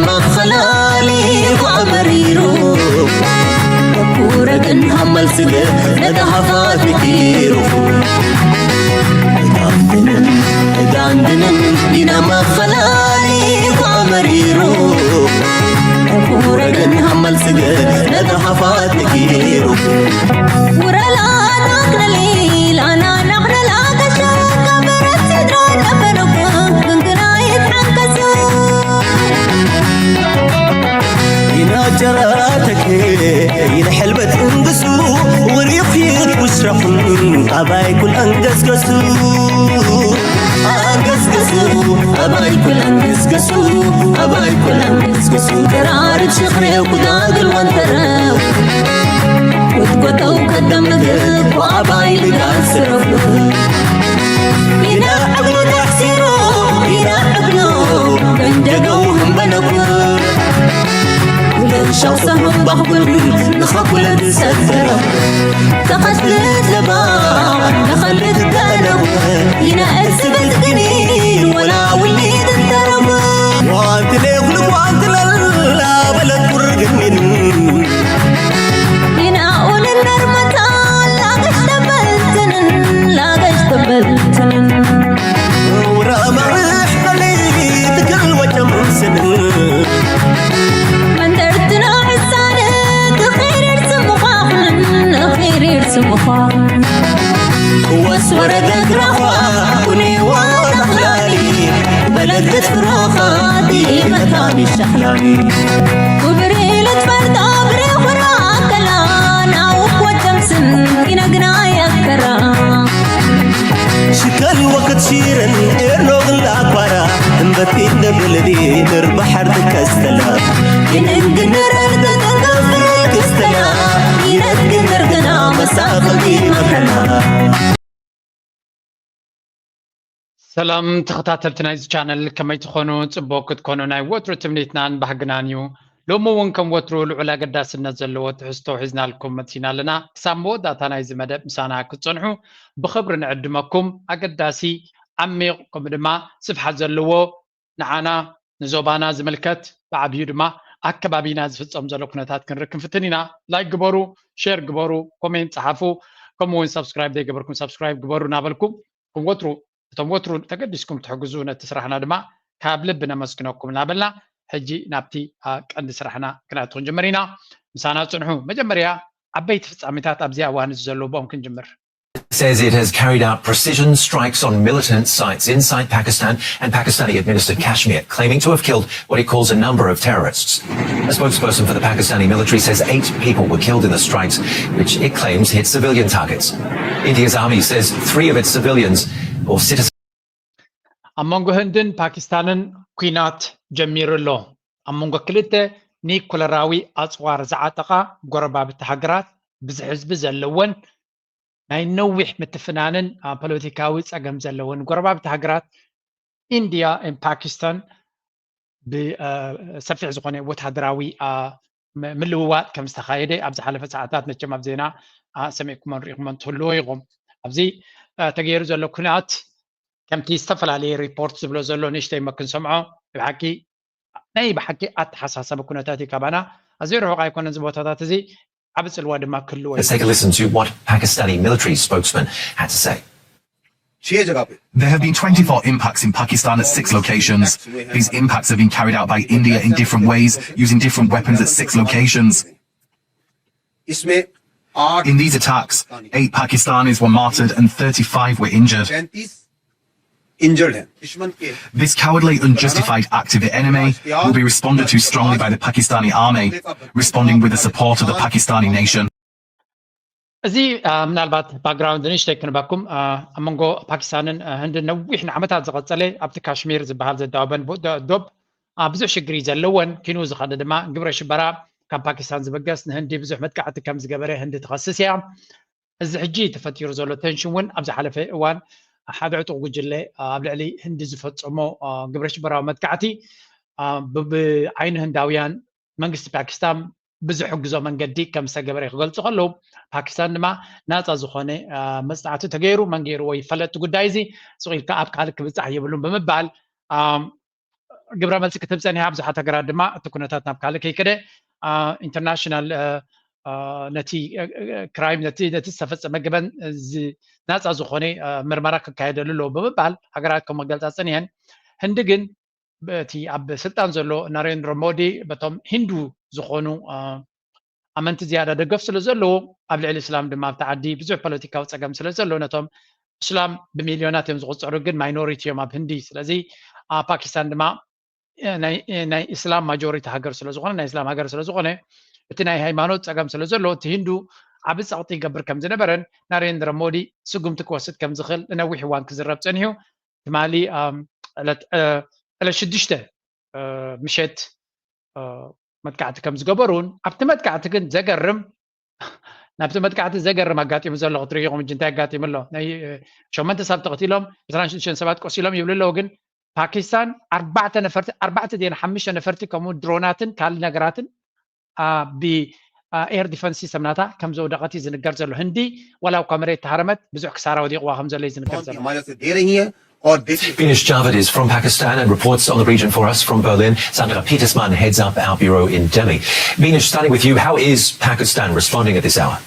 መኸላሊኹ ኣመሪሩ ኩረ ግን ሃመል ስገ ነታ ሃፋት ነኪሩ ዳንድንን ዳንድንን ኢና መኸላሊኹ ኣመሪሩ ኩረ ግን ሃመል ስገ ነታ ሃፋት ነኪሩ ውረላ ናክነሊ ላና ናክነላ ገሻ ከበረት ስድራ ነበረኩ ግንግና ይትሓንከሱ ይናጀራተክ ይንሕልበት እንግሱ ውሪኺት ውስረኹን ኣባይ ኩል ኣንገስገሱ ኣንገስገሱ ኣባይ ኩል ኣንገስገሱ ኣባይ ኩል ኣንገስገሱ ተራርብ ሽኽሬው ኩዳግል ወንተረው ክትጎተው ከደምግብ ወኣባይ ልጋል ስረፉ ይና ዕብሉ ታሕሲሩ ይና ዕብሉ መንደገው ህንበነኩ ውለሻው ሰምባኽጉል ንኸኩለ ዝሰገረ ተኸትልት ለባ ንኸልት ደለቡ ይና እርስበት ግኒን ወላ ውሊድ እንተረቡ ዋንትለ ኩሉ ዋንትለላ በለት ቁርግኒን ይና ኡልን ነርመታ ላገሽ ተበልትንን ላገሽ ተበልትንን ውራ ማርሕ በሊ ትክል ወጨም ስንን መንደርትና ዕሳነ ክኺሪር ስምዃኽንን ክኺሪር ስምዃኽንን ክወስ ወረደ ግራዃ ኩኒዋ ተኽላሊ በለግት ፍሮኻ ዲመታኒ ሸኽላኒ ክብሪ ልትፈርዶ ብሬኹራ ከላ ናውክ ወጨምስን ይነግና የከራ ሽከል ወክት ሺርን ኤርኖግን ላኳራ እምበቲ እንደብልዲ ንርባሓር ትከስተላ ይንግንረር ተጠንቀፍል ክስተላ ይነግንር ግና መሳኽልቲ መከላ ሰላም ተኸታተልቲ ናይዚ ቻነል ከመይ ትኾኑ? ጽቡቕ ክትኮኑ ናይ ወትሩ ትምኒትናን ባህግናን እዩ። ሎሚ እውን ከም ወትሩ ልዑል ኣገዳስነት ዘለዎ ትሕዝቶ ሒዝናልኩም መጺና ኣለና። ክሳብ መወዳእታ ናይዚ መደብ ምሳና ክትጸንሑ ብኽብሪ ንዕድመኩም። ኣገዳሲ፣ ዓሚቕ፣ ከምኡ ድማ ስፍሓት ዘለዎ ንዓና ንዞባና ዝምልከት ብዓብዩ ድማ ኣከባቢና ዝፍጸም ዘሎ ኩነታት ክንርኢ ክንፍትን ኢና። ላይክ ግበሩ፣ ሼር ግበሩ፣ ኮሜንት ጸሓፉ፣ ከምኡ እውን ሳብስክራይብ ዘይገበርኩም ሳብስክራይብ ግበሩ እናበልኩ ከም ወትሩ እቶም ወትሩ ተገዲስኩም ትሕግዙ ነቲ ስራሕና ድማ ካብ ልቢ ነመስግነኩም እናበልና ሕጂ ናብቲ ቀንዲ ስራሕና ክነእቱ ክንጅምር ኢና። ምሳና ጽንሑ። መጀመርያ ዓበይቲ ፍጻሜታት ኣብዚ ኣዋን እዚ ዘለዉ ብኦም ክንጅምር። says it has carried out precision strikes on militant sites inside Pakistan and Pakistani administered Kashmir, claiming to have killed what it calls a number of terrorists. A spokesperson for the Pakistani military says eight people were killed in the strikes, which it claims hit civilian targets. India's army says three of its civilians or citizens. ኣብ መንጎ ህንድን ፓኪስታንን ኲናት ጀሚሩ ኣሎ። ኣብ መንጎ ክልተ ኒኩለራዊ ኣጽዋር ዝዓጠቓ ጎረባብቲ ሃገራት ብዙሕ ህዝቢ ዘለወን ናይ ነዊሕ ምትፍናንን ፖለቲካዊ ጸገም ዘለወን ጎረባብቲ ሃገራት ኢንድያ ን ፓኪስታን ብሰፊሕ ዝኾነ ወታደራዊ ምልውዋጥ ከም ዝተኻየደ ኣብ ዝሓለፈ ሰዓታት መቸም ኣብ ዜና ሰሚዕኩሞን ርኢኹሞን ትህልዎ ኢኹም። ኣብዚ ተገይሩ ዘሎ ኩናት ከምቲ ዝተፈላለየ ሪፖርት ዝብሎ ዘሎ ንእሽተይ እሞ ክንሰምዖ ብሓቂ ናይ ብሓቂ ኣተሓሳሰቢ ኩነታት እዩ ካባና ኣዝዩ ርሑቕ ኣይኮነን እዚ ቦታታት እዚ ዓቢ ጽልዋ ድማ ክህልዎ እዩ። Let's take a listen to what Pakistani military spokesman had to say. There have been twenty-four impacts in Pakistan at six locations. These impacts have been carried out by India in different ways, using different weapons at six locations. In these attacks, eight Pakistanis were martyred and thirty-five were injured. This cowardly, unjustified act of the enemy will be responded to strongly by the Pakistani army, responding with the support of the Pakistani nation. እዚ ምናልባት ባክግራውንድ ንእሽተይ ክንበኩም ኣብ መንጎ ፓኪስታንን ህንድን ነዊሕ ንዓመታት ዝቐጸለ ኣብቲ ካሽሚር ዝበሃል ዘዳወበን ዶብ ብዙሕ ሽግሪ ዘለወን ኪኑ ዝኸደ ድማ ግብረ ሽበራ ካብ ፓኪስታን ዝብገስ ንህንዲ ብዙሕ መጥቃዕቲ ከም ዝገበረ ህንዲ ትኸስስ እያ። እዚ ሕጂ ተፈጢሩ ዘሎ ቴንሽን እውን ኣብ ዝሓለፈ እዋን ሓደ ዕጡቕ ጉጅለ ኣብ ልዕሊ ህንዲ ዝፈጸሞ ግብረ ሽበራዊ መጥቃዕቲ ብዓይኒ ህንዳውያን መንግስቲ ፓኪስታን ብዝሕግዞ መንገዲ ከም ዝተገበረ ክገልጹ ከለዉ ፓኪስታን ድማ ናፃ ዝኾነ መፅናዕቲ ተገይሩ መን ገይርዎ ይፈለጥ ጉዳይ እዚ ስቕ ኢልካ ኣብ ካልእ ክብፃሕ የብሉን ብምባል ግብረ መልሲ ክትህብ ጸኒሓ። ብዙሓት ሃገራት ድማ እቲ ኩነታት ናብ ካልእ ከይከደ ኢንተርናሽናል ነቲ ክራይም ነቲ ዝተፈጸመ ገበን ናጻ ዝኾነ ምርመራ ክካየደሉ ኣለዎ ብምባል ሃገራት ከም መገልጻ ጸኒሐን። ህንዲ ግን እቲ ኣብ ስልጣን ዘሎ ናሬንድሮ ሞዲ በቶም ሂንዱ ዝኾኑ ኣመንቲ ዝያዳ ደገፍ ስለ ዘለዎ ኣብ ልዕሊ እስላም ድማ ኣብቲ ዓዲ ብዙሕ ፖለቲካዊ ጸገም ስለ ዘሎ ነቶም እስላም ብሚልዮናት እዮም ዝቑጸሩ ግን ማይኖሪቲ እዮም ኣብ ህንዲ። ስለዚ ፓኪስታን ድማ ናይ እስላም ማጆሪቲ ሃገር ስለ ዝኾነ ናይ እስላም ሃገር ስለ ዝኾነ እቲ ናይ ሃይማኖት ጸገም ስለ ዘሎ እቲ ሂንዱ ዓቢ ጸቕጢ ይገብር ከም ዝነበረን ናሬንድሮ ሞዲ ስጉምቲ ክወስድ ከም ዝኽእል ንነዊሕ እዋን ክዝረብ ጸኒሑ። ትማሊ ዕለት ሽዱሽተ ምሸት መጥቃዕቲ ከም ዝገበሩን ኣብቲ መጥቃዕቲ ግን ዘገርም ናብቲ መጥቃዕቲ ዘገርም ኣጋጢሙ ዘሎ ክትርእዩ ኢኹም። እንታይ ኣጋጢሙ ኣሎ? ናይ ሸመንተ ሰብ ተቐቲሎም ዕስራን ሽዱሽተን ሰባት ቆሲሎም ይብሉ ኣለዉ። ግን ፓኪስታን ኣርባዕተ ነፈርቲ ኣርባዕተ ዜን ሓሙሽተ ነፈርቲ ከምኡ ድሮናትን ካልእ ነገራትን ብ ኤር ዲፈንስ ሲስተም ናታ ከም ዘውደቐት እዩ ዝንገር ዘሎ። ህንዲ ዋላ እኳ መሬት ተሃረመት ብዙሕ ክሳራ ወዲቕዋ ከም ዘሎ እዩ ዝንገር ዘሎ። Vinesh Javed is from Pakistan and reports on the region for us from Berlin. Sandra Petersmann heads up our bureau in Delhi. Vinesh, starting with you, how is Pakistan responding at this hour?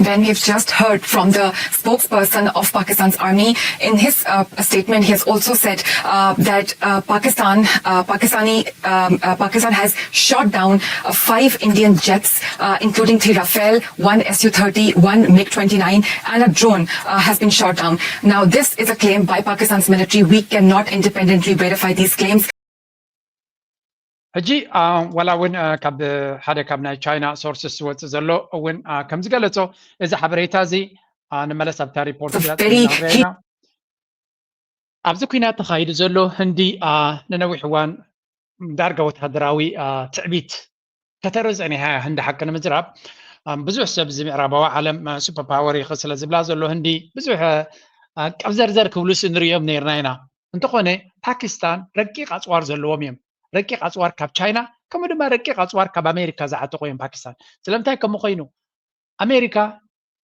Ben, we've just heard from the spokesperson of Pakistan's army. In his uh, statement, he has also said uh, that uh, Pakistan, uh, Pakistani, um, uh, Pakistan has shot down uh, five Indian jets, uh, including three Rafale, one S U thirty, one MiG twenty-nine, and a drone uh, has been shot down. Now, this is a claim by Pakistan's military. We cannot independently verify these claims. ሕጂ ዋላ እውን ካብ ሓደ ካብ ናይ ቻይና ሶርስስ ዝወፅእ ዘሎ እውን ከም ዝገለፆ እዚ ሓበሬታ እዚ ንመለስ ኣብታ ሪፖርት ኢና። ኣብዚ ኩናት ተኻይዱ ዘሎ ህንዲ ንነዊሕ እዋን ዳርጋ ወታደራዊ ትዕቢት ከተርኢ ጸኒሓ እያ። ህንዲ ሓቂ ንምዝራብ ብዙሕ ሰብ እዚ ምዕራባዊ ዓለም ሱፐር ፓወር ኢኺ ስለ ዝብላ ዘሎ ህንዲ ብዙሕ ቀብዘርዘር ክብሉስ ንርእዮም ነይርና ኢና። እንተኾነ ፓኪስታን ረቂቕ ኣጽዋር ዘለዎም እዮም። ረቂቕ ኣጽዋር ካብ ቻይና ከምኡ ድማ ረቂቕ ኣጽዋር ካብ ኣሜሪካ ዝዓጠቑ እዮም ፓኪስታን። ስለምንታይ ከምኡ ኮይኑ? ኣሜሪካ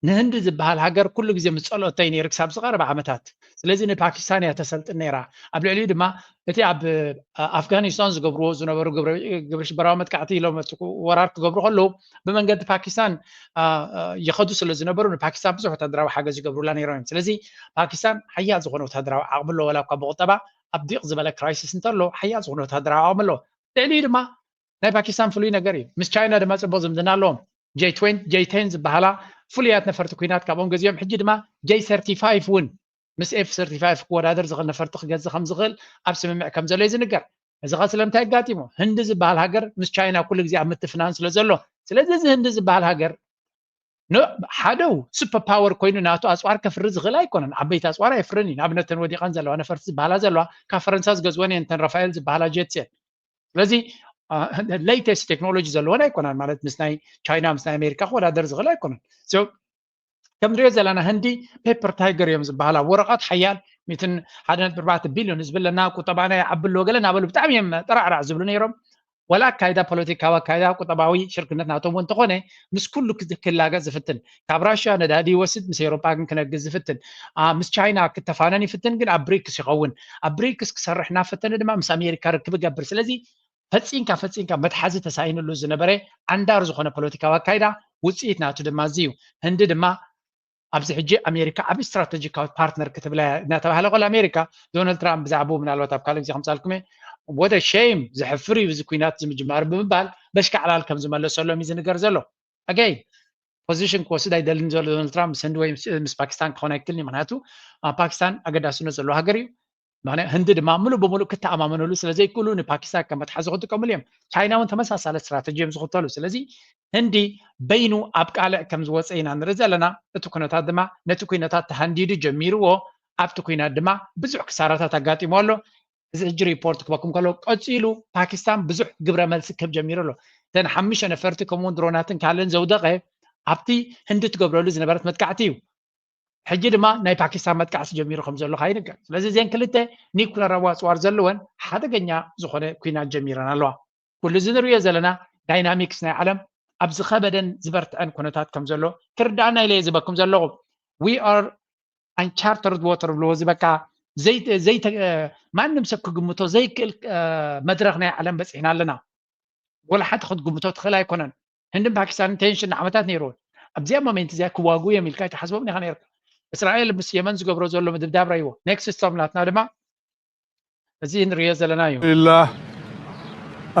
ንህንዲ ዝበሃል ሃገር ኩሉ ግዜ ምስ ጸልኦቶ እዩ ነይሩ ክሳብ ዝቐረበ ዓመታት። ስለዚ ንፓኪስታን እያ ተሰልጥን ነይራ። ኣብ ልዕሊኡ ድማ እቲ ኣብ ኣፍጋኒስታን ዝገብርዎ ዝነበሩ ግብረ ሽበራዊ መጥቃዕቲ ኢሎም ወራር ክገብሩ ከለዉ ብመንገዲ ፓኪስታን ይኸዱ ስለ ዝነበሩ ንፓኪስታን ብዙሕ ወታደራዊ ሓገዝ ይገብሩላ ነይሮም እዮም። ስለዚ ፓኪስታን ሓያል ዝኾነ ወታደራዊ ዓቕሚ ኣለዎ። ዋላ እኳ ብቁጠባ ኣብ ዲቕ ዝበለ ክራይሲስ እንተሎ ሓያል ዝኾነ ወታደራዊ ዓቕሚ ኣለዎ። ልዕሊኡ ድማ ናይ ፓኪስታን ፍሉይ ነገር እዩ። ምስ ቻይና ድማ ጽቡቕ ዝምድና ኣለዎም። ጄ ቴን ዝበሃላ ፍሉያት ነፈርቲ ኲናት ካብኦም ገዚኦም ሕጂ ድማ ጄ ሰርቲፋይቭ እውን ምስ ኤፍ ሰርቲፋይቭ ክወዳደር ዝኽእል ነፈርቲ ክገዝእ ከም ዝኽእል ኣብ ስምምዕ ከም ዘሎ እዩ ዝንገር። እዚ ኸ ስለምንታይ ኣጋጢሙ? ህንዲ ዝበሃል ሃገር ምስ ቻይና ኩሉ ግዜ ኣብ ምትፍናን ስለ ዘሎ። ስለዚ እዚ ህንዲ ዝበሃል ሃገር ሓደው ሱፐር ፓወር ኮይኑ ናቱ ኣፅዋር ከፍሪ ዝኽእል ኣይኮነን። ዓበይቲ ኣፅዋር ኣይፍርን እዩ። ንኣብነት ተን ወዲቐን ዘለዋ ነፈርቲ ዝበሃላ ዘለዋ ካብ ፈረንሳ ዝገዝወን እየን ተን ራፋኤል ዝበሃላ ጀትስ እየን። ስለዚ ሌተስት ቴክኖሎጂ ዘለወን ኣይኮናን ማለት ምስ ናይ ቻይና ምስ ናይ ኣሜሪካ ክወዳደር ዝኽእል ኣይኮነን። ከም ንሪኦ ዘለና ህንዲ ፔፐር ታይገር እዮም ዝበሃላ ወረቐት ሓያል ሚትን ሓደ ነጥቢ ኣርባዕተ ቢልዮን ህዝቢ ኣለና ቁጠባና ይዓቢ ኣለዎ ገለ እናበሉ ብጣዕሚ እዮም ጠራዕራዕ ዝብሉ ነይሮም። ዋላ ኣካይዳ ፖለቲካዊ ኣካይዳ ቁጠባዊ ሽርክነት ናቶም እውን እንተኾነ ምስ ኩሉ ክላገ ዝፍትን ካብ ራሽያ ነዳዲ ይወስድ ምስ ኤሮፓ ግን ክነግዝ ዝፍትን ምስ ቻይና ክተፋነን ይፍትን ግን ኣብ ብሪክስ ይኸውን ኣብ ብሪክስ ክሰርሕ እናፈተነ ድማ ምስ ኣሜሪካ ርክብ ይገብር ስለዚ ፈፂንካ ፈፂንካ መትሓዚ ተሳኢንሉ ዝነበረ ዓንዳር ዝኾነ ፖለቲካዊ ኣካይዳ ውፅኢት ናቱ ድማ እዚ እዩ። ህንዲ ድማ ኣብዚ ሕጂ ኣሜሪካ ዓብ ስትራተጂካዊ ፓርትነር ክትብላ እናተባህለ ከሎ ኣሜሪካ ዶናልድ ትራምፕ ብዛዕባኡ ምናልባት ኣብ ካልእ ግዜ ከምፃልኩም ወደ ሸይም ዘሕፍር እዩ እዚ ኩናት ዝምጅማር ብምባል በሽካዕላል ከም ዝመለሰሎም እዩ ዝንገር ዘሎ። ኣገይ ፖዚሽን ክወስድ ኣይደልን ዘሎ ዶናልድ ትራምፕ ምስ ህንዲ ወይ ምስ ፓኪስታን ክኾን ኣይክልን እዩ። ምክንያቱ ፓኪስታን ኣገዳስነት ዘለዎ ሃገር እዩ። ህንዲ ድማ ምሉእ ብምሉእ ክተኣማመነሉ ስለ ዘይክእሉ ንፓኪስታን ከም መትሓዚ ክጥቀምሉ እዮም። ቻይና እውን ተመሳሳለ ስትራተጂ እዮም ዝኽተሉ። ስለዚ ህንዲ በይኑ ኣብ ቃልዕ ከም ዝወፀ ኢና ንርኢ ዘለና። እቲ ኩነታት ድማ ነቲ ኩነታት ተሃንዲዱ ጀሚርዎ ኣብቲ ኩናት ድማ ብዙሕ ክሳራታት ኣጋጢሞ ኣሎ። እዚ ሕጂ ሪፖርት ክበኩም ከሎ ቀፂሉ ፓኪስታን ብዙሕ ግብረ መልሲ ክህብ ጀሚሩ ኣሎ። እተን ሓሙሽተ ነፈርቲ ከምኡውን ድሮናትን ካልእን ዘውደቐ ኣብቲ ህንዲ ትገብረሉ ዝነበረት መጥቃዕቲ እዩ። ሕጂ ድማ ናይ ፓኪስታን መጥቃዕሲ ጀሚሩ ከም ዘሎ ከዓ ይንገር። ስለዚ እዘን ክልተ ኒኩለራዊ ኣፅዋር ዘለወን ሓደገኛ ዝኾነ ኩናት ጀሚረን ኣለዋ። ኩሉ እዚ ንሪኦ ዘለና ዳይናሚክስ ናይ ዓለም ኣብ ዝኸበደን ዝበርትዐን ኩነታት ከም ዘሎ ክርዳእና ኢለ እየ ዝበኩም ዘለኹ። We are uncharted water ብልዎ እዚ በቃ ዘይተ- ዘይተ- ማንም ሰብ ክግምቶ ዘይክእል መድረክ ናይ ዓለም በፂሕና ኣለና። ወላ ሓንቲ ክትግምቶ ትኽእል ኣይኮነን። ህንድን ፓኪስታንን ቴንሽን ንዓመታት ነይርዎን ኣብዚኣ ሞሜንት እዚኣ ክዋጉ እዮም ኢልካ ኣይትሓስቦም ኢኻ ነርካ። እስራኤል ምስ የመን ዝገብሮ ዘሎ ምድብዳብ ረይዎ ኔክስት ስቶም ናትና ድማ እዚ ንሪኦ ዘለና እዩ። لله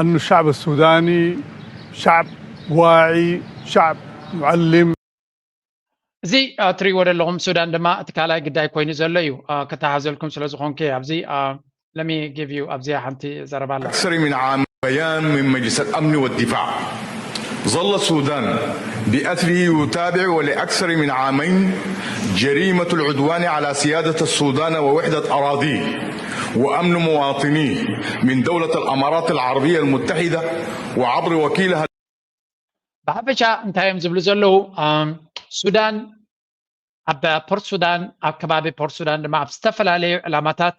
أن الشعب السوداني شعب واعي، شعب معلم. እዚ ትሪእዎ ዘለኹም ሱዳን ድማ እቲ ካልኣይ ግዳይ ኮይኑ ዘሎ እዩ። ከተሓዘልኩም ስለ ዝኾንኩ ኣብዚ ለሚ ጊቭ ዩ ኣብዚኣ ሓንቲ ዘረባ ኣላ። أكثر من عام بيان من مجلس الأمن والدفاع. ظل السودان بأثره يتابع ولأكثر من عامين جريمة العدوان على سيادة السودان ووحدة أراضيه وأمن مواطنيه من دولة الأمارات العربية المتحدة وعبر وكيلها ብሓፈሻ እንታይ እዮም ዝብሉ ዘለዉ? ሱዳን ኣብ ፖርት ሱዳን ኣብ ከባቢ ፖርት ሱዳን ድማ ኣብ ዝተፈላለዩ ዕላማታት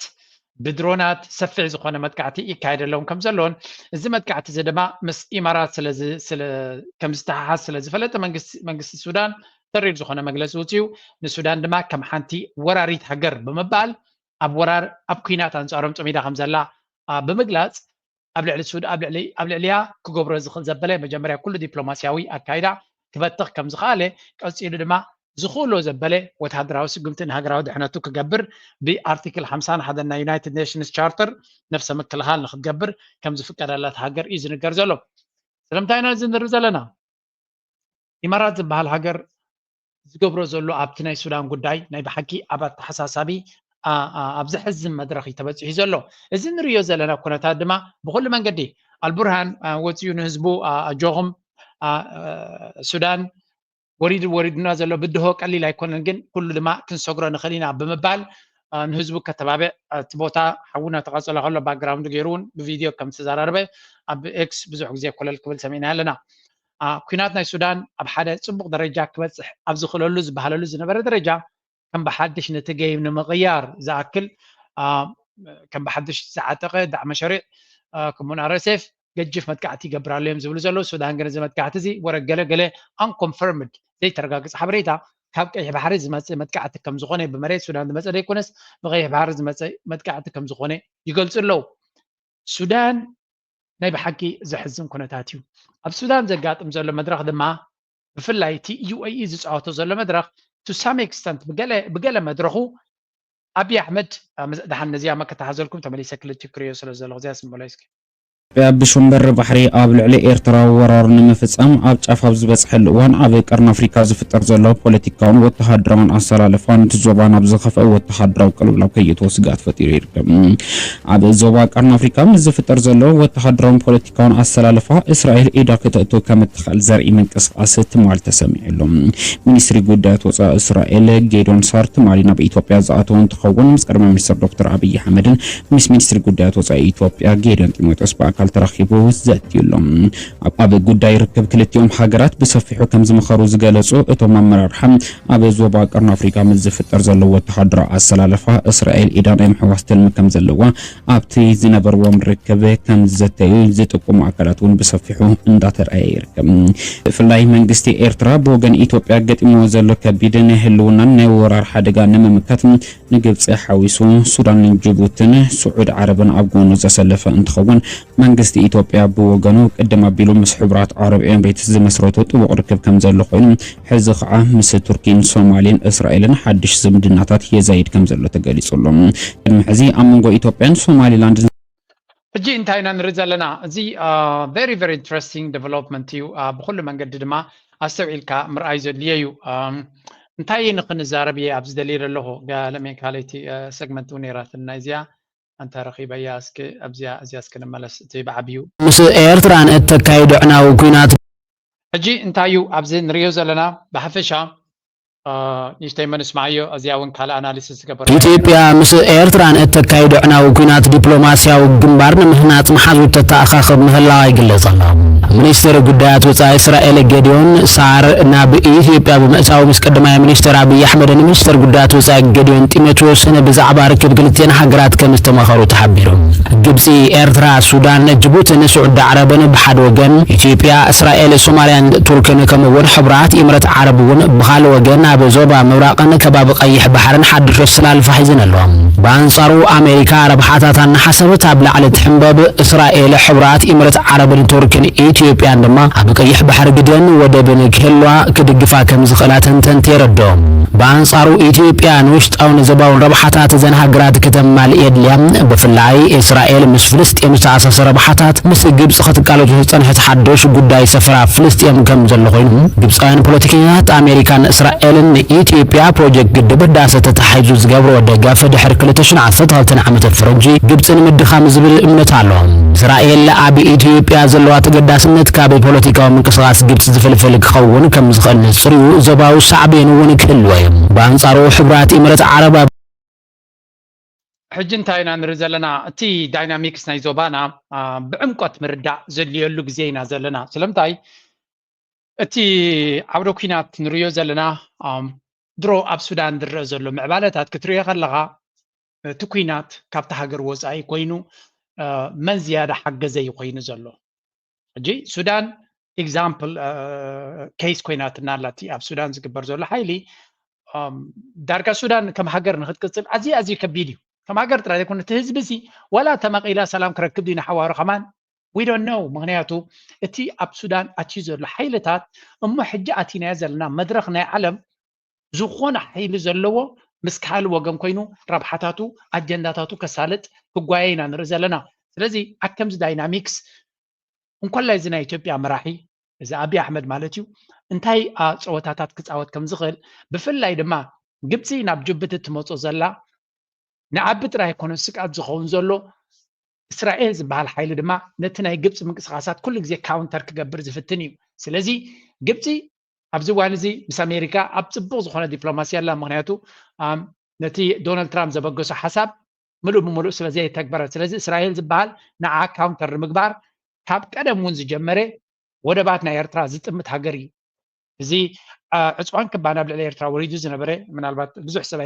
ብድሮናት ሰፊሕ ዝኾነ መጥቃዕቲ ይካየደሎም ከም ዘለውን እዚ መጥቃዕቲ እዚ ድማ ምስ ኢማራት ከም ዝተሓሓዝ ስለ ዝፈለጠ መንግስቲ ሱዳን ተሪር ዝኾነ መግለፂ ውፅኡ። ንሱዳን ድማ ከም ሓንቲ ወራሪት ሃገር ብምባል ኣብ ወራር ኣብ ኩናት ኣንፃሮም ፀሚዳ ከም ዘላ ብምግላፅ ኣብ ልዕሊ ሱድ ኣብ ልዕሊ ኣብ ልዕሊያ ክገብሮ ዝኽእል ዘበለ መጀመርያ ኩሉ ዲፕሎማሲያዊ ኣካይዳ ክበትኽ ከም ዝኸኣለ ቀፂሉ ድማ ዝኽእሎ ዘበለ ወተሃደራዊ ስጉምቲ ንሃገራዊ ድሕነቱ ክገብር ብኣርቲክል ሓምሳን ሓደን ናይ ዩናይትድ ኔሽንስ ቻርተር ነፍሰ ምክልኻል ንክትገብር ከም ዝፍቀደላት ሃገር እዩ ዝንገር ዘሎ። ስለምንታይ ኢና እዚ ንርኢ ዘለና? ኢማራት ዝበሃል ሃገር ዝገብሮ ዘሎ ኣብቲ ናይ ሱዳን ጉዳይ ናይ ብሓቂ ኣብ ኣተሓሳሳቢ ኣብ ዘሕዝን መድረኽ እዩ ተበፂሑ ዘሎ። እዚ ንሪኦ ዘለና ኩነታት ድማ ብኩሉ መንገዲ ኣልቡርሃን ወፂኡ ንህዝቡ ኣጆኹም ሱዳን ወሪዱ ወሪዱና ዘሎ ብድሆ ቀሊል ኣይኮነን፣ ግን ኩሉ ድማ ክንሰግሮ ንኽእል ኢና ብምባል ንህዝቡ ከተባብዕ እቲ ቦታ ሓዊ እናተቓፀለ ከሎ ባክግራውንድ ገይሩ እውን ብቪድዮ ከም ዝተዘራረበ ኣብ ኤክስ ብዙሕ ግዜ ኮለል ክብል ሰሚዕና ኣለና። ኩናት ናይ ሱዳን ኣብ ሓደ ፅቡቕ ደረጃ ክበፅሕ ኣብ ዝኽእለሉ ዝበሃለሉ ዝነበረ ደረጃ ከም ብሓድሽ ነቲ ገይም ንምቕያር ዝኣክል ከም ብሓድሽ ዝዓጠቐ ዳዕመ ሸሪዕ ከምኡን ኣረሴፍ ገጅፍ መጥቃዕቲ ይገብር ኣሎ እዮም ዝብሉ ዘለዉ። ሱዳን ግን እዚ መጥቃዕቲ እዚ ወረ ገለ ገለ ኣንኮንፈርምድ ዘይተረጋግፀ ሓበሬታ ካብ ቀይሕ ባሕሪ ዝመፅእ መጥቃዕቲ ከም ዝኾነ ብመሬት ሱዳን ዝመፀ ዘይኮነስ ብቀይሕ ባሕሪ ዝመፀ መጥቃዕቲ ከም ዝኾነ ይገልፁ ኣለዉ። ሱዳን ናይ ብሓቂ ዘሕዝን ኩነታት እዩ። ኣብ ሱዳን ዘጋጥም ዘሎ መድረኽ ድማ ብፍላይ እቲ ዩኤኢ ዝፃወቶ ዘሎ መድረኽ to some extent ብገለ መድረኹ ኣብይ ኣሕመድ ደሓን ነዚኣ መከታሓዘልኩም ተመሊሰ ክልቲኡ ክሪኦ ስለ ዘለኹ እዚኣ ስምለይ እስኪ። ኢትዮጵያ ብሽምበር ባሕሪ ኣብ ልዕሊ ኤርትራ ወራር ንምፍጻም ኣብ ጫፍ ኣብ ዝበጽሐሉ እዋን ኣብ ቀርኒ ኣፍሪካ ዝፍጠር ዘሎ ፖለቲካውን ወተሃደራውን ኣሰላልፋ ነቲ ዞባ ናብ ዝኸፍአ ወተሃደራዊ ቅልውላው ከየእትዎ ስግኣት ፈጢሩ ይርከብ። ኣብ ዞባ ቀርኒ ኣፍሪካ ምስ ዝፍጠር ዘሎ ወተሃደራውን ፖለቲካውን ኣሰላልፋ እስራኤል ኢዳ ክተእትው ከም እትኽእል ዘርኢ ምንቅስቃስ ትማል ተሰሚዑ ኣሎ። ሚኒስትሪ ጉዳያት ወፃኢ እስራኤል ጌዶን ሳር ትማሊ ናብ ኢትዮጵያ ዝኣተወ እንትኸውን ምስ ቀዳማይ ሚኒስትር ዶክተር ኣብይ ኣሕመድን ምስ ሚኒስትሪ ጉዳያት ወፃኢ ኢትዮጵያ ጌዲዮን ጢሞቴዎስ ብኣካል ተራኺቡ ዘትዩ ኣሎ። ኣብ ጉዳይ ርክብ ክልቲኦም ሃገራት ብሰፊሑ ከም ዝመኸሩ ዝገለፁ እቶም ኣመራርሓ ኣብ ዞባ ቀርኒ ኣፍሪካ ምስ ዝፍጠር ዘሎ ወተሃደራዊ ኣሰላልፋ እስራኤል ኢዳ ናይ ምሕዋስ ትልሚ ከም ዘለዋ ኣብቲ ዝነበርዎም ርክብ ከም ዝዘተዩ ዝጥቁሙ ኣካላት እውን ብሰፊሑ እንዳተረኣየ ይርከብ። ብፍላይ መንግስቲ ኤርትራ ብወገን ኢትዮጵያ ገጢምዎ ዘሎ ከቢድ ናይ ህልውናን ናይ ወራር ሓደጋ ንምምካት ንግብፂ ሓዊሱ ሱዳንን ጅቡትን ስዑድ ዓረብን ኣብ ጎኑ ዘሰለፈ እንትኸውን መንግስቲ ኢትዮጵያ ብወገኑ ቅድም ኣቢሉ ምስ ሕቡራት ዓረብ ኤምሬትስ ዝመስረቶ ጥቡቕ ርክብ ከም ዘሎ ኮይኑ ሕዚ ከዓ ምስ ቱርኪን ሶማሌን እስራኤልን ሓድሽ ዝምድናታት የዛይድ ከም ዘሎ ተገሊፁ ኣሎ። ቅድሚ ሕዚ ኣብ መንጎ ኢትዮጵያን ሶማሊላንድን ሕጂ እንታይ ኢና ንርኢ ዘለና? እዚ very very interesting development እዩ። ብኩሉ መንገዲ ድማ ኣስተውዒልካ ምርኣይ ዘድልዮ እዩ። እንታይ ንክንዛረብ እየ ኣብዚ ደልየ ዘለኹ? ገለሜ ካልኣይቲ ሰግመንት እውን ነይራትና እዚኣ ኣንታ ረኺበያ እስኪ ኣብዚኣ እዚኣ እስኪ ንመለስ እቲ ብዓብዩ ምስ ኤርትራን እተካይዶ ዕናዊ ኲናት ሕጂ እንታይ እዩ ኣብዚ ንሪኦ ዘለና ብሓፈሻ ንእሽተይ መንስማዓዮ እዚኣ እውን ካልእ ኣናሊሲስ ዝገበረ ኢትዮጵያ ምስ ኤርትራን እተካይዶ ዕናዊ ኲናት ዲፕሎማስያዊ ግንባር ንምህናፅ መሓዙት ተተኣኻኽብ ምህላዋ ይግለፅ ኣሎ። ሚኒስትር ጉዳያት ወፃኢ እስራኤል ገዲዮን ሳር ናብ ኢትዮጵያ ብምእታው ምስ ቀዳማይ ሚኒስትር ኣብይ ኣሕመድን ሚኒስትር ጉዳያት ወፃኢ ገዲዮን ጢሞቴዎስን ብዛዕባ ርክብ ክልቲኤን ሃገራት ከም ዝተማኸሩ ተሓቢሩ። ግብፂ፣ ኤርትራ፣ ሱዳን፣ ጅቡትን ስዑዲ ዓረብን ብሓደ ወገን፣ ኢትዮጵያ፣ እስራኤል፣ ሶማልያን ቱርክን ከምኡ እውን ሕቡራት ኢምረት ዓረብ እውን ብኻልእ ወገን ኣብ ዞባ ምብራቕን ከባቢ ቀይሕ ባሕርን ሓድሽ ኣሰላልፋ ሒዘን ኣለዋ። ብኣንጻሩ ኣሜሪካ ረብሓታታ እናሓሰበት ኣብ ላዕሊ ትሕንበብ። እስራኤል፣ ሕቡራት ኢምረት ዓረብን ቱርክን ኢትዮጵያን ድማ ኣብ ቀይሕ ባሕሪ ግደን ወደብን ክህልዋ ክድግፋ ከም ዝኽእላ ተንተንቲ የረድኦም። ብኣንጻሩ ኢትዮጵያ ንውሽጣውን ዞባውን ረብሓታት እዘን ሃገራት ከተማልእ የድልያ። ብፍላይ እስራኤል ምስ ፍልስጤም ዝተኣሳሰረ ረብሓታት ምስ ግብፂ ክትቃለሱ ዝፀንሐት ሓድሽ ጉዳይ ሰፈራ ፍልስጤም ከም ዘሎ ኮይኑ፣ ግብፃውያን ፖለቲከኛታት ኣሜሪካን እስራኤልን ንኢትዮጵያ ፕሮጀክት ግድብ ህዳሰ ተታሒዙ ዝገብሮ ደገፍ ድሕሪ ክልተ ሽሕን ዓሰርተ ክልተን ዓመተ ፈረንጂ ግብፂ ንምድኻም ዝብል እምነት ኣሎ። እስራኤል ኣብ ኢትዮጵያ ዘለዋ ተገዳስነት ካብ ፖለቲካዊ ምንቅስቃስ ግብፂ ዝፍልፍል ክኸውን ከም ዝኽእል ንፅር እዩ። ዞባዊ ሳዕቤን እውን ክህልዎ እዩ። ብኣንጻሩ ሕቡራት ኢምረት ዓረብ ኣብ ሕጂ እንታይ ኢና ንርኢ ዘለና? እቲ ዳይናሚክስ ናይ ዞባና ብዕምቆት ምርዳእ ዘድልየሉ ግዜ ኢና ዘለና። ስለምንታይ? እቲ ዓውደ ኲናት ንርእዮ ዘለና ድሮ ኣብ ሱዳን ዝረአ ዘሎ ምዕባለታት ክትርእዮ ከለኻ፣ እቲ ኲናት ካብቲ ሃገር ወፃኢ ኮይኑ መን ዝያዳ ሓገዘ እዩ ኮይኑ ዘሎ። ሕጂ ሱዳን ኤግዛምፕል ኬስ ኮይናትና ኣላ። እቲ ኣብ ሱዳን ዝግበር ዘሎ ሓይሊ ዳርጋ ሱዳን ከም ሃገር ንክትቅፅል ኣዝዩ ኣዝዩ ከቢድ እዩ። ከም ሃገር ጥራይ ዘይኮነ እቲ ህዝቢ ሲ ዋላ ተመቒላ ሰላም ክረክብ ድዩ ንሓዋሩ ከማን we don't know። ምክንያቱ እቲ ኣብ ሱዳን ኣትዩ ዘሎ ሓይልታት እሞ ሕጂ ኣቲናዮ ዘለና መድረኽ ናይ ዓለም ዝኾነ ሓይሊ ዘለዎ ምስ ካልእ ወገን ኮይኑ ረብሓታቱ ኣጀንዳታቱ ከሳልጥ ክጓየ ኢና ንርኢ ዘለና። ስለዚ ኣብ ከምዚ ዳይናሚክስ እንኮላይ እዚ ናይ ኢትዮጵያ መራሒ እዚ ኣብይ ኣሕመድ ማለት እዩ እንታይ ጸወታታት ክፃወት ከም ዝኽእል ብፍላይ ድማ ግብፂ ናብ ጅቡቲ ትመፆ ዘላ ንዓቢ ጥራይ ኣይኮነን ስግኣት ዝኸውን ዘሎ እስራኤል ዝበሃል ሓይሊ ድማ ነቲ ናይ ግብፂ ምንቅስቃሳት ኩሉ ግዜ ካውንተር ክገብር ዝፍትን እዩ። ስለዚ ግብፂ ኣብዚ እዋን እዚ ምስ ኣሜሪካ ኣብ ፅቡቕ ዝኾነ ዲፕሎማሲ ኣላ። ምክንያቱ ነቲ ዶናልድ ትራምፕ ዘበገሶ ሓሳብ ምሉእ ብምሉእ ስለ ዘየተግበረት። ስለዚ እስራኤል ዝበሃል ንዓ ካውንተር ንምግባር ካብ ቀደም እውን ዝጀመረ ወደባት ናይ ኤርትራ ዝጥምት ሃገር እዩ። እዚ ዕፅዋን ክባን ኣብ ልዕሊ ኤርትራ ወሪዱ ዝነበረ ምናልባት ብዙሕ ሰብ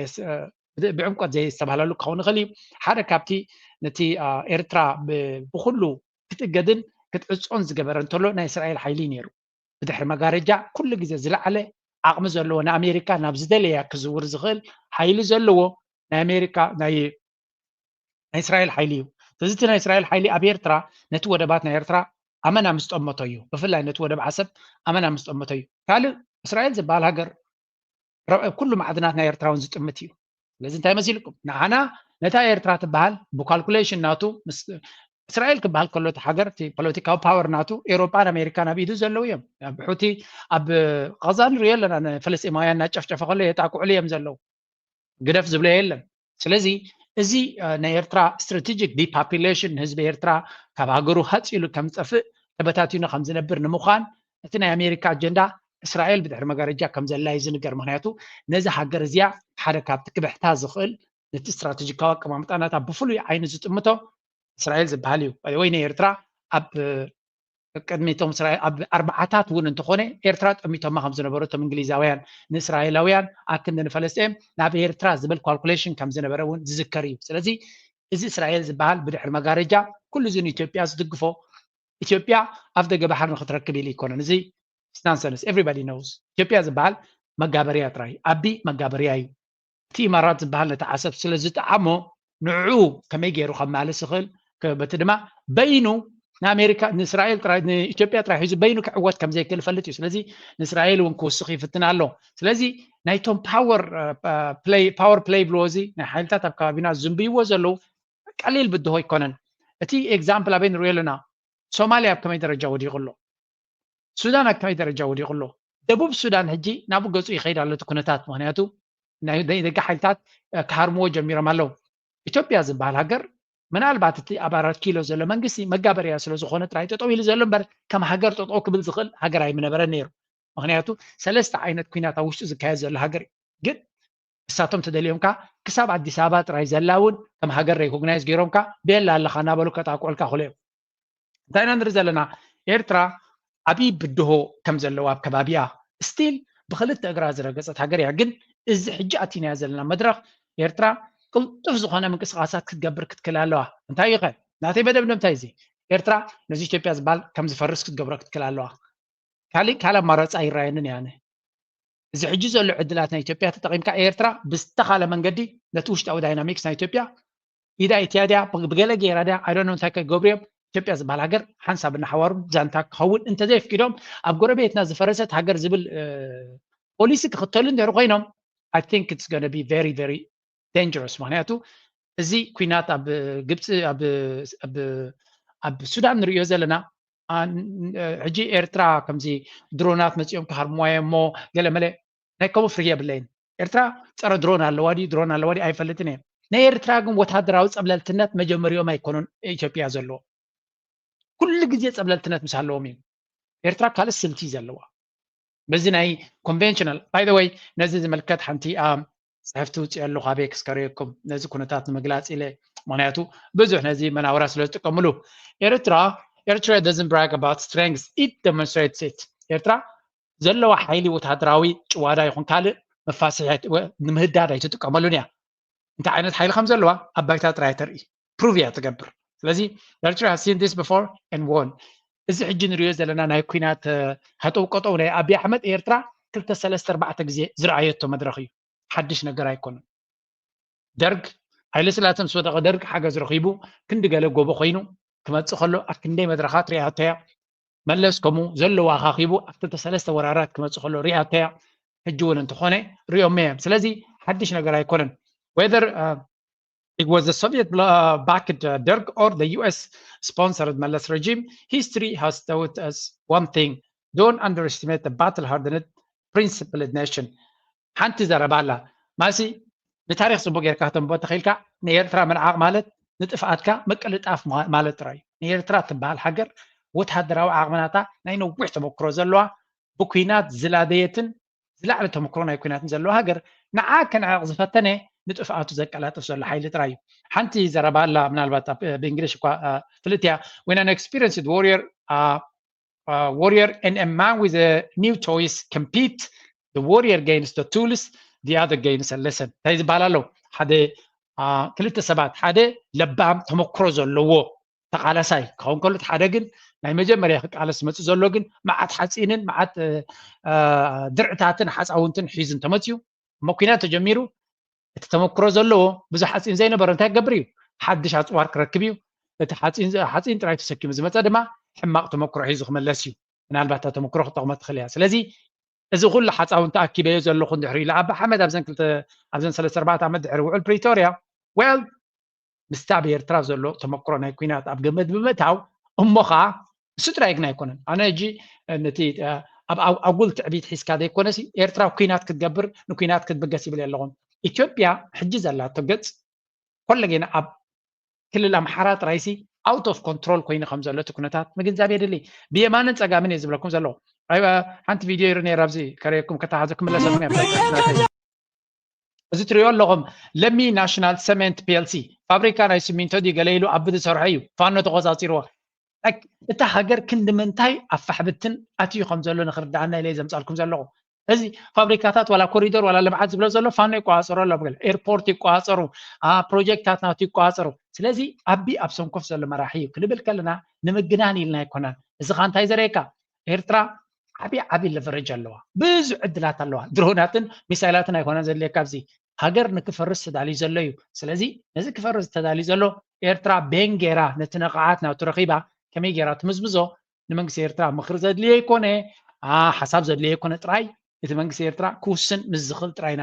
ብዕምቆት ዘየስተባህለሉ ክኸውን ይኽእል እዩ። ሓደ ካብቲ ነቲ ኤርትራ ብኩሉ ክትእገድን ክትዕፆን ዝገበረ እንተሎ ናይ እስራኤል ሓይሊ ነይሩ። ብድሕሪ መጋረጃ ኩሉ ግዜ ዝለዓለ ዓቕሚ ዘለዎ ንኣሜሪካ ናብ ዝደለያ ክዝውር ዝኽእል ሓይሊ ዘለዎ ናይ ኣሜሪካ ናይ ናይ እስራኤል ሓይሊ እዩ። ስለዚ እቲ ናይ እስራኤል ሓይሊ ኣብ ኤርትራ ነቲ ወደባት ናይ ኤርትራ ኣመና ምስ ጠመቶ እዩ። ብፍላይ ነቲ ወደብ ዓሰብ ኣመና ምስ ጠመቶ እዩ። ካልእ እስራኤል ዝበሃል ሃገር ኩሉ ማዕድናት ናይ ኤርትራ እውን ዝጥምት እዩ። ስለዚ እንታይ መሲልኩም ንዓና ነታ ኤርትራ ትበሃል ብካልኩሌሽን ናቱ እስራኤል ክበሃል ከሎ እቲ ሃገር እቲ ፖለቲካዊ ፓወር ናቱ ኤሮጳን ኣሜሪካን ኣብ ኢዱ ዘለዉ እዮም። ኣብ ሑቲ ኣብ ቃዛ ንሪኦ ኣለና ንፍልስጤማውያን እናጨፍጨፈ ከሎ የጣቅዕሉ እዮም ዘለዉ። ግደፍ ዝብሎ የለን። ስለዚ እዚ ናይ ኤርትራ ስትራቴጂክ ዲፖፑሌሽን ንህዝቢ ኤርትራ ካብ ሃገሩ ሃፅ ኢሉ ከም ዝጠፍእ ተበታቲኑ ከም ዝነብር ንምዃን እቲ ናይ ኣሜሪካ ኣጀንዳ እስራኤል ብድሕሪ መጋረጃ ከም ዘላ እዩ ዝንገር። ምክንያቱ ነዚ ሃገር እዚኣ ሓደ ካብቲ ክብሕታ ዝኽእል ነቲ ስትራቴጂካዊ ኣቀማምጣ ናታ ብፍሉይ ዓይኒ ዝጥምቶ እስራኤል ዝበሃል እዩ። ወይ ናይ ኤርትራ ኣብ ቅድሚቶም እስራኤል ኣብ ኣርባዓታት እውን እንተኾነ ኤርትራ ጠሚቶማ ከም ዝነበሩ እቶም እንግሊዛውያን ንእስራኤላውያን ኣክንዲ ንፈለስጤም ናብ ኤርትራ ዝብል ኳልኩሌሽን ከም ዝነበረ እውን ዝዝከር እዩ። ስለዚ እዚ እስራኤል ዝበሃል ብድሕሪ መጋረጃ ኩሉ እዚ ንኢትዮጵያ ዝድግፎ ኢትዮጵያ ኣብ ደገ ባሕሪ ንክትረክብ ኢሉ ኣይኮነን። እዚ ናንሰንስ everybody knows። ኢትዮጵያ ዝበሃል መጋበርያ ጥራይ ኣቢ መጋበርያ እዩ። እቲ ኢማራት ዝበሃል ነቲ ዓሰብ ስለ ዝጠዓሞ ንዕኡ ከመይ ገይሩ ከማልስ ይኽእል በቲ ድማ በይኑ ንኣሜሪካ ንእስራኤል ጥራይ ንኢትዮጵያ ጥራይ ሒዙ በይኑ ክዕወት ከም ዘይክእል ይፈልጥ እዩ። ስለዚ ንእስራኤል እውን ክውስኽ ይፍትን ኣሎ። ስለዚ ናይቶም ፓወር ፓወር ፕሌይ ይብልዎ እዚ ናይ ሓይልታት ኣብ ከባቢና ዝንብይዎ ዘለዉ ቀሊል ብድሆ ኣይኮነን። እቲ ኤግዛምፕል ኣበይ ንሪኦ ኣለና? ሶማልያ ኣብ ከመይ ደረጃ ወዲቑ ኣሎ? ሱዳን ኣብ ከመይ ደረጃ ወዲቑ ኣሎ? ደቡብ ሱዳን ሕጂ ናብኡ ገፁ ይኸይድ ኣሎ እቲ ኩነታት። ምክንያቱ ናይ ደገ ሓይልታት ክሃርምዎ ጀሚሮም ኣለዉ። ኢትዮጵያ ዝበሃል ሃገር ምናልባት እቲ ኣብ ኣራት ኪሎ ዘሎ መንግስቲ መጋበርያ ስለ ዝኾነ ጥራይ ጠጠው ኢሉ ዘሎ እምበር ከም ሃገር ጠጠው ክብል ዝኽእል ሃገር ኣይምነበረን ነይሩ። ምክንያቱ ሰለስተ ዓይነት ኩናት ኣብ ውሽጡ ዝካየድ ዘሎ ሃገር እዩ። ግን እሳቶም ተደልዮም ከኣ ክሳብ ኣዲስ ኣበባ ጥራይ ዘላ እውን ከም ሃገር ሬኮግናይዝ ገይሮም ከኣ ቤላ ኣለኻ እናበሉ ከጣቅዑልካ ክእሉ እዮም። እንታይ ኢና ንርኢ ዘለና? ኤርትራ ዓብዪ ብድሆ ከም ዘለዎ ኣብ ከባቢያ ስቲል ብክልተ እግራ ዝረገፀት ሃገር እያ። ግን እዚ ሕጂ ኣቲናያ ዘለና መድረኽ ኤርትራ ቅልጡፍ ዝኾነ ምንቅስቃሳት ክትገብር ክትክእል ኣለዋ። እንታይ እዩ ኸ ናተይ መደምደምታ? እዚ ኤርትራ ነዚ ኢትዮጵያ ዝበሃል ከም ዝፈርስ ክትገብሮ ክትክእል ኣለዋ። ካሊእ ካልእ ኣማራፂ ኣይረኣየንን እያ። እዚ ሕጂ ዘሎ ዕድላት ናይ ኢትዮጵያ ተጠቂምካ ኤርትራ ብዝተኻለ መንገዲ ነቲ ውሽጣዊ ዳይናሚክስ ናይ ኢትዮጵያ ኢዳ ኢትያ ድያ ብገለ ገይራ ድያ ኣይዶኖ እንታይ ከገብሩ እዮም። ኢትዮጵያ ዝበሃል ሃገር ሓንሳብ እናሓዋሩ ዛንታ ክኸውን እንተዘየፍቂዶም ኣብ ጎረቤትና ዝፈረሰት ሃገር ዝብል ፖሊሲ ክኽተሉ እንድሕር ኮይኖም I think it's gonna be very very dangerous። ምክንያቱ እዚ ኩናት ኣብ ግብፂ ኣብ ሱዳን ንሪኦ ዘለና ሕጂ ኤርትራ ከምዚ ድሮናት መፂኦም ክሃርምዋ እዮም እሞ ገለ መለ ናይ ከምኡ ፍርሂ የብለይን። ኤርትራ ፀረ ድሮን ኣለዋ ድዩ ድሮን ኣለዋ ድዩ ኣይፈልጥን እየ። ናይ ኤርትራ ግን ወታደራዊ ፀብለልትነት መጀመሪኦም ኣይኮኑን ኢትዮጵያ ዘለዎ ኩሉ ግዜ ፀብለልትነት ምስ ኣለዎም እዩ። ኤርትራ ካልእ ስልቲ ዘለዋ በዚ ናይ ኮንቨንሽናል ባይ ወይ ነዚ ዝምልከት ሓንቲ ፅሕፍቲ ውፅእ ኣለኹ ኣበይ ክስከረየኩም ነዚ ኩነታት ንምግላፅ ኢለ። ምክንያቱ ብዙሕ ነዚ መናውራ ስለ ዝጥቀምሉ ኤርትራ ኤርትራ doesn't brag about strength, it demonstrates it። ኤርትራ ዘለዋ ሓይሊ ወታደራዊ ጭዋዳ ይኹን ካልእ መፋስሒ ንምህዳድ ኣይትጥቀመሉን እያ። እንታይ ዓይነት ሓይሊ ከም ዘለዋ ኣብ ባይታ ጥራይ ተርኢ ፕሩቭ እያ ትገብር። ስለዚ ኤርትራ has seen this before and won። እዚ ሕጂ ንሪኦ ዘለና ናይ ኩናት ሃጠው ቀጠው ናይ ኣብይ ኣሕመድ ኤርትራ ክልተ ሰለስተ ኣርባዕተ ግዜ ዝረኣየቶ መድረኽ እዩ። ሓድሽ ነገር ኣይኮነን። ደርግ ሃይለ ስላሰ ምስ ወደቐ ደርግ ሓገዝ ረኺቡ ክንዲ ገለ ጎቦ ኮይኑ ክመፅእ ከሎ ኣብ ክንደይ መድረኻት ሪኣቶ እያ። መለስ ከምኡ ዘለዎ ኣኻኺቡ ኣብ ክልተ ሰለስተ ወራራት ክመፅእ ከሎ ሪኣቶ እያ። ሕጂ እውን እንተኾነ ሪኦሞ እዮም። ስለዚ ሓድሽ ነገር ኣይኮነን። Whether it was the Soviet backed Derg or the U S sponsored Meles regime, history has taught us one thing: don't underestimate the battle hardened principled nation. ሓንቲ ዘረባ ኣላ ማሲ ንታሪክ ፅቡቅ ጌርካ ከተንቦ ተኽኢልካ ንኤርትራ ምንዓቅ ማለት ንጥፍኣትካ ምቅልጣፍ ማለት ጥራይ እዩ። ንኤርትራ ትበሃል ሃገር ወታደራዊ ዓቕምናታ ናይ ነዊሕ ተመክሮ ዘለዋ ብኩናት ዝላደየትን ዝላዕሊ ተመክሮ ናይ ኩናትን ዘለዋ ሃገር ንዓ ክንዕቕ ዝፈተነ ንጥፍኣቱ ዘቀላጥፍ ዘሎ ሓይሊ ጥራይ እዩ። ሓንቲ ዘረባ ኣላ ምናልባት ብእንግሊሽ እኳ ፍልጥ እያ። When an experienced warrior warrior and a man with a new choice compete, the warrior gains the tools, the other gains a lesson. እንታይ ዝበሃል ኣሎ ሓደ ክልተ ሰባት ሓደ ለባም ተመክሮ ዘለዎ ተቃላሳይ ክኸውን ከሎ ሓደ ግን ናይ መጀመርያ ክቃለስ ዝመፅእ ዘሎ ግን መዓት ሓፂንን መዓት ድርዕታትን ሓፃውንትን ሒዙ እንተመፅዩ እሞ ኩናት ተጀሚሩ እቲ ተመክሮ ዘለዎ ብዙሕ ሓፂን ዘይነበሮ እንታይ ክገብር እዩ? ሓድሽ ኣፅዋር ክረክብ እዩ። እቲ ሓፂን ጥራይ ተሰኪሙ ዝመፀ ድማ ሕማቕ ተመክሮ ሒዙ ክመለስ እዩ። ምናልባት እታ ተመክሮ ክጠቕሞ ትኽእል እያ። ስለዚ እዚ ኩሉ ሓፃውን ተኣኪበዮ ዘለኹ እንድሕር ኢሉ ኣባ ሓመድ ኣብዘን ክልተ ኣብዘን ሰለስተ ኣርባዕተ ዓመት ድሕሪ ውዕል ፕሪቶርያ well ምስቲ ኣብ ኤርትራ ዘሎ ተመክሮ ናይ ኩናት ኣብ ግምት ብምእታው እሞ ከዓ እሱ ጥራይ ግን ኣይኮነን። ኣነ ሕጂ ነቲ ኣብ ኣጉል ትዕቢት ሒዝካ ዘይኮነሲ ኤርትራ ኩናት ክትገብር ንኩናት ክትብገስ ይብል ኣለኹም። ኢትዮጵያ ሕጂ ዘላቶ ገፅ ኮለጌና ኣብ ክልል ኣምሓራ ጥራይሲ out of control ኮይኑ ከም ዘሎ እቲ ኩነታት ምግንዛብ የድሊ። ብየማንን ፀጋምን እየ ዝብለኩም ዘለኹ። ሓንቲ ቪድዮ ይሩ ነይራ ኣብዚ ከረየኩም ከተሓዘ ክምለሰኩም እያ። እዚ ትሪኦ ኣለኹም ለሚ ናሽናል ሰሜንት ፒኤልሲ ፋብሪካ ናይ ሲሚንቶ ድዩ ገለ ኢሉ ኣብ ዝሰርሖ እዩ ፋኖ ተቆፃፂርዎ። እታ ሃገር ክንዲ ምንታይ ኣብ ፋሕብትን ኣትዩ ከም ዘሎ ንክርድኣና ኢለ ዘምፃልኩም ዘለኹ። እዚ ፋብሪካታት ዋላ ኮሪደር ዋላ ልምዓት ዝብሎ ዘሎ ፋኖ ይቆፃፀሮ ኣሎ። ገለ ኤርፖርት ይቆፃፀሩ፣ ፕሮጀክትታት ናቱ ይቆፃፀሩ። ስለዚ ኣቢ ኣብ ሰንኮፍ ዘሎ መራሒ እዩ ክንብል ከለና ንምግናን ኢልና ኣይኮናን። እዚ ካ እንታይ ዘርእየካ? ኤርትራ ዓብዪ ዓብዪ ለቨረጅ ኣለዋ። ብዙሕ ዕድላት ኣለዋ። ድሮናትን ሚሳይላትን ኣይኮነን ዘድልየካ ኣብዚ ሃገር ንክፈርስ ተዳልዩ ዘሎ እዩ። ስለዚ ነዚ ክፈርስ ተዳልዩ ዘሎ ኤርትራ ቤን ጌራ ነቲ ነቕዓት ናቱ ረኺባ ከመይ ጌራ ትምዝምዞ ንመንግስቲ ኤርትራ ምኽሪ ዘድልዮ ይኮነ ሓሳብ ዘድልዮ ይኮነ ጥራይ እቲ መንግስቲ ኤርትራ ክውስን ምስ ዝኽእል ጥራይና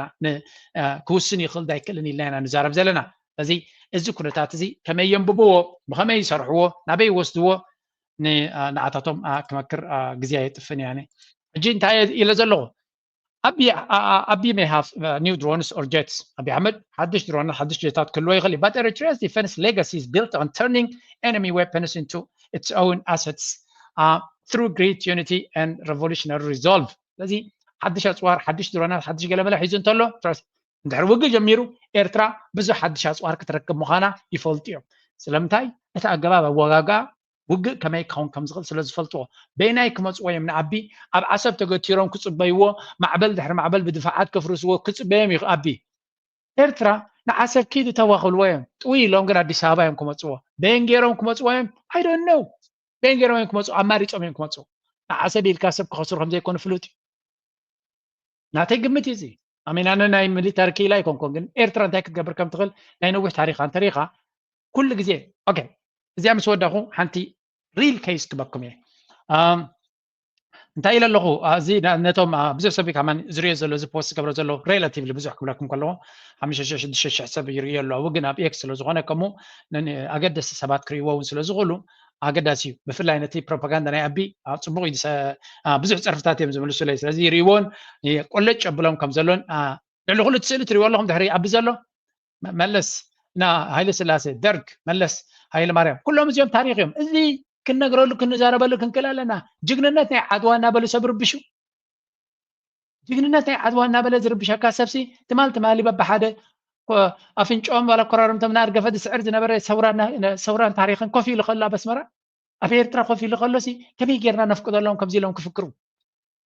ክውስን ይኽእል ዳይክእልን ኢልና ኢና ንዛረብ ዘለና። ስለዚ እዚ ኩነታት እዚ ከመይ የንብብዎ፣ ብኸመይ ይሰርሕዎ፣ ናበይ ይወስድዎ ንዓታቶም ክመክር ግዜ ኣየጥፍን እያ። ሕጂ እንታይ ኢለ ዘለኹ? Abiy, uh, Abiy may have uh, new drones or jets. Abiy Ahmed ሓድሽ ድሮን ሓድሽ ጀታት ክህልዎ ይኽእል እዩ። But Eritrea's defense legacy is built on turning enemy weapons into its own assets uh, through great unity and revolutionary resolve. ስለዚ ሓድሽ ኣፅዋር፣ ሓድሽ ድሮናት፣ ሓድሽ ገለመለ ሒዙ እንተሎ እንድሕር ውግእ ጀሚሩ ኤርትራ ብዙሕ ሓድሽ ኣፅዋር ክትረክብ ምዃና ይፈልጡ እዮም። ስለምንታይ እቲ ኣገባብ ኣወጋጋ ውግእ ከመይ ክኸውን ከም ዝኽእል ስለ ዝፈልጥዎ። በይናይ ክመፅዎ እዮም ንኣቢ። ኣብ ዓሰብ ተገቲሮም ክፅበይዎ፣ ማዕበል ድሕሪ ማዕበል ብድፋዓት ከፍርስዎ ክፅበዮም እዩ ኣቢ። ኤርትራ ንዓሰብ ኪድ እተዋ ክብልዎ እዮም። ጥውይ ኢሎም ግን ኣዲስ ኣበባ እዮም ክመፅዎ። በየን ገይሮም ክመፅዎ እዮም? I don't know። በየን ገይሮም እዮም ክመፅዎ? ኣማሪፆም እዮም ክመፅዎ። ንዓሰብ ኢልካ ሰብ ክኸስሩ ከም ዘይኮኑ ፍሉጥ እዩ። ናተይ ግምት እዩ እዚ። ኣሜናነ ናይ ሚሊታሪ ክኢላ ኣይኮንኩን፣ ግን ኤርትራ እንታይ ክትገብር ከም ትኽእል ናይ ነዊሕ ታሪኻ እንተሪኻ ኩሉ ግዜ። ኦኬ፣ እዚኣ ምስ ወዳኹ ሓንቲ ሪል ኬስ ክበኩም እየ። ኣም፣ እንታይ ኢለ ኣለኹ? አ፣ እዚ ና-፣ ነቶም፣ አ፣ ብዙሕ ሰብ ከማን ዝሪኦ ዘሎ፣ እዚ ፖስት ዝገብሮ ዘሎ ሬላቲቭሊ ብዙሕ ክብለኩም ከለዎ ሓሙሽተ ሽሕ ሽዱሽተ ሽሕ ሰብ ይርእዮ ኣሎ። ኣብኡ ግን ኣብ ኤክስ ስለ ዝኾነ ከምኡ ን-፣ ኣገደስቲ ሰባት ክርእይዎ እውን ስለ ዝኽእሉ ኣገዳሲ እዩ። ብፍላይ ነቲ ፕሮፓጋንዳ ናይ ኣቢ፣ አ፣ ጽቡቕ እዩ ዝሰ-፣ አ፣ ብዙሕ ጸርፍታት እዮም ዝምልሱለይ። ስለዚ ይርእይዎን፣ የ-፣ ቆለጭ የብሎም ከም ዘሎን፣ አ፣ ልዕሊ ኩሉ እቲ ስእሊ ትርእይዎ ኣለኹም ድሕሪ ኣቢ ዘሎ መ-፣ መለስ፣ ና ሃይለ ስላሴ፣ ደርግ፣ መለስ፣ ሃይለ ማርያም፣ ኩሎም እዚኦም ታሪኽ እዮም። እዚ ክንነግረሉ፣ ክንዛረበሉ ክንክእል ኣለና። ጅግንነት ናይ ዓድዋ እናበሉ ሰብ ርብሹ። ጅግንነት ናይ ዓድዋ እናበለ ዝርብሸካ ሰብሲ ትማል ትማሊ በብሓደ ኮ-፣ ኣፍንጫኦም ዋላ ኮራርምቶም እናርገፈ ዝስዕር ዝነበረ ሰውራና-፣ ሰውራን ታሪኽን ኮፍ ኢሉ ከሎ ኣብ ኣስመራ፣ ኣብ ኤርትራ ኮፍ ኢሉ ከሎሲ ከመይ ጌርና ነፍቅደሎም ከምዚ ኢሎም ክፍክሩ?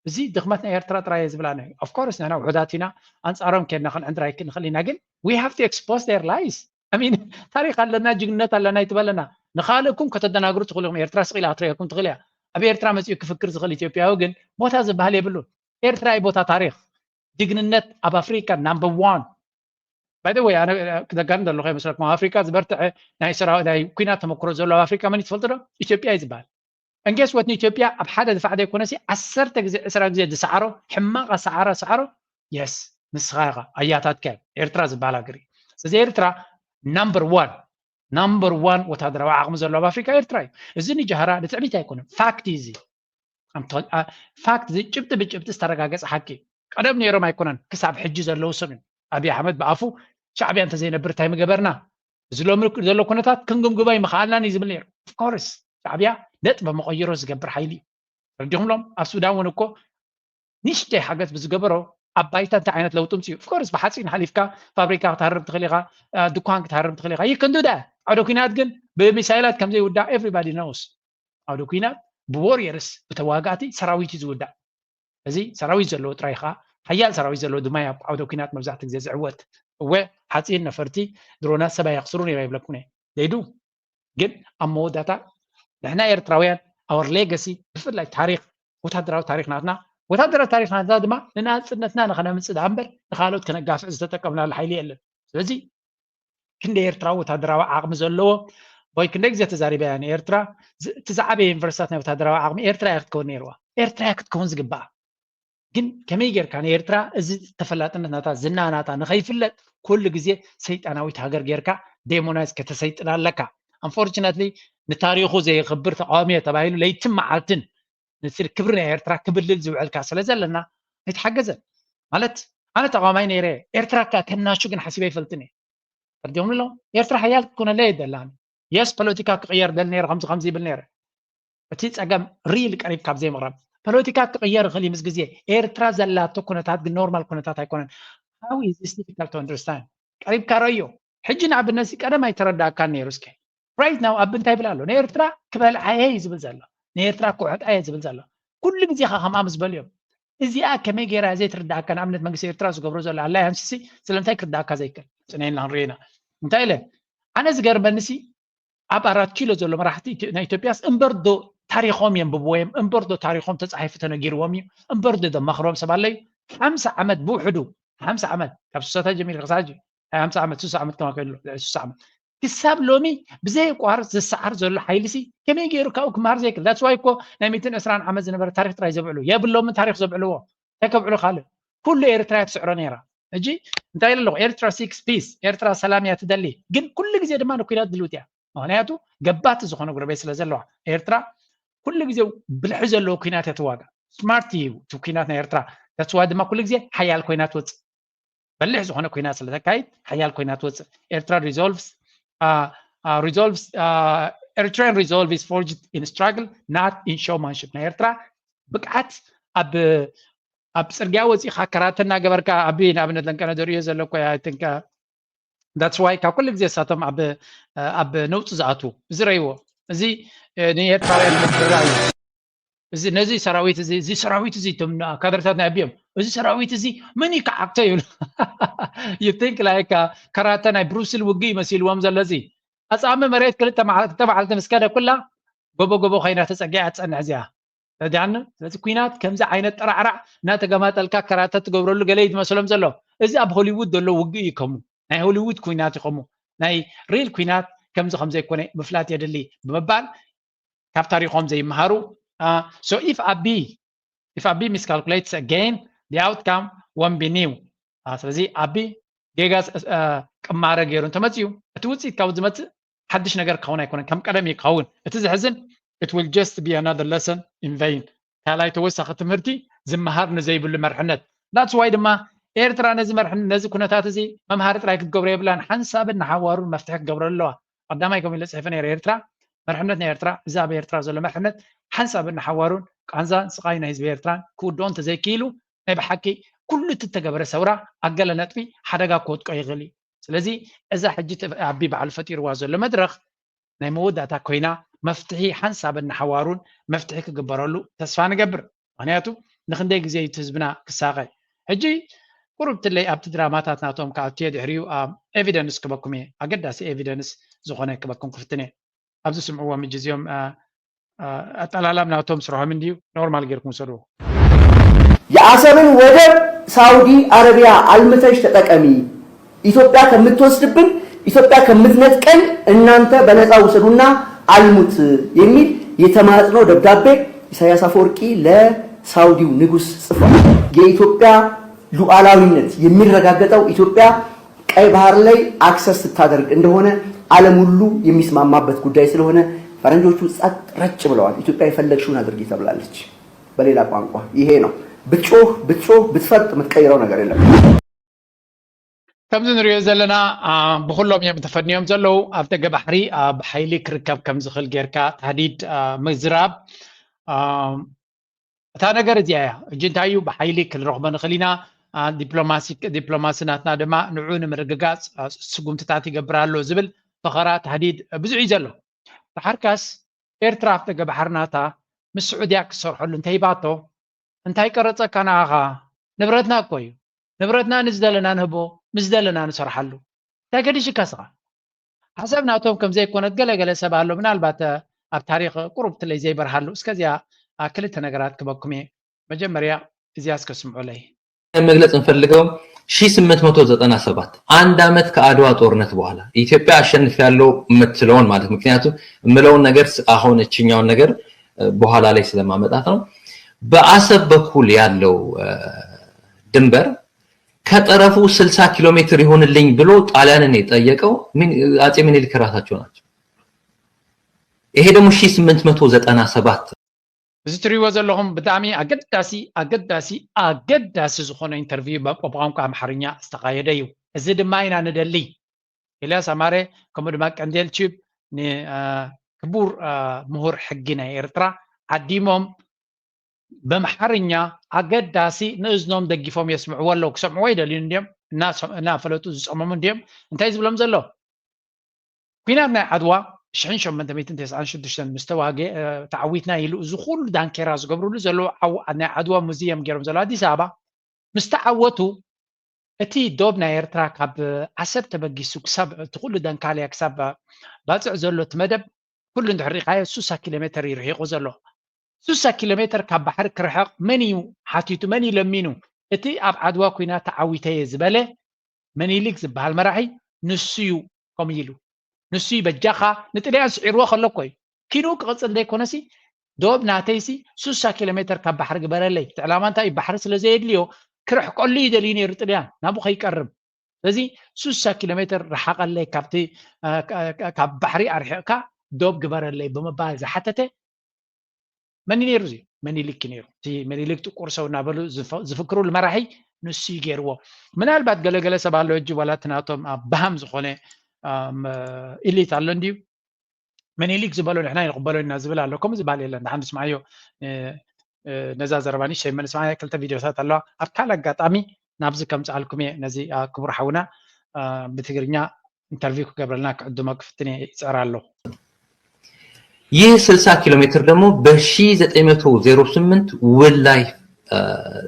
እዚ ድኽመት ናይ ኤርትራ ጥራይ እየ ዝብላ። ናይ ኦፍ ኮርስ ንሕና ውሑዳት ኢና፣ ኣንጻሮም ኬድና ክንዕንድር ኣይክንኽእል ኢና፣ ግን we have to expose their lies። I mean፣ ታሪኽ ኣለና፣ ጅግንነት ኣለና ይትበለና። ንኻልእኩም ከተደናግሩ ትኽእሉ ኢኹም። ኤርትራ ስቕ ኢላ ክትርእየኩም ትኽእል እያ። ኣብ ኤርትራ መጺኡ ክፍክር ዝኽእል ኢትዮጵያዊ ግን ቦታ ዝበሃል የብሉን። ኤርትራ እዩ ቦታ ታሪኽ። ጅግንነት ኣብ ኣፍሪካ ናምበር ዋን። By the way፣ ኣነ ክደጋግም ዘለኹ ይመስለኩም፣ ኣብ ኣፍሪካ ዝበርትዐ ናይ ሰራዊት ናይ ኩናት ተመክሮ ዘሎ ኣብ ኣፍሪካ መን እዩ ትፈልጡ ዶ? ኢትዮጵያ እዩ ዝበሃል። And guess what? ንኢትዮጵያ ኣብ ሓደ ድፋዕ ዘይኮነሲ ዓሰርተ ግዜ፣ ዕስራ ግዜ ዝሰዓሮ ሕማቕ ኣሰዓራ ሰዓሮ። የስ፣ ንስኻ ኢኻ፣ ኣያታትካ እዮም። ኤርትራ ዝበሃል ሃገር እዩ። ስለዚ ኤርትራ ናምበር ዋን፣ ናምበር ዋን ወታደራዊ ዓቕሚ ዘለዎ ኣብ ኣፍሪካ ኤርትራ እዩ። እዚ ንጃህራ ንትዕቢት ኣይኮነን፣ ፋክት እዩ እዚ። ፋክት፣ ጭብጢ ብጭብጢ ዝተረጋገፀ ሓቂ። ቀደም ነይሮም ኣይኮነን፣ ክሳብ ሕጂ ዘለዉ ሰብ እዮም። ኣብይ ኣሕመድ ብኣፉ ሻዕብያ እንተዘይነብር እንታይ ምገበርና፣ እዚ ሎሚ ዘሎ ኩነታት ክንግምግሞ ኣይምኸኣልናን እዩ ዝብል ነይሩ። ኦፍኮርስ ሻዕብያ ነጥበ መቐይሮ ዝገብር ሓይሊ እዩ። ረዲኹምሎም ኣብ ሱዳን እውን እኮ ንሽተይ ሓገዝ ብዝገበሮ ኣብ ባይታ እንታይ ዓይነት ለውጢ ምፅኡ? ኦፍኮርስ ብሓፂን ሓሊፍካ ፋብሪካ ክትሃርም ትኽእል ኢኻ፣ ድኳን ክትሃርም ትኽእል ኢኻ። ይክንዱ ዳ ዓውደ ኩናት ግን ብሚሳይላት ከም ዘይውዳእ ኤቭሪባዲ ኖውስ። ዓውደ ኩናት ብዎሪየርስ ብተዋጋእቲ ሰራዊት እዩ ዝውዳእ። እዚ ሰራዊት ዘለዎ ጥራይ ከዓ ሓያል ሰራዊት ዘለዎ ድማ ኣብ ዓውደ ኩናት መብዛሕትኡ ግዜ ዝዕወት። እወ ሓፂን ነፈርቲ ድሮናት ሰብ ኣየኽስሩን እዮም ኣይብለኩን እየ ዘይዱ። ግን ኣብ መወዳእታ ንሕና ኤርትራውያን ኣወር ሌገሲ ብፍላይ ታሪኽ ወታደራዊ ታሪኽ ናትና ወታደራዊ ታሪኽ ናትና ድማ ንናፅነትና ንኸነምፅእ ዳኣ እምበር ንኻልኦት ከነጋፍዕ ዝተጠቀምናሉ ሓይሊ የለን። ስለዚ ክንደይ ኤርትራዊ ወታደራዊ ዓቕሚ ዘለዎ ወይ ክንደይ ግዜ ተዛሪበያ ንኤርትራ ዝ-፣ እቲ ዝዓበየ ዩኒቨርሲታት ናይ ወታደራዊ ዓቕሚ ኤርትራ እያ ክትከውን ነይርዋ። ኤርትራ እያ ክትከውን ዝግባኣ። ግን ከመይ ጌርካ ንኤርትራ እዚ ተፈላጥነት ናታ ዝና ናታ ንኸይፍለጥ ኩሉ ግዜ ሰይጣናዊት ሃገር ጌርካ ዴሞናይዝ ከተሰይጥና ኣለካ። ኣንፎርችነትሊ ንታሪኹ ዘየኽብር ተቃዋሚ እየ ተባሂሉ ለይትን መዓልትን ነቲ ክብሪ ናይ ኤርትራ ክብልል ዝውዕልካ ስለ ዘለና ኣይተሓገዘን። ማለት ኣነ ተቃዋማይ ነይረ፣ ኤርትራ ከ ከናሹ ግን ሓሲበ ኣይፈልጥን እየ። ተርዲኹም ኣለኹም? ኤርትራ ሓያል ክትኮነለይ ኣይደላን። የስ ፖለቲካ ክቕየር ደል ነይረ፣ ከምዚ ከምዚ ይብል ነይረ። እቲ ጸገም ሪል ቀሪብ ካብ ዘይምቕራብ ፖለቲካ ክቕየር ይኽእል እዩ ምስ ግዜ። ኤርትራ ዘላቶ ኩነታት ግን ኖርማል ኩነታት ኣይኮነን። How is this difficult to understand? ቀሪብካ ረዮ። ሕጂ ንኣብነት ሲ ቀደም ኣይተረዳእካን ነይሩ። እስከ ራይት ናው ኣብ እንታይ ይብል ኣሎ? ንኤርትራ ክበልዓ እየ እዩ ዝብል ዘሎ። ንኤርትራ ክውሕጣ እየ ዝብል ዘሎ። ኩሉ ግዜ ኸ ከምኣ ምስ በሉ እዮም። እዚኣ ከመይ ገይራ እያ ዘይትርዳእካ? ንኣብነት መንግስቲ ኤርትራ ዝገብሮ ዘሎ ኣላያንስ ሲ ስለምንታይ ክርዳእካ ዘይክእል? ጽነ ኢልና ክንሪኦ ኢና። እንታይ ኢለ? ኣነ ዝገርመኒ ሲ ኣብ ኣራት ኪሎ ዘሎ መራሕቲ ኢትዮ-፣ ናይ ኢትዮጵያስ እምበር ዶ ታሪኾም የንብብዎ እዮም? እምበር ዶ ታሪኾም ተጻሒፉ ተነጊርዎም እዩ? እምበር ዶ ዘማኽሮም ሰብ ኣሎ እዩ? ሓምሳ ዓመት ብውሕዱ፣ ሓምሳ ዓመት ካብ ስሳታት ጀሚሩ ክሳብ ሕጂ፣ ሓምሳ ዓመት፣ ስሳ ዓመት ከማ ከይሉ፣ ልዕሊ ስሳ ዓመት ክሳብ ሎሚ ብዘይ ቋር ዝሰዓር ዘሎ ሓይሊ ሲ ከመይ ገይሩ ካብኡ ክመሃር ዘይክእል? That's why እኮ ናይ ሚእትን ዕስራን ዓመት ዝነበረ ታሪኽ ጥራይ ዘብዕሉ የብሎምን። ታሪኽ ዘብዕልዎ እንታይ ከብዕሉ ካልእ? ኩሉ ኤርትራ እያ ትስዕሮ ነይራ። ሕጂ እንታይ ኢለ ኣለኹ? ኤርትራ ሲክስ ፒስ፣ ኤርትራ ሰላም እያ ትደሊ፣ ግን ኩሉ ግዜ ድማ ንኩናት ድልውቲ እያ። ምኽንያቱ ገባቲ ዝኾነ ጉረቤት ስለ ዘለዋ ኤርትራ ኩሉ ግዜ ብልሒ ዘለዎ ኩናት እያ ትዋጋ። ስማርት እዩ እቲ ኩናት ናይ ኤርትራ። That's why ድማ ኩሉ ግዜ ሓያል ኮይና ትወፅእ። በሊሕ ዝኾነ ኩናት ስለ ተካይድ ሓያል ኮይና ትወፅእ። ኤርትራ resolves, uh, uh, resolves, uh, Eritrean resolve is forged in struggle, not in showmanship። ናይ ኤርትራ ብቅዓት ኣብ፣ ኣብ ፅርግያ ወፂኻ ከራተ እናገበርካ፣ ኣቢ ንኣብነት ለንቀነ ዘርእዮ ዘሎ እኮ እያ፣ I think, uh, that's why ካብ ኩሉ ግዜ እሳቶም ኣብ፣ ኣብ ነውፂ ዝኣትዉ ዝረይዎ። እዚ ንኤርትራውያን ምድራይ እዚ ነዚ ሰራዊት እዚ እዚ ሰራዊት እዚ እቶም ካድረታት ናይ ኣቢዮም እዚ ሰራዊት እዚ መን ይከዓብቶ ይብሉ። You think like ከራተ ናይ ብሩስል ውግእ ይመሲልዎም ዘሎ። እዚ ኣጻሚ መሬት ክልተ መዓልቲ ምስ ከደ ኩላ ጎቦ ጎቦ ኮይና ተጸጊዓ ትጸንሕ እዚኣ። ረዲኣኒ። ስለዚ ኩናት ከምዚ ዓይነት ጠራዕራዕ እናተገማጠልካ ከራተ ትገብረሉ ገለ እዩ ዝመስሎም ዘሎ። እዚ ኣብ ሆሊውድ ዘሎ ውግእ እዩ ከሙ ናይ ሆሊውድ ኩናት ይኸሙ ናይ ሪል ኩናት ከምዚ ከምዘይኮነ ምፍላጥ የድሊ ብምባል ካብ ታሪኾም ዘይመሃሩ። So if ኣቢ if ኣቢ miscalculates again, the outcome won't be new. ስለዚ ኣቢ ጌጋ ቅማረ ገይሩ እንተመፅዩ እቲ ውፅኢት ካብኡ ዝመፅእ ሓድሽ ነገር ክኸውን ኣይኮነን፣ ከም ቀደም እዩ ክኸውን። እቲ ዝሕዝን it will just be another lesson in vain። ካልኣይ ተወሳኺ ትምህርቲ ዝመሃር ንዘይብሉ መርሕነት። That's why ድማ ኤርትራ ነዚ መርሕነት ነዚ ኩነታት እዚ መምሃሪ ጥራይ ክትገብሮ የብላን፣ ሓንሳብን ንሓዋሩን መፍትሒ ክትገብረሉ ኣለዋ። ቀዳማይ ከምኡ ኢለ ፅሒፈ ነይረ። ኤርትራ መርሕነት ናይ ኤርትራ እዚ ኣብ ኤርትራ ዘሎ መርሕነት ሓንሳብን ንሓዋሩን ቃንዛን ስቓይ ናይ ህዝቢ ኤርትራን ክውድኦ እንተዘይክኢሉ ናይ ብሓቂ ኩሉ እቲ እተገበረ ሰውራ ኣብ ገለ ነጥቢ ሓደጋ ክወድቆ ይኽእል እዩ። ስለዚ እዛ ሕጂ ኣቢ ባዕሉ ፈጢርዋ ዘሎ መድረኽ ናይ መወዳእታ ኮይና መፍትሒ ሓንሳብን ንሓዋሩን መፍትሒ ክግበረሉ ተስፋ ንገብር። ምክንያቱ ንክንደይ ግዜ እዩ እቲ ህዝብና ክሳቐ። ሕጂ ቁሩብ ትለይ ኣብቲ ድራማታት ናቶም ክኣቱ እየ፣ ድሕሪኡ ኤቪደንስ ክበኩም እየ፣ ኣገዳሲ ኤቪደንስ ዝኾነ ክበኩም ክፍትን እየ። ኣብዚ ስምዕዎም ሕጂ እዚኦም ኣጠላላም ናቶም ስርሖም እንድዩ፣ ኖርማል ጌርኩም ውሰድዎ። የአሰብን ወደብ ሳውዲ አረቢያ አልምተሽ ተጠቀሚ፣ ኢትዮጵያ ከምትወስድብን ኢትዮጵያ ከምትነጥቀን እናንተ በነፃ ውሰዱና አልሙት የሚል የተማጽኖ ደብዳቤ ኢሳያስ አፈወርቂ ለሳውዲው ንጉስ ጽፏል። የኢትዮጵያ ሉዓላዊነት የሚረጋገጠው ኢትዮጵያ ቀይ ባህር ላይ አክሰስ ስታደርግ እንደሆነ ዓለም ሁሉ የሚስማማበት ጉዳይ ስለሆነ ፈረንጆቹ ጸጥ ረጭ ብለዋል። ኢትዮጵያ የፈለግሽውን አድርጊ ተብላለች። በሌላ ቋንቋ ይሄ ነው። ብትጮህ ብትጮህ ብትፈጥ የምትቀይረው ነገር የለም። ከምዚ ንሪኦ ዘለና ብኩሎም እዮም ተፈንዮም ዘለዉ። ኣብ ደገ ባሕሪ ብሓይሊ ክርከብ ከም ዝኽእል ጌርካ ታህዲድ ምዝራብ እታ ነገር እዚኣ እያ። ሕጂ እንታይ እዩ ብሓይሊ ክንረኽቦ ንኽእል ኢና፣ ዲፕሎማሲ ናትና ድማ ንዑ ንምርግጋፅ ስጉምትታት ይገብር ኣሎ ዝብል ፈኸራ ታህዲድ ብዙሕ እዩ ዘሎ። ደሓርካስ ኤርትራ ኣብ ደገ ባሕሪ ናታ ምስ ስዑድያ ክትሰርሐሉ እንተሂባቶ እንታይ ቀረፀካ ንዓኻ? ንብረትና እኮ እዩ። ንብረትና ንዝደለና ንህቦ፣ ምስ ዝደለና ንሰርሓሉ። እንታይ ገዲሽካ ስኻ? ዓሰብ ናቶም ከም ዘይኮነት ገለ ገለ ሰብ ኣሎ፣ ምናልባት ኣብ ታሪኽ ቁሩብ ትለይ ዘይበርሃሉ። እስከዚኣ ክልተ ነገራት ክበኩም እየ። መጀመርያ እዚኣ እስከ ስምዑለይ። መግለጽ እንፈልገው ሺህ ስምንት መቶ ዘጠና ሰባት አንድ ዓመት ከአድዋ ጦርነት በኋላ ኢትዮጵያ አሸንፊያለሁ የምትለውን ማለት ምክንያቱም የምለውን ነገር አሁን እችኛውን ነገር በኋላ ላይ ስለማመጣት ነው። በአሰብ በኩል ያለው ድንበር ከጠረፉ ስልሳ ኪሎ ሜትር ይሁንልኝ ብሎ ጣሊያንን የጠየቀው አጼ ምኒልክ ራሳቸው ናቸው። ይሄ ደግሞ ሺህ ስምንት መቶ ዘጠና ሰባት እዚ ትሪእዎ ዘለኹም ብጣዕሚ ኣገዳሲ ኣገዳሲ ኣገዳሲ ዝኾነ ኢንተርቪው ብቋንቋ ኣምሓርኛ ዝተኻየደ እዩ። እዚ ድማ ኢና ንደሊ። ኤልያስ ኣማረ ከምኡ ድማ ቀንዴል ቲዩብ ንክቡር ምሁር ሕጊ ናይ ኤርትራ ዓዲሞም በምሓርኛ ኣገዳሲ ንእዝኖም ደጊፎም የስምዕዎ ኣለዉ። ክሰምዕዎ ይደልዩ እንድዮም፣ እናፈለጡ ዝጸመሙ እንድዮም። እንታይ ዝብሎም ዘሎ? ኲናት ናይ ዓድዋ ሽሕን ሸሞንተ ሚእትን ተስዓን ሽዱሽተን ምስ ተዋግአ ተዓዊትና ኢሉ እዚ ኩሉ ዳንኬራ ዝገብርሉ ዘለዉ ናይ ዓድዋ ሙዝየም ገይሮም ዘለዉ ኣዲስ ኣበባ ምስ ተዓወቱ እቲ ዶብ ናይ ኤርትራ ካብ ዓሰብ ተበጊሱ ክሳብ እቲ ኩሉ ደንካልያ ክሳብ ባጽዕ ዘሎ እቲ መደብ ኩሉ እንድሕር ሪኢኻዮ ሱሳ ኪሎ ሜተር እዩ ርሒቑ ዘሎ። ሱሳ ኪሎ ሜተር ካብ ባሕሪ ክርሕቕ መን እዩ ሓቲቱ? መን እዩ ለሚኑ? እቲ ኣብ ዓድዋ ኲናት ተዓዊተ እየ ዝበለ መኒሊክ ዝበሃል መራሒ ንሱ እዩ ከምኡ ኢሉ። ንሱ እዩ በጃኻ ንጥልያን ስዒርዎ ከሎ እኮ እዩ። ኪንኡ ክቕጽል ዘይኮነሲ ዶብ ናተይሲ ሱሳ ኪሎ ሜተር ካብ ባሕሪ ግበረለይ። እቲ ዕላማ እንታይ እዩ? ባሕሪ ስለ ዘየድልዮ ክርሕቀሉ እዩ ደልዩ ነይሩ ጥልያን ናብኡ ከይቀርብ። ስለዚ ሱሳ ኪሎ ሜተር ርሓቐለይ ካብቲ ካብ ባሕሪ ኣርሒቕካ ዶብ ግበረለይ ብምባል ዝሓተተ መን እዩ ነይሩ? እዚ መኒሊክ እዩ ነይሩ። እቲ መኒሊክ ጥቁር ሰው እናበሉ ዝፍክሩሉ መራሒ ንሱ እዩ ገይርዎ። ምናልባት ገለገለ ሰብ ኣሎ ሕጂ ዋላ እቲ ናቶም ኣብ ባሃም ዝኾነ ኢሊት ኣሎ እንድዩ መኒሊክ ዝበሎ ንሕና ይንቕበሎ ኢና ዝብል ኣሎ። ከምኡ ዝበሃል የለን። ደሓን ንስምዓዮ ነዛ ዘረባ ንእሽተይ መን ስምዓያ ክልተ ቪድዮታት ኣለዋ። ኣብ ካልእ ኣጋጣሚ ናብዚ ከምፅኣልኩም እየ ነዚ ክቡር ሓውና ብትግርኛ ኢንተርቪው ክገብረልና ክዕድሞ ክፍትን እየ ይፅዕር ኣለኹ። ይህ ስልሳ ኪሎ ሜትር ደግሞ በ ሺህ ዘጠኝ መቶ ዜሮ ስምንት ውል ላይ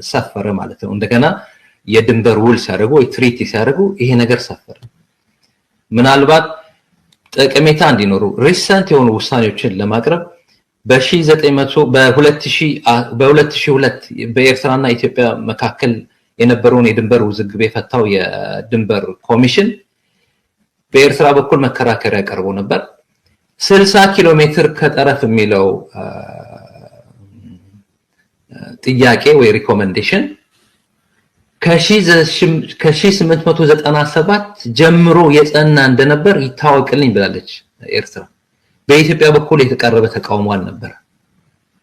ሰፈረ ማለት ነው። እንደገና የድንበር ውል ሲያደርጉ ወይ ትሪቲ ሲያደርጉ ይሄ ነገር ሰፈረ። ምናልባት ጠቀሜታ እንዲኖሩ ሪሰንት የሆኑ ውሳኔዎችን ለማቅረብ በ ሺህ ዘጠኝ መቶ በ ሁለት ሺህ በ ሁለት ሺህ ሁለት በኤርትራና ኢትዮጵያ መካከል የነበረውን የድንበር ውዝግብ የፈታው የድንበር ኮሚሽን በኤርትራ በኩል መከራከሪያ ቀርቦ ነበር። ስልሳ ኪሎ ሜትር ከጠረፍ የሚለው ጥያቄ ወይ ሪኮመንዴሽን ከ ሺህ ስምንት መቶ ዘጠና ሰባት ጀምሮ የጸና እንደነበር ይታወቅልኝ ብላለች ኤርትራ። በኢትዮጵያ በኩል የተቀረበ ተቃውሞ አልነበረ።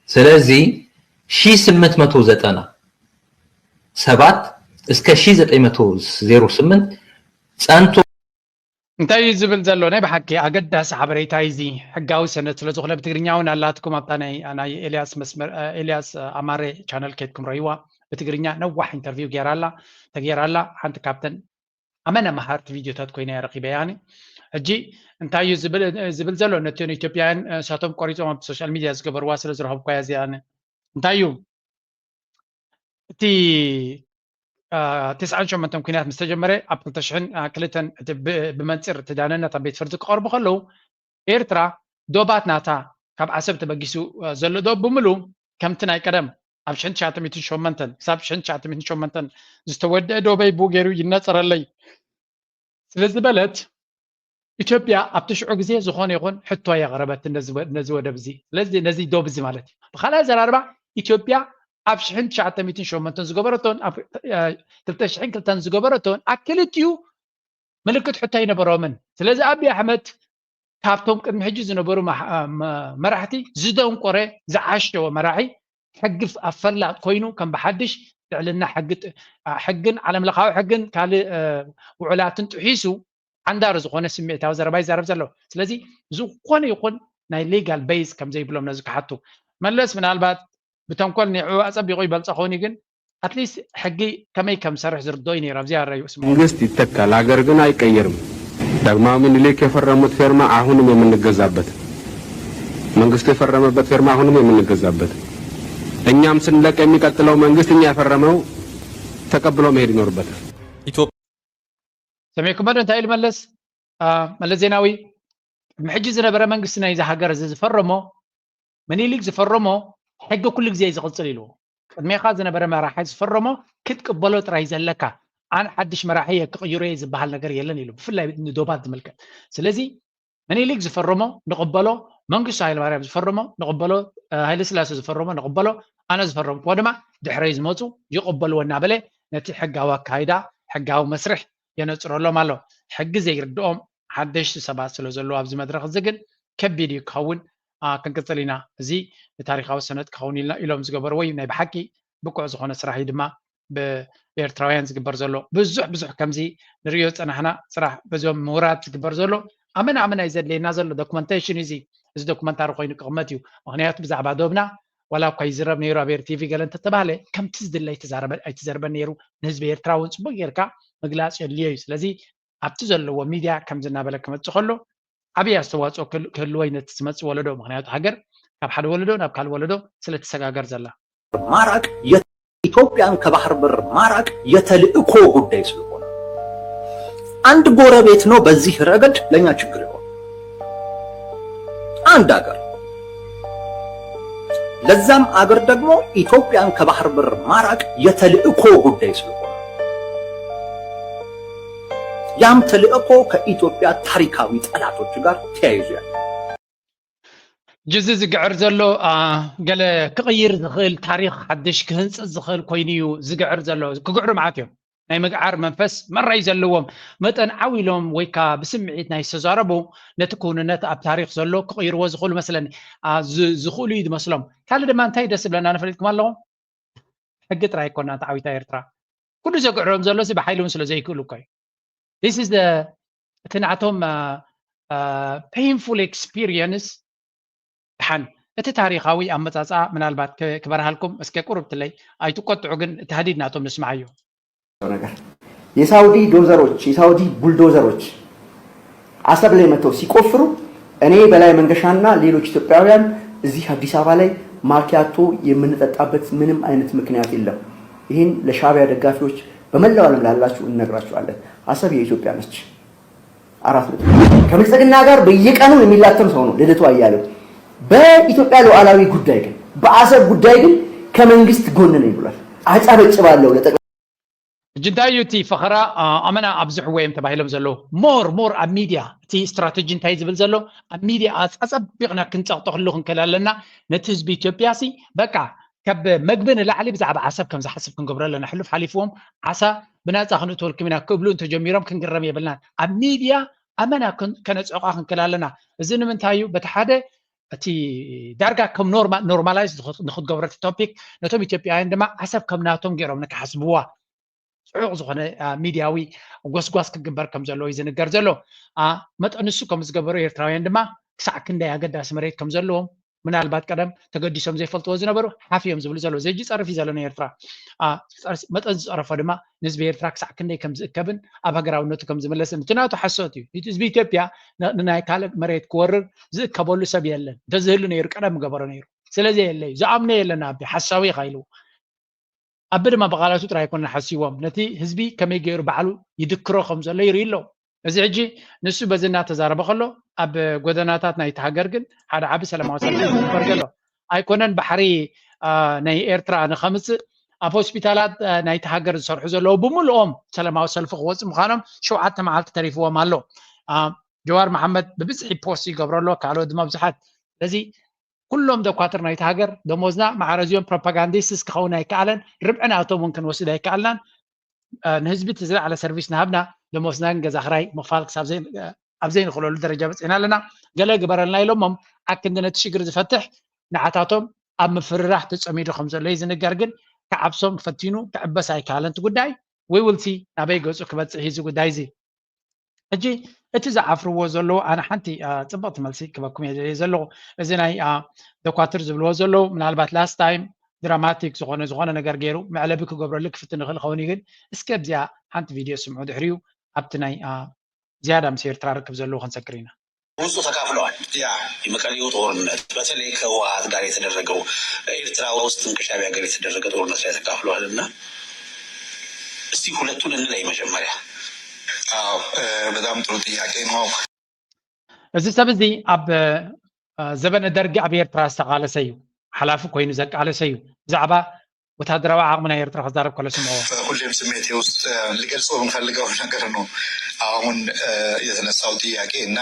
ስለዚህ ሺህ ስምንት መቶ ዘጠና ሰባት እስከ ሺህ ዘጠኝ መቶ ዜሮ ስምንት ጸንቶ እንታይ እዩ ዝብል ዘሎ? ናይ ብሓቂ ኣገዳሲ ሓበሬታ እዩ። እዚ ሕጋዊ ሰነድ ስለ ዝኾነ ብትግርኛ እውን ኣላትኩም። ኣብታ ናይ ናይ ኤልያስ መስመር ኤልያስ ኣማረ ቻነል ከይድኩም ረይዋ። ብትግርኛ ነዋሕ ኢንተርቪው ገይራ ኣላ ተገይራ ኣላ። ሓንቲ ካብተን ኣመና መሃርቲ ቪድዮታት ኮይና እያ ረኺበያ። ሕጂ እንታይ እዩ ዝብል ዘሎ? ነቲ ንኢትዮጵያውያን ንሳቶም ቆሪፆም ኣብ ሶሻል ሚድያ ዝገበርዋ ስለ ዝረኸብኳ እያ እዚኣ። እንታይ እዩ እቲ ተስዓን ሸሞንተን ኲናት ምስ ተጀመረ ኣብ ክልተ ሽሕን ክልተን እቲ ብመንፅር እቲ ዳንነት ኣብ ቤት ፍርዲ ክቐርቡ ከለዉ ኤርትራ ዶባት ናታ ካብ ዓሰብ ተበጊሱ ዘሎ ዶብ ብምሉ ከምቲ ናይ ቀደም ኣብ ሽሕን ትሽዓተ ሚእትን ሸሞንተን ክሳብ ሽሕን ትሽዓተ ሚእትን ሸሞንተን ዝተወደአ ዶበይ ብኡ ገይሩ ይነፀረለይ ስለ ዝበለት ኢትዮጵያ ኣብቲ ሽዑ ግዜ ዝኾነ ይኹን ሕቶ የቕረበት ነዚ ወደብ እዚ። ስለዚ ነዚ ዶብ እዚ ማለት እዩ። ብኻልእ ኣዘራርባ ኢትዮጵያ ኣብ ሽሕን ትሽዓተ ሚእትን ሸሞንተን ዝገበረቶን ኣብ ክልተ ሽሕን ክልተን ዝገበረቶን ኣብ ክልቲኡ ምልክት ሕቶ ኣይነበሮምን። ስለዚ ኣብይ ኣሕመድ ካብቶም ቅድሚ ሕጂ ዝነበሩ መራሕቲ ዝደንቆረ ዝዓሸወ መራሒ ሕጊ ኣፈላጥ ኮይኑ ከም ብሓድሽ ልዕልና ሕግን ዓለም ለኻዊ ሕግን ካልእ ውዕላትን ጥሒሱ ዓንዳሪ ዝኾነ ስምዒታዊ ዘረባ ይዛረብ ዘሎ። ስለዚ ዝኾነ ይኹን ናይ ሌጋል ቤዝ ከም ዘይብሎም ነዚ ክሓቱ መለስ ምናልባት ብተንኮል ንዕኡ ኣጸቢቑ ይበልጾ ኾኒ ግን ኣትሊስት ሕጊ ከመይ ከም ዝሰርሕ ዝርድኦ እዩ ነይሩ። ኣብዚ ኣረዩ ስምዑ። መንግስት ይተካል፣ ሀገር ግን አይቀየርም። ዳግማዊ ምኒልክ የፈረሙት ፌርማ አሁንም የምንገዛበት፣ መንግስቱ የፈረመበት ፌርማ አሁንም የምንገዛበት። እኛም ስንለቅ የሚቀጥለው መንግስት እኛ የፈረመው ተቀብሎ መሄድ ይኖርበታል። ሰሚዕኩሞ ዶ እንታይ ኢሉ መለስ? መለስ ዜናዊ ቅድሚ ሕጂ ዝነበረ መንግስቲ ናይዚ ሃገር እዚ ዝፈረሞ ምኒልክ ዝፈረሞ ሕጊ ኩሉ ግዜ እዩ ዝቕፅል ኢልዎ። ቅድሜኻ ዝነበረ መራሒ ዝፈረሞ ክትቅበሎ ጥራይ ዘለካ። ኣነ ሓድሽ መራሒ እየ ክቕይሮ እየ ዝበሃል ነገር የለን ኢሉ። ብፍላይ ንዶባት ዝምልከት። ስለዚ ምኒልክ ዝፈረሞ ንቕበሎ፣ መንግስቱ ሃይለማርያም ዝፈረሞ ንቕበሎ፣ ሃይለስላሴ ዝፈረሞ ንቕበሎ፣ ኣነ ዝፈረምክዎ ድማ ድሕረይ ዝመፁ ይቕበልዎ እናበለ ነቲ ሕጋዊ ኣካይዳ ሕጋዊ መስርሕ የነፅረሎም ኣሎ። ሕጊ ዘይርድኦም ሓደሽቲ ሰባት ስለ ዘለዉ ኣብዚ መድረኽ እዚ ግን ከቢድ እዩ ክኸውን። ክንቅፅል ኢና። እዚ ንታሪኻዊ ሰነድ ክኸውን ኢሎም ዝገበርዎ እዩ። ናይ ብሓቂ ብቁዕ ዝኾነ ስራሕ እዩ ድማ ብኤርትራውያን ዝግበር ዘሎ። ብዙሕ ብዙሕ ከምዚ ንርእዮ ዝፀናሕና ስራሕ በዞም ምሁራት ዝግበር ዘሎ ኣመና ኣመና እዩ ዘድልየና ዘሎ። ዶክመንቴሽን እዚ እዚ ዶክመንታሪ ኮይኑ ክቕመጥ እዩ። ምክንያቱ ብዛዕባ ዶብና ዋላ እኳ ይዝረብ ነይሩ ኣብ ኤር ቲቪ ገለ እንተተባህለ ከምቲ ዝድለ ኣይተዛረበ ኣይተዘርበን ነይሩ። ንህዝቢ ኤርትራ እውን ፅቡቅ ጌርካ ምግላፅ የድልዮ እዩ። ስለዚ ኣብቲ ዘለዎ ሚድያ ከምዚ እናበለ ክመፅእ ከሎ ዓብዪ ኣስተዋፅኦ ክህልዎ እዩ ነቲ ዝመፅእ ወለዶ። ምክንያቱ ሃገር ካብ ሓደ ወለዶ ናብ ካልእ ወለዶ ስለ ትሰጋገር ዘላ። ማራቅ ኢትዮጵያን ከባህር በር ማራቅ የተልእኮ ጉዳይ ስለሆነ አንድ ጎረቤት ነው በዚህ ረገድ ለእኛ ችግር የሆነ አንድ አገር ለዛም አገር ደግሞ ኢትዮጵያን ከባህር በር ማራቅ የተልእኮ ጉዳይ ስለሆነ ያም ተልእኮ ከኢትዮጵያ ታሪካዊ ጠላቶች ጋር ተያይዞ ያለ ጅዚ ዝግዕር ዘሎ ገለ ክቕይር ዝኽእል ታሪኽ ሓድሽ ክህንፅእ ዝኽእል ኮይኑ እዩ ዝግዕር ዘሎ። ክግዕሩ መዓት እዮም። ናይ ምግዓር መንፈስ መራይ ዘለዎም መጠን ዓው ኢሎም ወይ ከዓ ብስምዒት ናይ ዝተዛረቡ ነቲ ክውንነት ኣብ ታሪኽ ዘሎ ክቕይርዎ ዝኽእሉ መስለኒ። ዝኽእሉ እዩ ዝመስሎም። ካልእ ድማ እንታይ ደስ ዝብለና ንፈልጥኩም ኣለኹም ሕጊ ጥራይ ኣይኮና ተዓዊታ ኤርትራ። ኩሉ ዘግዕሮም ዘሎ እዚ ብሓይሊ እውን ስለ ዘይክእሉ እኮ እዩ። This is the እቲ ናቶም painful experience ድሓን እቲ ታሪኻዊ ኣመጻጽኣ ምናልባት ክበርሃልኩም እስከ ቁሩብ ትለይ ኣይትቆጥዑ ግን እቲ ሃዲድ ናቶም ንስምዓዮ። ነገር የሳውዲ ዶዘሮች የሳውዲ ቡልዶዘሮች አሰብ ላይ መጥተው ሲቆፍሩ እኔ በላይ መንገሻና ሌሎች ኢትዮጵያውያን እዚህ አዲስ አበባ ላይ ማኪያቶ የምንጠጣበት ምንም አይነት ምክንያት የለም። ይህን ለሻዕቢያ ደጋፊዎች በመላው ዓለም ላላችሁ እንነግራችኋለን። አሰብ የኢትዮጵያ ነች። አራት ነጥብ። ከብልጽግና ጋር በየቀኑ የሚላተም ሰው ነው ልደቱ አያሌው። በኢትዮጵያ ሉዓላዊ ጉዳይ ግን፣ በአሰብ ጉዳይ ግን ከመንግስት ጎን ነኝ ብሏል። አጨበጭባለሁ ለጠቅላይ ሕጂ እንታይ እዩ እቲ ፈኸራ ኣመና ኣብዝሕዎ እዮም ተባሂሎም ዘለዉ? ሞር ሞር ኣብ ሚድያ እቲ ስትራተጂ እንታይ ዝብል ዘሎ? ኣብ ሚድያ ኣጸቢቕና ክንጸቕጠሉ ክንክእል ኣለና። ነቲ ህዝቢ ኢትዮጵያ ሲ በቃ ካብ መግቢ ንላዕሊ ብዛዕባ ዓሰብ ከም ዝሓስብ ክንገብሮ ኣለና። ሕሉፍ ሓሊፍዎም ዓሳ ብናጻ ክንእትወልኩም ኢና ክብሉ እንተጀሚሮም ክንግረም የብልናን። ኣብ ሚድያ ኣመና ከነጽዕቋ ክንክእል ኣለና። እዚ ንምንታይ እዩ? በቲ ሓደ እቲ ዳርጋ ከም ኖርማላይዝ ንክትገብሮ እቲ ቶፒክ ነቶም ኢትዮጵያውያን ድማ ዓሰብ ከም ናቶም ገይሮም ንክሓስብዋ ጽዑቕ ዝኾነ ሚድያዊ ጎስጓስ ክግበር ከም ዘለዎ እዩ ዝንገር ዘሎ። መጠን ንሱ ከም ዝገበሩ ኤርትራውያን ድማ ክሳዕ ክንደይ ኣገዳሲ መሬት ከም ዘለዎም ምናልባት ቀደም ተገዲሶም ዘይፈልጥዎ ዝነበሩ ሓፍ እዮም ዝብሉ ዘለዉ። ዘጂ ጸርፍ እዩ ዘሎ ንኤርትራ። መጠን ዝጸረፎ ድማ ንህዝቢ ኤርትራ ክሳዕ ክንደይ ከም ዝእከብን ኣብ ሃገራውነቱ ከም ዝምለስን እቲ ናቱ ሓሶት እዩ። ህዝቢ ኢትዮጵያ ንናይ ካልእ መሬት ክወርር ዝእከበሉ ሰብ የለን። እንተዝህሉ ነይሩ ቀደም ምገበሮ ነይሩ። ስለዚ የለ እዩ ዝኣምኖ የለን። ኣቢ ሓሳዊ ኢኻ ኢልዎ። ኣቢ ድማ ብቓላቱ ጥራይ ኣይኮነን ሓሲዎም፣ ነቲ ህዝቢ ከመይ ገይሩ ባዕሉ ይድክሮ ከም ዘሎ ይርኢ ኣሎ። እዚ ሕጂ ንሱ በዚ እናተዛረበ ከሎ ኣብ ጎደናታት ናይቲ ሃገር ግን ሓደ ዓቢ ሰላማዊ ሰልፊ ይግበር ዘሎ ኣይኮነን። ባሕሪ ናይ ኤርትራ ንኸምጽእ ኣብ ሆስፒታላት ናይቲ ሃገር ዝሰርሑ ዘለዉ ብምልኦም ሰላማዊ ሰልፊ ክወጽእ ምዃኖም ሸውዓተ መዓልቲ ተሪፍዎም ኣሎ። ጀዋር መሓመድ ብብዝሒ ፖስት ይገብሮ ኣሎ፣ ካልኦት ድማ ብዙሓት። ስለዚ ኩሎም ደኳትር ናይቲ ሃገር ደሞዝና ማዕረዝዮም ፕሮፓጋንዲስትስ ክኸውን ኣይከኣለን። ርብዒ ናቶም እውን ክንወስድ ኣይከኣልናን። ንህዝቢ እቲ ዝለዓለ ሰርቪስ ንሃብና ደሞዝናን ገዛ ክራይ ምኽፋል ክሳብ ኣብ ዘይንኽእለሉ ደረጃ በፂሕና ኣለና። ገለ ግበረልና ኢሎሞም ኣክንዲ ነቲ ሽግር ዝፈትሕ ንዓታቶም ኣብ ምፍርራሕ ተፀሚዱ ከም ዘሎ እዩ ዝንገር። ግን ክዓብሶም ፈቲኑ ክዕበስ ኣይከኣለን እቲ ጉዳይ። ዊውልሲ ናበይ ገፁ ክበፅሕ እዩ እዚ ጉዳይ እዚ። ሕጂ እቲ ዝዓፍርዎ ዘለዉ ኣነ ሓንቲ ፅብቕቲ መልሲ ክበኩም እየ ዘለኹ። እዚ ናይ ደኳትር ዝብልዎ ዘለዉ ምናልባት ላስት ታይም ድራማቲክ ዝኾነ ዝኾነ ነገር ገይሩ መዕለቢ ክገብረሉ ክፍትን ይኽእል ኸውን እዩ። ግን እስከ ኣብዚኣ ሓንቲ ቪድዮ ስምዑ፣ ድሕሪኡ ኣብቲ ናይ ዝያዳ ምስ ኤርትራ ርክብ ዘለዎ ክንሰክር ኢና። ውስጡ ተካፍለዋል። ያ የመቀሌው ጦርነት በተለይ ከህወሓት ጋር የተደረገው ኤርትራ ውስጥ ከሻዕቢያ ጋር የተደረገ ጦርነት ላይ ተካፍለዋል እና እስቲ ሁለቱን እንለይ መጀመሪያ። አዎ በጣም ጥሩ ጥያቄ ነው። እዚ ሰብ እዚ ኣብ ዘበነ ደርጊ ኣብ ኤርትራ ዝተቃለሰ እዩ። ሓላፊ ኮይኑ ዘቃለሰ እዩ። ብዛዕባ ወታደራዊ ዓቕሚ ናይ ኤርትራ ክዛረብ ከሎ ስምዕዎ። ሁሌም ስሜቴ ውስጥ ልገልጸው የምፈልገው ነገር ነው አሁን የተነሳው ጥያቄ እና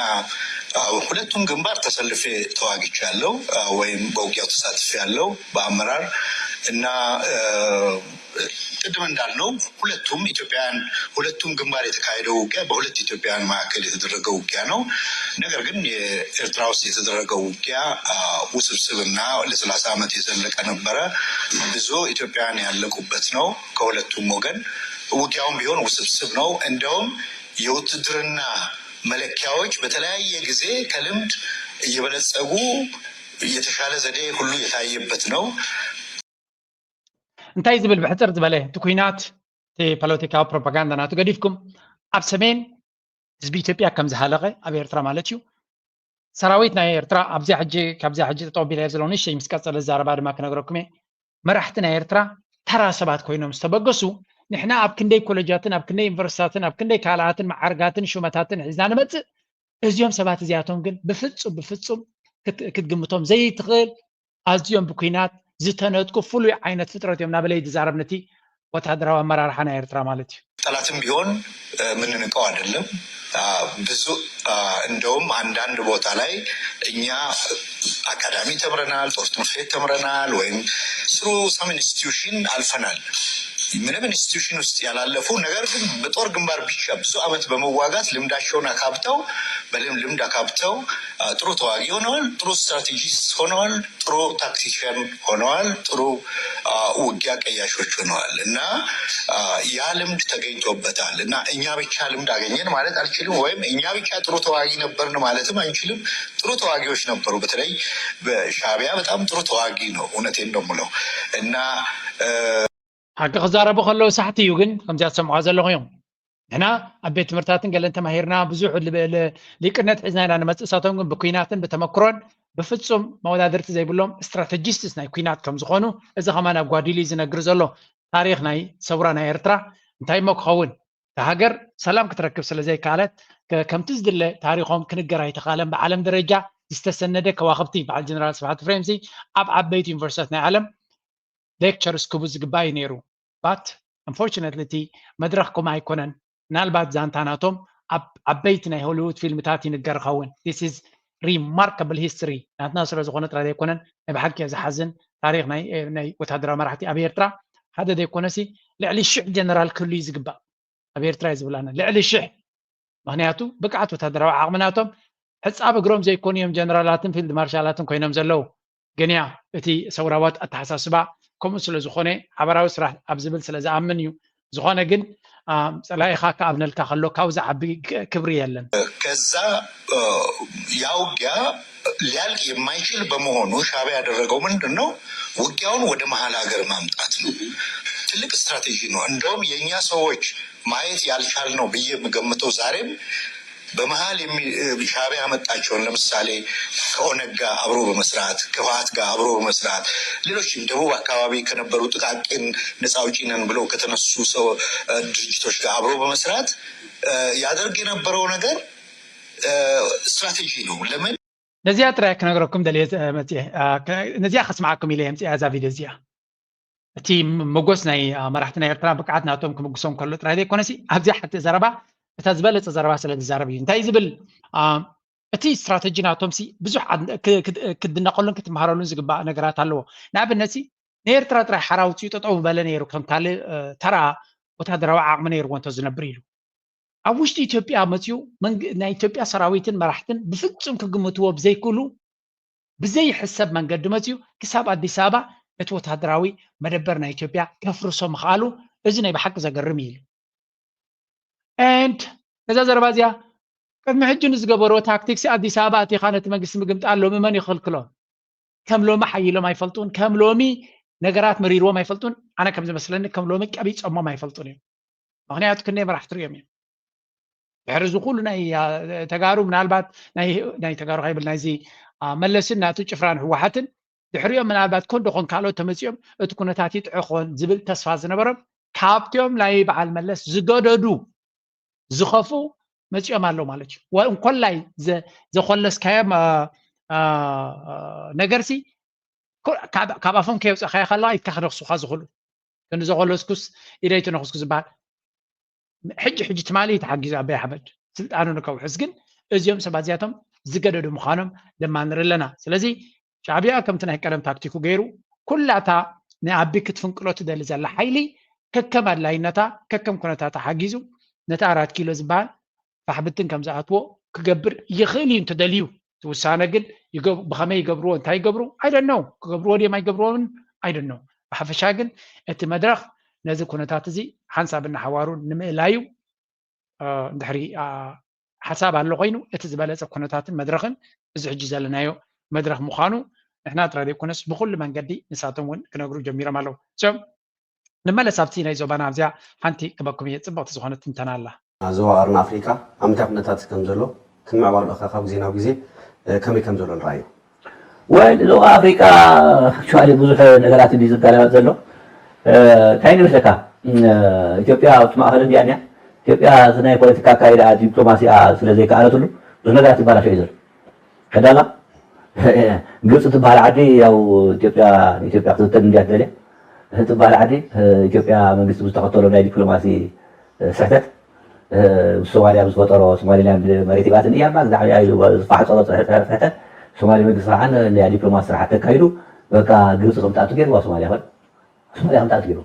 ሁለቱም ግንባር ተሰልፌ ተዋግቻለሁ ወይም በውጊያው ተሳትፌያለሁ በአመራር እና ቅድም እንዳልነው ሁለቱም ኢትዮጵያውያን ሁለቱም ግንባር የተካሄደው ውጊያ በሁለት ኢትዮጵያውያን መካከል የተደረገው ውጊያ ነው። ነገር ግን የኤርትራ ውስጥ የተደረገው ውጊያ ውስብስብና ለሰላሳ ዓመት የዘለቀ ነበረ። ብዙ ኢትዮጵያውያን ያለቁበት ነው። ከሁለቱም ወገን ውጊያውም ቢሆን ውስብስብ ነው። እንደውም የውትድርና መለኪያዎች በተለያየ ጊዜ ከልምድ እየበለጸጉ የተሻለ ዘዴ ሁሉ የታየበት ነው። እንታይ ዝብል ብሕፅር ዝበለ እቲ ኩናት እቲ ፖለቲካዊ ፕሮፓጋንዳ ናቱ ገዲፍኩም ኣብ ሰሜን ህዝቢ ኢትዮጵያ ከም ዝሃለቀ ኣብ ኤርትራ ማለት እዩ። ሰራዊት ናይ ኤርትራ ኣብዚኣ ሕጂ ካብዚኣ ሕጂ ጠጠው ቢለ ዘለዉ ንእሽተይ ምስ ቀፀለ ዛረባ ድማ ክነግረኩም እየ። መራሕቲ ናይ ኤርትራ ተራ ሰባት ኮይኖም ዝተበገሱ ንሕና ኣብ ክንደይ ኮሌጃትን ኣብ ክንደይ ዩኒቨርሲታትን ኣብ ክንደይ ካልኣትን መዓርጋትን ሹመታትን ሒዝና ንመፅእ እዚኦም ሰባት እዚኣቶም ግን ብፍፁም ብፍፁም ክትግምቶም ዘይትኽእል ኣዝዮም ብኲናት ዝተነጥቁ ፍሉይ ዓይነት ፍጥረት እዮም እናበለ እዩ ዝዛረብ ነቲ ወታደራዊ ኣመራርሓ ናይ ኤርትራ ማለት እዩ። ጠላትም ቢሆን የምንንቀው አይደለም። ብዙ እንደውም አንዳንድ ቦታ ላይ እኛ አካዳሚ ተምረናል፣ ጦር ትምህርት ቤት ተምረናል፣ ወይም ስሩ ሰም ኢንስቲትዩሽን አልፈናል። ምንም ኢንስቲትዩሽን ውስጥ ያላለፉ ነገር ግን በጦር ግንባር ብቻ ብዙ አመት በመዋጋት ልምዳቸውን አካብተው በልምድ አካብተው ጥሩ ተዋጊ ሆነዋል፣ ጥሩ ስትራቴጂስት ሆነዋል፣ ጥሩ ታክቲሽያን ሆነዋል፣ ጥሩ ውጊያ ቀያሾች ሆነዋል እና ያ ልምድ ተገኝቶበታል እና እኛ ብቻ ልምድ አገኘን ማለት አልችልም፣ ወይም እኛ ብቻ ጥሩ ተዋጊ ነበርን ማለትም አንችልም። ጥሩ ተዋጊዎች ነበሩ። በተለይ በሻዕቢያ በጣም ጥሩ ተዋጊ ነው። እውነቴን ነው የምለው እና ሓቂ ክዛረቡ ከለዉ ሳሕቲ እዩ፣ ግን ከምዚኣ ትሰምዖ ዘለኹ እዮም። ንሕና ኣብ ቤት ትምህርታትን ገለን ተማሂርና ብዙሕ ል- ል- ሊቅነት ሒዝና ኢና ንመፅእ። እሳቶም ግን ብኩናትን ብተመክሮን ብፍፁም መወዳድርቲ ዘይብሎም ስትራተጂስትስ ናይ ኩናት ከም ዝኾኑ እዚ ከማን ኣጓዲሉ እዩ ዝነግር ዘሎ። ታሪክ ናይ ሰውራ ናይ ኤርትራ እንታይ እሞ ክኸውን? እታ ሃገር ሰላም ክትረክብ ስለ ዘይከኣለት ከ- ከምቲ ዝድለ ታሪኮም ክንገር ኣይተኻለን። ብዓለም ደረጃ ዝተሰነደ ከዋክብቲ በዓል ጀነራል ስብሓት ኤፍሬምሲ ኣብ ዓበይቲ ዩኒቨርሲታት ናይ ዓለም ሌክቸርስ ክቡ ዝግባእ እዩ ነይሩ። But unfortunately እቲ መድረኽ ከምኡ ኣይኮነን። ምናልባት ዛንታ ናቶም ኣብ ዓበይቲ ናይ ሆሊውድ ፊልምታት ይንገር ይኸውን። This is remarkable history ናትና ስለ ዝኾነ ጥራይ ዘይኮነን ናይ ብሓቂ እየ ዝሓዝን። ታሪክ ናይ ናይ ወታደራዊ መራሕቲ ኣብ ኤርትራ ሓደ ዘይኮነሲ ልዕሊ ሽሕ ጀነራል ክህሉ እዩ ዝግባእ። ኣብ ኤርትራ እዩ ዝብላና ልዕሊ ሽሕ። ምክንያቱ ብቅዓት ወታደራዊ ዓቕሚ ናቶም ሕፃብ እግሮም ዘይኮኑ እዮም ጀነራላትን ፊልድ ማርሻላትን ኮይኖም ዘለዉ። ግን ያ እቲ ሰውራዋት ኣተሓሳስባ ከምኡ ስለ ዝኾነ ሓበራዊ ስራሕ ኣብ ዝብል ስለ ዝኣምን እዩ። ዝኾነ ግን ፀላኢኻ ክኣብነልካ ከሎ ካብኡ ዝዓቢ ክብሪ የለን። ከዛ ያ ውጊያ ሊያልቅ የማይችል በመሆኑ ሻዕቢያ ያደረገው ምንድን ነው? ውጊያውን ወደ መሀል ሀገር ማምጣት ነው። ትልቅ ስትራቴጂ ነው። እንደውም የእኛ ሰዎች ማየት ያልቻልነው ብዬ የምገምተው ዛሬም በመሀል የሚ- ሻዕቢያ ያመጣቸውን ለምሳሌ ከኦነግ ጋር አብሮ በመስራት ከህወሓት ጋር አብሮ በመስራት ሌሎችም ደቡብ አካባቢ ከነበሩ ጥቃቅን ነፃ አውጪ ነን ብለው ከተነሱ ሰው ድርጅቶች ጋር አብሮ በመስራት ያደርግ የነበረው ነገር ስትራቴጂ ነው። ለምን ነዚኣ ጥራይ ክነግረኩም ደልየ መፅየ ነዚኣ ከስማዓኩም ኢለ የምፅያ እዛ ቪድዮ እዚኣ። እቲ መጎስ ናይ መራሕቲ ናይ ኤርትራ ብቅዓት ናቶም ክምጉሶም ከሎ ጥራይ ዘይኮነሲ ኣብዚኣ ሓቲ ዘረባ እታ ዝበለፀ ዘረባ ስለ ዝዛረብ እዩ። እንታይ ዝብል እቲ ስትራተጂ ናቶም ሲ ብዙሕ ክትድነቀሉን ክትመሃረሉን ዝግባእ ነገራት ኣለዎ። ንኣብነት ሲ ንኤርትራ ጥራይ ሓራ ውፅኡ ጠጠው በለ ነይሩ ከም ካልእ ተራ ወታደራዊ ዓቕሚ ነይርዎ እንተ ዝነብር ኢሉ ኣብ ውሽጢ ኢትዮጵያ መፅኡ ናይ ኢትዮጵያ ሰራዊትን መራሕትን ብፍፁም ክግምትዎ ብዘይክእሉ ብዘይሕሰብ መንገዲ መፅኡ ክሳብ ኣዲስ ኣበባ ነቲ ወታደራዊ መደበር ናይ ኢትዮጵያ ከፍርሶ ምኽኣሉ እዚ ናይ ብሓቂ ዘገርም እዩ ኢሉ። And ነዛ ዘረባ እዚኣ ቅድሚ ሕጂ ንዝገበርዎ ታክቲክስ ኣዲስ ኣበባ ኣቲኻ ነቲ መንግስቲ ምግምጣል ሎሚ መን ይኽልክሎም? ከም ሎሚ ሓይሎም ኣይፈልጡን። ከም ሎሚ ነገራት መሪርዎም ኣይፈልጡን። ኣነ ከም ዝመስለኒ ከም ሎሚ ቀቢፀሞም ኣይፈልጡን እዮም። ምክንያቱ ክንደይ መራሕቲ ሪኦም እዮም። ድሕሪ እዚ ኩሉ ናይ ተጋሩ ምናልባት ናይ ተጋሩ ከይብል ናይዚ መለስን ናቱ ጭፍራን ህወሓትን ድሕሪኦም ምናልባት ኮን ዶኾን ካልኦት ተመፂኦም እቲ ኩነታት ይጥዑ ኾን ዝብል ተስፋ ዝነበሮም ካብቲኦም ናይ በዓል መለስ ዝገደዱ ዝኸፉ መፂኦም ኣለዉ ማለት እዩ። እንኮላይ ዘኾለስካዮም ነገርሲ ካብ ኣፎም ከየውፀእካዮ ከለካ ኢድካ ክነክሱካ ዝኽእሉ ክንዲ ዘኾለስኩስ ኢደይ ትነክስኩ ዝበሃል ሕጂ ሕጂ ትማሊ ተሓጊዙ ኣበይ ኣሕመድ ስልጣኑ ንከውሕስ ግን እዚኦም ሰባት እዚኣቶም ዝገደዱ ምዃኖም ድማ ንርኢ ኣለና። ስለዚ ሻዕቢያ ከምቲ ናይ ቀደም ታክቲኩ ገይሩ ኩላታ ንኣቢ ክትፍንቅሎ ትደሊ ዘላ ሓይሊ ከከም ኣድላይነታ ከከም ኩነታታ ሓጊዙ ነቲ ኣራት ኪሎ ዝበሃል ፋሕብትን ከም ዝኣትዎ ክገብር ይኽእል እዩ እንተደልዩ። እቲ ውሳነ ግን ብኸመይ ይገብርዎ እንታይ ይገብሩ I don't know። ክገብርዎ ድዮም ኣይገብርዎን I don't know። ብሓፈሻ ግን እቲ መድረኽ ነዚ ኩነታት እዚ ሓንሳብ እናሓዋሩ ንምእላዩ እንድሕሪ ሓሳብ ኣሎ ኮይኑ እቲ ዝበለፀ ኩነታትን መድረኽን እዚ ሕጂ ዘለናዮ መድረኽ ምዃኑ ንሕና ጥራይ ዘይኮነስ ብኩሉ መንገዲ ንሳቶም እውን ክነግሩ ጀሚሮም ኣለዉ። ንመለስ ኣብቲ ናይ ዞባና ኣብዚኣ ሓንቲ ክበኩም እየ ፅብቕቲ ዝኾነት ትንተና ኣላ። ኣብ ዞባ ቀርኒ ኣፍሪቃ ኣብ ምንታይ ኩነታት ከም ዘሎ ክምዕባሉ ካብ ግዜ ናብ ግዜ ከመይ ከም ዘሎ ንርኣዮ። ወል ዞባ ኣፍሪቃ actually ብዙሕ ነገራት እንዲ ዝገላበጥ ዘሎ እንታይ ንመስለካ ኢትዮጵያ ኣብቲ ማእኸል እንዲያ እያ። ኢትዮጵያ ናይ ፖለቲካ ኣካይዳ ዲፕሎማሲኣ ስለ ዘይከኣለትሉ ብዙ ነገራት ይባላሸ እዩ ዘሎ። ቀዳማ ግብፂ ትበሃል ዓዲ ያው ኢትዮጵያ ንኢትዮጵያ ክትብተን እንዲያ ትደልያ። እቲ ትበሃል ዓዲ ኢትዮጵያ መንግስቲ ብዝተኸተሎ ናይ ዲፕሎማሲ ስሕተት ምስ ሶማሊያ ብዝፈጠሮ ሶማሊላንድ መሬት ይባትን እያ እምበር ዛዕባ ኢሉ ዝፋሕፀሮ ስሕተት ሶማሊ መንግስቲ ከዓ ናይ ዲፕሎማሲ ስራሕቲ ተካይዱ በቃ ግብፂ ከምትኣቱ ገይርዋ ሶማሊያ ኸ ሶማሊያ ከምትኣቱ ገይሩ።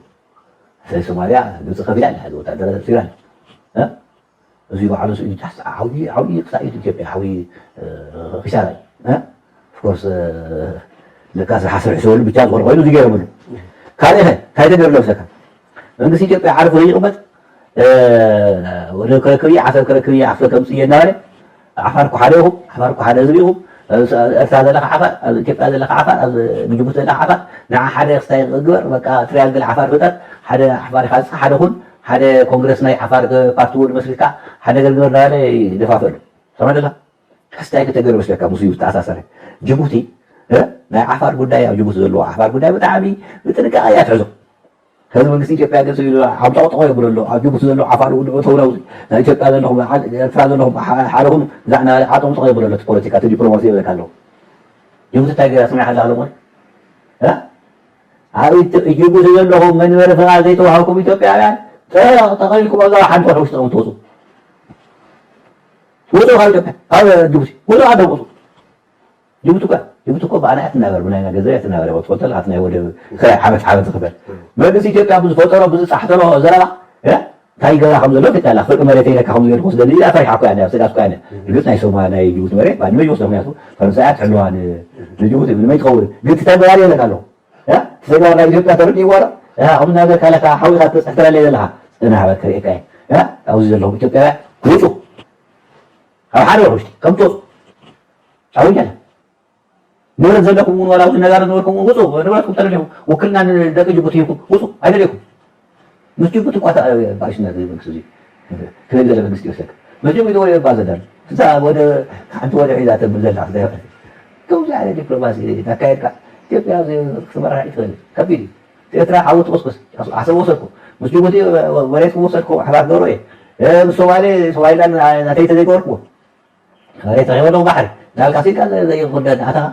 ስለዚ ሶማሊያ ግብፂ ከፊላ ኣላ ወታደር ሲራን እዚ ባዕሉ ስእሊ ጃስ ዓብዪ ዓብዪ ክሳብ ኢትዮጵያ ዓብዪ ኪሳራ እዩ። ኦፍኮርስ ለካ ስራሕ ስርሕ ዝበሉ ብቻ ዝኾነ ኮይኑ እዚ ገይሮምሉ። ካልእ ኸ እንታይ ተገይሩ መስለካ? መንግስቲ ኢትዮጵያ ዓርፉ ዘይቕመጥ ወደ ክረክብ ዓፈር ክረክብ ዓፈር ከምፅእ እናበለ ዓፋር እኮ ሓደ ኢኹም፣ ዓፋር እኮ ሓደ ህዝቢ ኢኹም፣ ኤርትራ ዘለካ ዓፋር፣ ኣብ ኢትዮጵያ ዘለካ ዓፋር፣ ኣብ ጅቡቲ ዘለካ ዓፋር፣ ንዓ ሓደ ክስታይ ክግበር በቃ ትሪያንግል ዓፋር ፍጠር፣ ሓደ ዓፋር ኢኻ ንስኻ ሓደ ኩን ሓደ ኮንግረስ ናይ ዓፋር ፓርቲ እውን መስልካ ሓደ ነገር ግበር እናበለ ይደፋፍእ ኣሎ። ሰማዕ ደላ? ሕስታይ ከተገር መስለካ ምስ እዩ ዝተኣሳሰረ። ጅቡቲ፣ እ? ናይ ዓፋር ጉዳይ፣ ኣብ ጅቡቲ ዘለዎ ዓፋር ጉዳይ ብጣዕሚ ብጥንቃቐ እያ ትሕዞ። ሕዚ መንግስቲ ኢትዮጵያ ገጽ ኢሉ ሓምጣው ጠቆ የብሎ ኣሎ። ኣብ ጅቡቲ ዘሎ ዓፋር እውን እተው ናውዚ። ናይ ኢትዮጵያ ዘለኹም፣ ኤርትራ ዘለኹም፣ ሓ-፣ ሓደ ኩኑ፣ ዛዕ እናበለ ዓጠው ጠቆ የብሎ ኣሎ። እቲ ፖለቲካ፣ እቲ ዲፕሎማሲ ይብለካ ኣለዉ። ጅቡቲ እንታይ ገይራ ስሚዓ ኣላ ኣሎ እሞ? እ? ኣብ ኢት-፣ ጅቡቲ ዘለኹም መንበሪ ፍቓድ ዘይተዋሃብኩም ኢትዮጵያውያን፣ ጠ-፣ ጠቕሊልኩም ኣብዛ ሓንቲ ወርሒ ውሽጢ ኢኹም ትወፁ። ውፁ ካብ ኢትዮጵያ፣ ካብ ጅቡቲ፣ ውፁ ካብ ውፁ። ጅቡቲ እኮ፣ ጅቡቲ እኮ ብኣና እያ ትናበር፣ ብናይና ገንዘብ እያ ትናበር። ትፈልጦ ኣለኻ፣ እቲ ናይ ወደብ ክራይ ዓመት ዓመት ዝኽፈል። መንግስቲ ኢትዮጵያ ብዝፈጠሮ፣ ብዝፃሕተሮ ዘረባ፣ እ? እንታይ ይገብራ ከም ዘሎ ትካላ፣ ፍርቂ መሬት ኢለካ ከም ዝገድኩ ስደሊ ኢላ ፈሪሓ እኮ እያ፣ ስጋት እኮ እያ። እርግጥ ናይ ሶማል፣ ናይ ጅቡቲ መሬት ባድመ ይወስዶ፣ ምክንያቱ ፈረንሳ እያ ትሕልዋ ን-፣ ንጅቡቲ፣ ምንም ኣይትኸውን። ግን እቲ ተግባር የለካ ኣለኹ። እ? እቲ ተግባር ናይ ኢትዮጵያ ተረዲእዋ ዶ? እ፣ ከምዚ ነገር ካለካ ሓዊኻ ትበፅሕ ትረለይ ዘለኻ። ፅናሕ በል ክርእየካ እየ። እ? ኣብዚ ዘለኹም ኢትዮጵያውያን ውፁ። ኣብ ሓደ ወር ውሽጢ ከም ትወፁ። ጫው እያለ። ንብረት ዘለኩም እውን ዋላ እውን ነጋዶ ነበርኩም እውን ውፁ። ንብረትኩም ተደሊኹም። ውክልና ንደቂ ጅቡቲ ይኹን። ውፁ። ኣይደለይኩም። ምስ ጅቡቲ እኳ ታ-፣ ባእሽነት መንግስቲ እዚ። ክብል ዘለ መንግስቲ ይወሰድ። መጀመሪያ ወደ ባዘዳል። እዛ ወደ ሓንቲ ወደ ሒዛ ተብል ዘላ። ከምዚ ዓይነት ዲፕሎማሲ ኣካየድካ ኢትዮጵያ ክትመርሕ ኣይትኽእል። ከቢድ እዩ። ኤርትራ ሓዊ ትቆስቁስ። ዓሰብ ወሰድኩ። ምስ ጅቡቲ መሬትኩም ወሰድኩ። ኣሕባር ገብሮ እየ። እ፣ ምስ ሶማሌ፣ ሶማሊላንድ ናተይ ተዘይገበርኩዎ። መሬት ረኺበ ኣለኹ ባሕሪ። ናብ ካሲልካ ዘ-፣ ዘይኹን ደን ኣተኻ።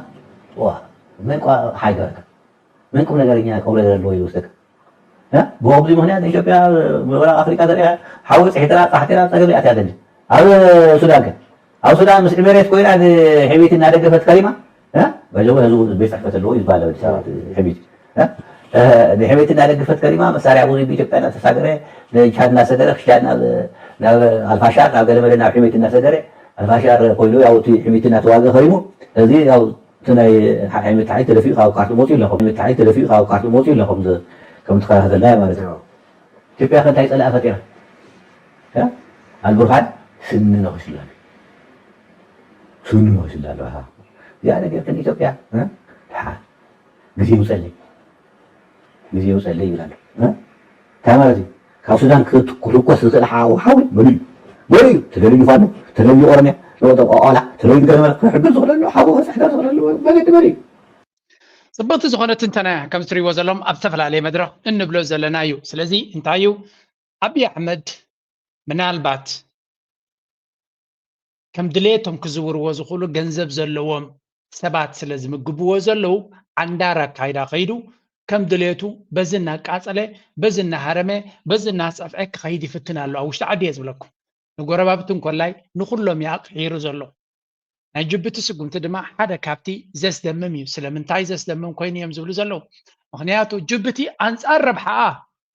ዋ፣ መን ቋ ሓይ ገበርካ? መን ቁም ነገረኛ፣ ቁም ነገር ኣለዎ ይወስደካ? እ? ብኸምዚ ምኽንያት ኢትዮጵያ ምብራቕ ኣፍሪቃ ዘሪኣ ሓዊ ፅሒትራ፣ ፃሕቲራ፣ ፀገም እያ ኣትያ ዘላ። ኣብ ሱዳን ከ? ኣብ ሱዳን ምስ ኤሜሬት ኮይና ንሕሜቲ እናደገፈት ከሪማ፣ እ? ባይዘው ህዝቡ ቤት ፅሕፈት ኣለዎ እዩ ዝበሃል ኣብ ኣዲስ ኣበባ እቲ ሕሜቲ። እ? እ፣ ንሕሜቲ እናደገፈት ከሪማ፣ መሳርያ ብዙ ብኢትዮጵያ እናተሳገረ፣ ንቻድ እናሰገረ፣ ክሻድ ናብ፣ ናብ ኣልፋሻር፣ ናብ ገለመለ ናብ ሕሜቲ እናሰገረ፣ ኣልፋሻር ኮይኑ ያው እቲ ሕሜቲ እናተዋገ ከሪሙ፣ እዚ ያው እቲ ናይ ሓይሚ ተሓይ ተደፊኡ ካብ ካርቱም ወፂኡ ኣሎ። ሓይሚ ተሓይ ተደፊኡ ካብ ካርቱም ወፂኡ ኣሎ። ከም ዝ-፣ ከም ትከታተልና ማለት እዩ። ኢትዮጵያ ከ እንታይ ፀላኢ ፈጢራ? እ? ኣልቡርሃን ስኒ ነኺሱ ኣሎ። ስኒ ነኺሱ ኣሎ። ኣሃ። እዚኣ ነገር ከ ንኢትዮጵያ፣ እ? ድሓር ግዜ ይውፀለይ። ግዜ ይውፀለይ ይብል ኣሎ። እ? እንታይ ማለት እዩ? ካብ ሱዳን ክት-፣ ክልኮስ ዝኽእል ሓ-፣ ሓዊ መን እዩ? መን እዩ? ተደልዩ ፋኖ፣ ተደልዩ ኦሮምያ፣ ተደልዩ ኦላ፣ ተደልዩ ገለመለ ክሕግዝ ዝኽእል ኣሎ፣ ሓዊ ክሕግዝ ዝኽእል ኣሎ፣ መን እዩ? መን እዩ? ጽብቕቲ ዝኾነ ትንተና እያ። ከም እትሪእዎ ዘለኹም ኣብ ዝተፈላለየ መድረኽ እንብሎ ዘለና እዩ። ስለዚ እንታይ እዩ? ኣብይ ኣሕመድ ምናልባት ከም ድሌቶም ክዝውርዎ ዝኽእሉ ገንዘብ ዘለዎም ሰባት ስለ ዝምግብዎ ዘለዉ፣ ዓንዳር ኣካይዳ ከይዱ፣ ከም ድሌቱ በዚ እናቃጸለ፣ በዚ እናሃረመ፣ በዚ እናጸፍዐ ክኸይድ ይፍትን ኣሎ። ኣብ ውሽጢ ዓዲ እየ ዝብለኩም። ንጎረባብቲ እንኮላይ ንኹሎም እዩ ኣቕሒሩ ዘሎ። ናይ ጅቡቲ ስጉምቲ ድማ ሓደ ካብቲ ዘስደምም እዩ። ስለምንታይ ዘስደምም ኮይኑ እዮም ዝብሉ ዘለዉ? ምኽንያቱ ጅቡቲ ኣንጻር ረብሓኣ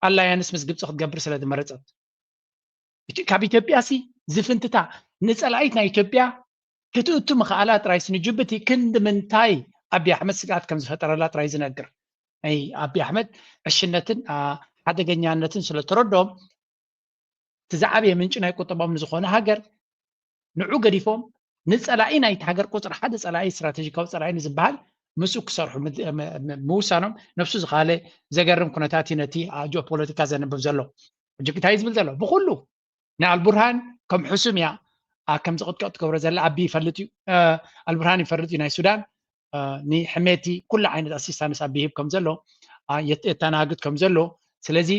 ኣላያንስ ምስ ግብጺ ክትገብር ስለ ዝመረጸት። እቲ-፣ ካብ ኢትዮጵያ ሲ ዝፍንትታ ንጸላኢት ናይ ኢትዮጵያ ክትእቱ ምኽኣላ ጥራይስ ንጅቡቲ ክንዲ ምንታይ ኣብይ ኣሕመድ ስግኣት ከም ዝፈጠረላ ጥራይ ዝነግር። ናይ ኣብይ ኣሕመድ ዕሽነትን፣ ኣ፣ ሓደገኛነትን ስለ ተረድኦም፣ እቲ ዝዓበየ ምንጪ ናይ ቁጠባኦም ንዝኾነ ሃገር ንዑ ገዲፎም ንጸላኢ ናይቲ ሃገር ቁጽሪ ሓደ ጸላኢ፣ ስትራቴጂካዊ ጸላኢ ንዝበሃል ምስኡ ክሰርሑ ምድ-፣ ም-፣ ም-፣ ምውሳኖም ነፍሱ ዝኻለ ዘገርም ኩነታት እዩ ነቲ፣ ኣ፣ ጂኦፖለቲካ ዘንብብ ዘሎ። ሕጂ እንታይ እዩ ዝብል ዘሎ? ብኹሉ ንኣልቡርሃን ከም ሕሱም እያ፣ ኣ፣ ከም ዝቕጥቀጥ ትገብሮ ዘላ ኣቢ ይፈልጥ እዩ። እ፣ ኣልቡርሃን ይፈልጥ እዩ ናይ ሱዳን፣ እ፣ ንሕሜቲ ኩሉ ዓይነት ኣሲስታንስ ኣቢ ይህብ ከም ዘሎ፣ ኣ፣ የት-፣ የተናግድ ከም ዘሎ። ስለዚ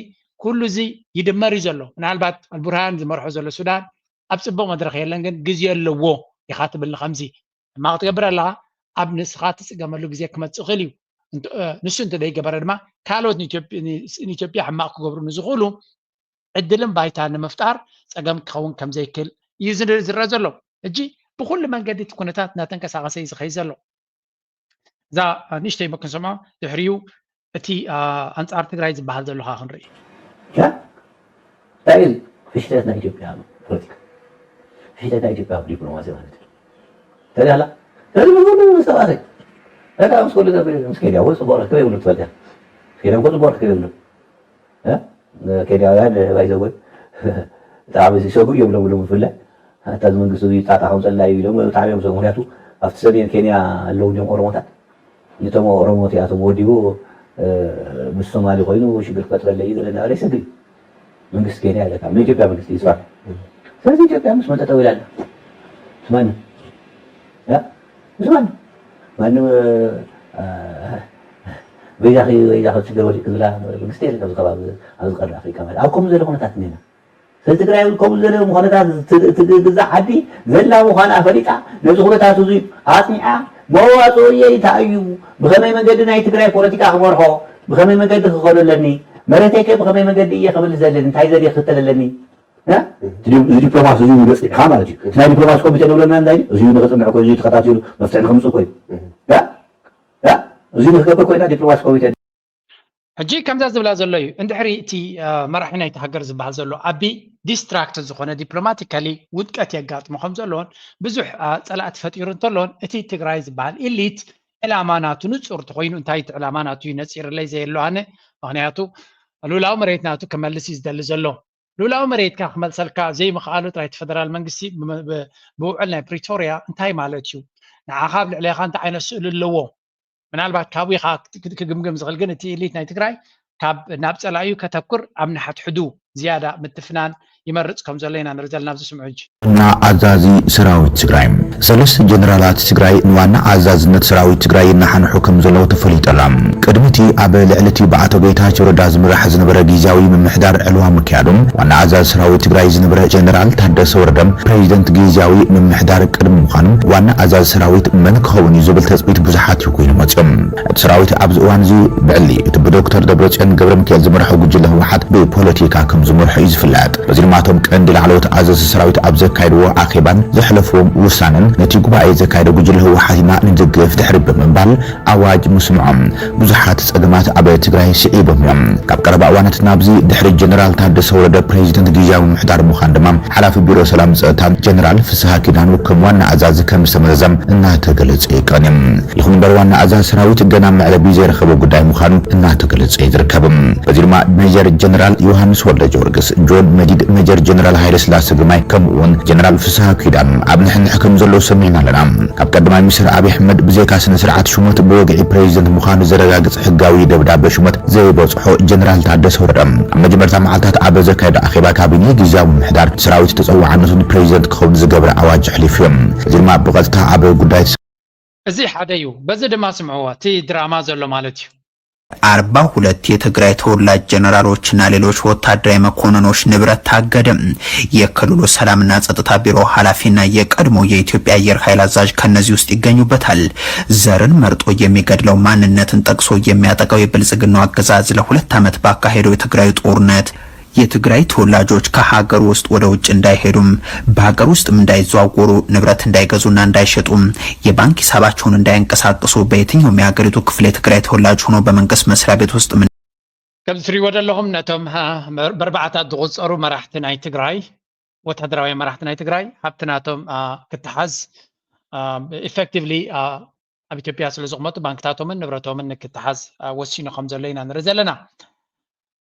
ኩሉ እዚ ይድመር እዩ ዘሎ። ምናልባት ኣልቡርሃን ዝመርሖ ዘሎ ሱዳን ኣብ ጽቡቕ መድረኽ የለን፣ ግን ግዜ ኣለዎ ኢኻ ትብልኒ ከምዚ። ሕማቕ ትገብር ኣለኻ፣ ኣብ ንስኻ ትጽገመሉ ግዜ ክመጽእ ይኽእል እዩ። እንተ-፣ እ፣ ንሱ እንተ ዘይገበረ ድማ ካልኦት ንኢትዮጵ-፣ ን-፣ ንኢትዮጵያ ሕማቕ ክገብሩ ንዝኽእሉ ዕድልን ባይታ ንምፍጣር ጸገም ክኸውን ከም ዘይክእል እዩ ዝን-፣ ዝረአ ዘሎ። ሕጂ ብኹሉ መንገዲ እቲ ኩነታት እናተንቀሳቐሰ እዩ ዝኸይድ ዘሎ። እዛ ንእሽተይ እሞ ክንሰምዖ፣ ድሕሪኡ እቲ፣ ኣ፣ ኣንጻር ትግራይ ዝበሃል ዘሎ ኸኣ ክንርኢ። ያ? እንታይ እዩ እዚ? ፍሽለት ናይ ኢትዮጵያ ፖለቲካ። ፍሽለት ናይ ኢትዮጵያ ዲፕሎማሲ ማለት እዩ። ተሪኣላ? ስለዚ ብዝበሉ ሰባት እዩ። በቃ ምስ ኩሉ ዘብል፣ ምስ ኬንያ እውን ጽቡቕ ርክብ የብሉ ትፈልጥ እያ። ኬንያ እኮ ጽቡቕ ርክብ የብሉ። እ? ኬንያውያን፣ ባይ ዘ ወይ፣ ብጣዕሚ ዝሰግኡ እዮም ሎም፣ ሎም ብፍላይ። ኣታ እዚ መንግስቲ እዚ ጣጣ ከምፀልና እዩ ኢሎም ብጣዕሚ እዮም ዝሰግኡ። ምክንያቱ ኣብቲ ሰሜን ኬንያ ኣለዉ እዮም ኦሮሞታት። ነቶም ኦሮሞ እቲኣቶም ወዲቡ፣ እ፣ ምስ ሶማሊ ኮይኑ ሽግር ክፈጥረለይ እዩ ዝብል እናበለ ይሰግእ እዩ። መንግስቲ ኬንያ ኣለካ፣ ናይ ኢትዮጵያ መንግስቲ እዩ ስራሕ። ስለዚ ኢትዮጵያ ምስ መጠጠው ይላል። ስማኒ ያ ስማኒ ማንም በይዛኺ በይዛኺ ችግር ወዲቅ ዝብላ መንግስቲ የለን ኣብዚ ከባቢ፣ ኣብዚ ቀርኒ ኣፍሪካ ማለት ኣብ ከምኡ ዘሎ ኩነታት እኒና። ስለዚ ትግራይ እውን ከምኡ ዘሎ ኩነታት ትግዛእ ዓዲ ዘላ ምዃና ፈሊጣ ነዚ ኩነታት እዚ ኣፅኒዓ መዋፅኦ እየ እንታይ እዩ፣ ብኸመይ መንገዲ ናይ ትግራይ ፖለቲካ ክመርሖ፣ ብኸመይ መንገዲ ክኸዶ ኣለኒ፣ መሬተይ ከ ብኸመይ መንገዲ እየ ክምልስ ዘለኒ፣ እንታይ ዘዴ ክኽተል ኣለኒ። እዚ ዲፕሎማሲ እዚ በፂሕካ ማለት እዩ። እቲ ናይ ዲፕሎማሲ ኮሚቴ ንብለና እንታይ እዩ? እዚ ንክፅንዕ ኮይኑ፣ እዚ ተኸታቲሉ መፍትሒ ንክምፅእ ኮይኑ። እዚ ንክገብር ኮይና ዲፕሎማሲ ኮሚቴ። ሕጂ ከምዛ ዝብላ ዘሎ እዩ። እንድሕሪ እቲ መራሒ ናይቲ ሃገር ዝበሃል ዘሎ ኣቢ ዲስትራክት ዝኾነ ዲፕሎማቲካሊ ውድቀት የጋጥሞ ከም ዘለዎን ብዙሕ ፀላእቲ ፈጢሩ እንተሎን እቲ ትግራይ ዝበሃል ኢሊት ዕላማ ናቱ ንፁር ተኮይኑ እንታይ እቲ ዕላማ ናቱ እዩ ነፂርለይ ዘየሎ ኣነ ምክንያቱ ሉላዊ መሬት ናቱ ክመልስ እዩ ዝደሊ ዘሎ። ሉላዊ መሬትካ ክመልሰልካ ዘይምኽኣሉ ጥራይ እቲ ፈደራል መንግስቲ ብውዕል ናይ ፕሪቶርያ እንታይ ማለት እዩ? ንዓኻ ኣብ ልዕሌኻ እንታይ ዓይነት ስእሊ ኣለዎ? ምናልባት ካብኡ ኢኻ ክግምግም ዝኽእል ግን እቲ ኢሊት ናይ ትግራይ ካብ ናብ ፀላኢኡ ከተኩር ኣብ ንሓትሕዱ ዝያዳ ምትፍናን ይመርፅ ከም ዘሎ ኢና ንርኢ ዘለና ኣብዚ ስምዑ ሕጂ። ዋና ኣዛዚ ሰራዊት ትግራይ ሰለስተ ጀነራላት ትግራይ ንዋና ኣዛዝነት ሰራዊት ትግራይ ይነሓንሑ ከም ዘለዉ ተፈሊጡ ኣሎ። ቅድሚ እቲ ኣብ ልዕሊ እቲ ብኣቶ ጌታቸው ረዳ ዝምራሕ ዝነበረ ግዝያዊ ምምሕዳር ዕልዋ ምክያዱ ዋና ኣዛዚ ሰራዊት ትግራይ ዝነበረ ጀነራል ታደሰ ወረደ ፕሬዚደንት ግዝያዊ ምምሕዳር ቅድሚ ምዃኑ ዋና ኣዛዚ ሰራዊት መን ክኸውን እዩ ዝብል ተፅቢት ብዙሓት እዩ ኮይኑ መፅኦም። እቲ ሰራዊት ኣብዚ እዋን እዚ ብዕሊ እቲ ብዶክተር ደብረፅዮን ገብረ ሚካኤል ዝመርሖ ጉጅለ ህወሓት ብፖለቲካ ከም ዝመርሖ እዩ ዝፍለጥ። በዚ ድማ እቶም ቀንዲ ላዕለዎት ኣዘዝቲ ሰራዊት ኣብ ዘካየድዎ ኣኼባን ዘሕለፍዎም ውሳነን ነቲ ጉባኤ ዘካየደ ጉጅለ ህወሓት ኢና ንድግፍ ድሕሪ ብምባል ኣዋጅ ምስምዖም ብዙሓት ፀገማት ኣብ ትግራይ ስዒቦም እዮም። ካብ ቀረባ እዋናት ናብዚ ድሕሪ ጀነራል ታደሰ ወረደ ፕሬዚደንት ግዝያዊ ምምሕዳር ምዃን ድማ ሓላፊ ቢሮ ሰላም ፀጥታ ጀነራል ፍስሃ ኪዳኑ ከም ዋና ኣዛዚ ከም ዝተመዘዘ እናተገለፀ ይቀንዮም። ይኹን እምበር ዋና ኣዛዚ ሰራዊት ገና መዕለቢ ዘይረኸበ ጉዳይ ምዃኑ እናተገለፀ እዩ ዝርከብ። በዚ ድማ ሜጀር ጀነራል ዮሃንስ ወልደ ጊዮርጊስ፣ ጆን መዲድ፣ ሜጀር ጀነራል ሃይለ ስላሰ ግርማይ ከምኡ እውን ጀነራል ፍስሃ ኪዳኑ ኣብ ንሕንሕ ከም ዘለዉ ሰሚዕና ኣለና። ካብ ቀዳማይ ሚኒስትር ኣብይ ኣሕመድ ብዘይካ ስነ ስርዓት ሹመት ብወግዒ ፕሬዚደንት ምዃኑ ዘረጋግፅ ሕጋዊ ደብዳበ ሹመት ዘይበፅሖ ጀነራል ታደሰ ወረደ ኣብ መጀመርታ መዓልታት ኣብ ዘካየዶ ኣኼባ ካቢኔ ግዝያዊ ምምሕዳር ሰራዊት ተፀዋዕነቱ ንፕሬዚደንት ክኸውን ዝገብረ ኣዋጅ ኣሕሊፉ እዩ። እዚ ድማ ብቐጥታ ኣብ ጉዳይ እዚ ሓደ እዩ። በዚ ድማ ስምዕዎ እቲ ድራማ ዘሎ ማለት እዩ። ኣርባ ሁለት የትግራይ ተወላጅ ጀነራሎችና ሌሎች ወታደራዊ መኮንኖች ንብረት ታገደ። የክልሉ ሰላምና ጸጥታ ቢሮ ኃላፊና የቀድሞ የኢትዮጵያ አየር ኃይል አዛዥ ከነዚህ ውስጥ ይገኙበታል። ዘርን መርጦ የሚገድለው ማንነትን ጠቅሶ የሚያጠቃው የብልጽግናው አገዛዝ ለሁለት ዓመት ባካሄደው የትግራይ ጦርነት የትግራይ ተወላጆች ከሀገር ውስጥ ወደ ውጭ እንዳይሄዱም በሀገር ውስጥም እንዳይዘዋወሩ ንብረት እንዳይገዙና እንዳይሸጡም የባንክ ሂሳባቸውን እንዳያንቀሳቅሱ በየትኛውም የሀገሪቱ ክፍል የትግራይ ተወላጅ ሆኖ በመንግስት መስሪያ ቤት ውስጥ ምን ከም ትሪእዎ ዘለኹም ነቶም በርባዕታት ዝቁፀሩ መራሕቲ ናይ ትግራይ ወታደራዊ መራሕቲ ናይ ትግራይ ሃብቲ ናቶም ክትሓዝ ኢፌክቲቭሊ ኣብ ኢትዮጵያ ስለ ዝቕመጡ ባንክታቶምን ንብረቶምን ንክትሓዝ ወሲኑ ከም ዘሎ ኢና ንርኢ ዘለና።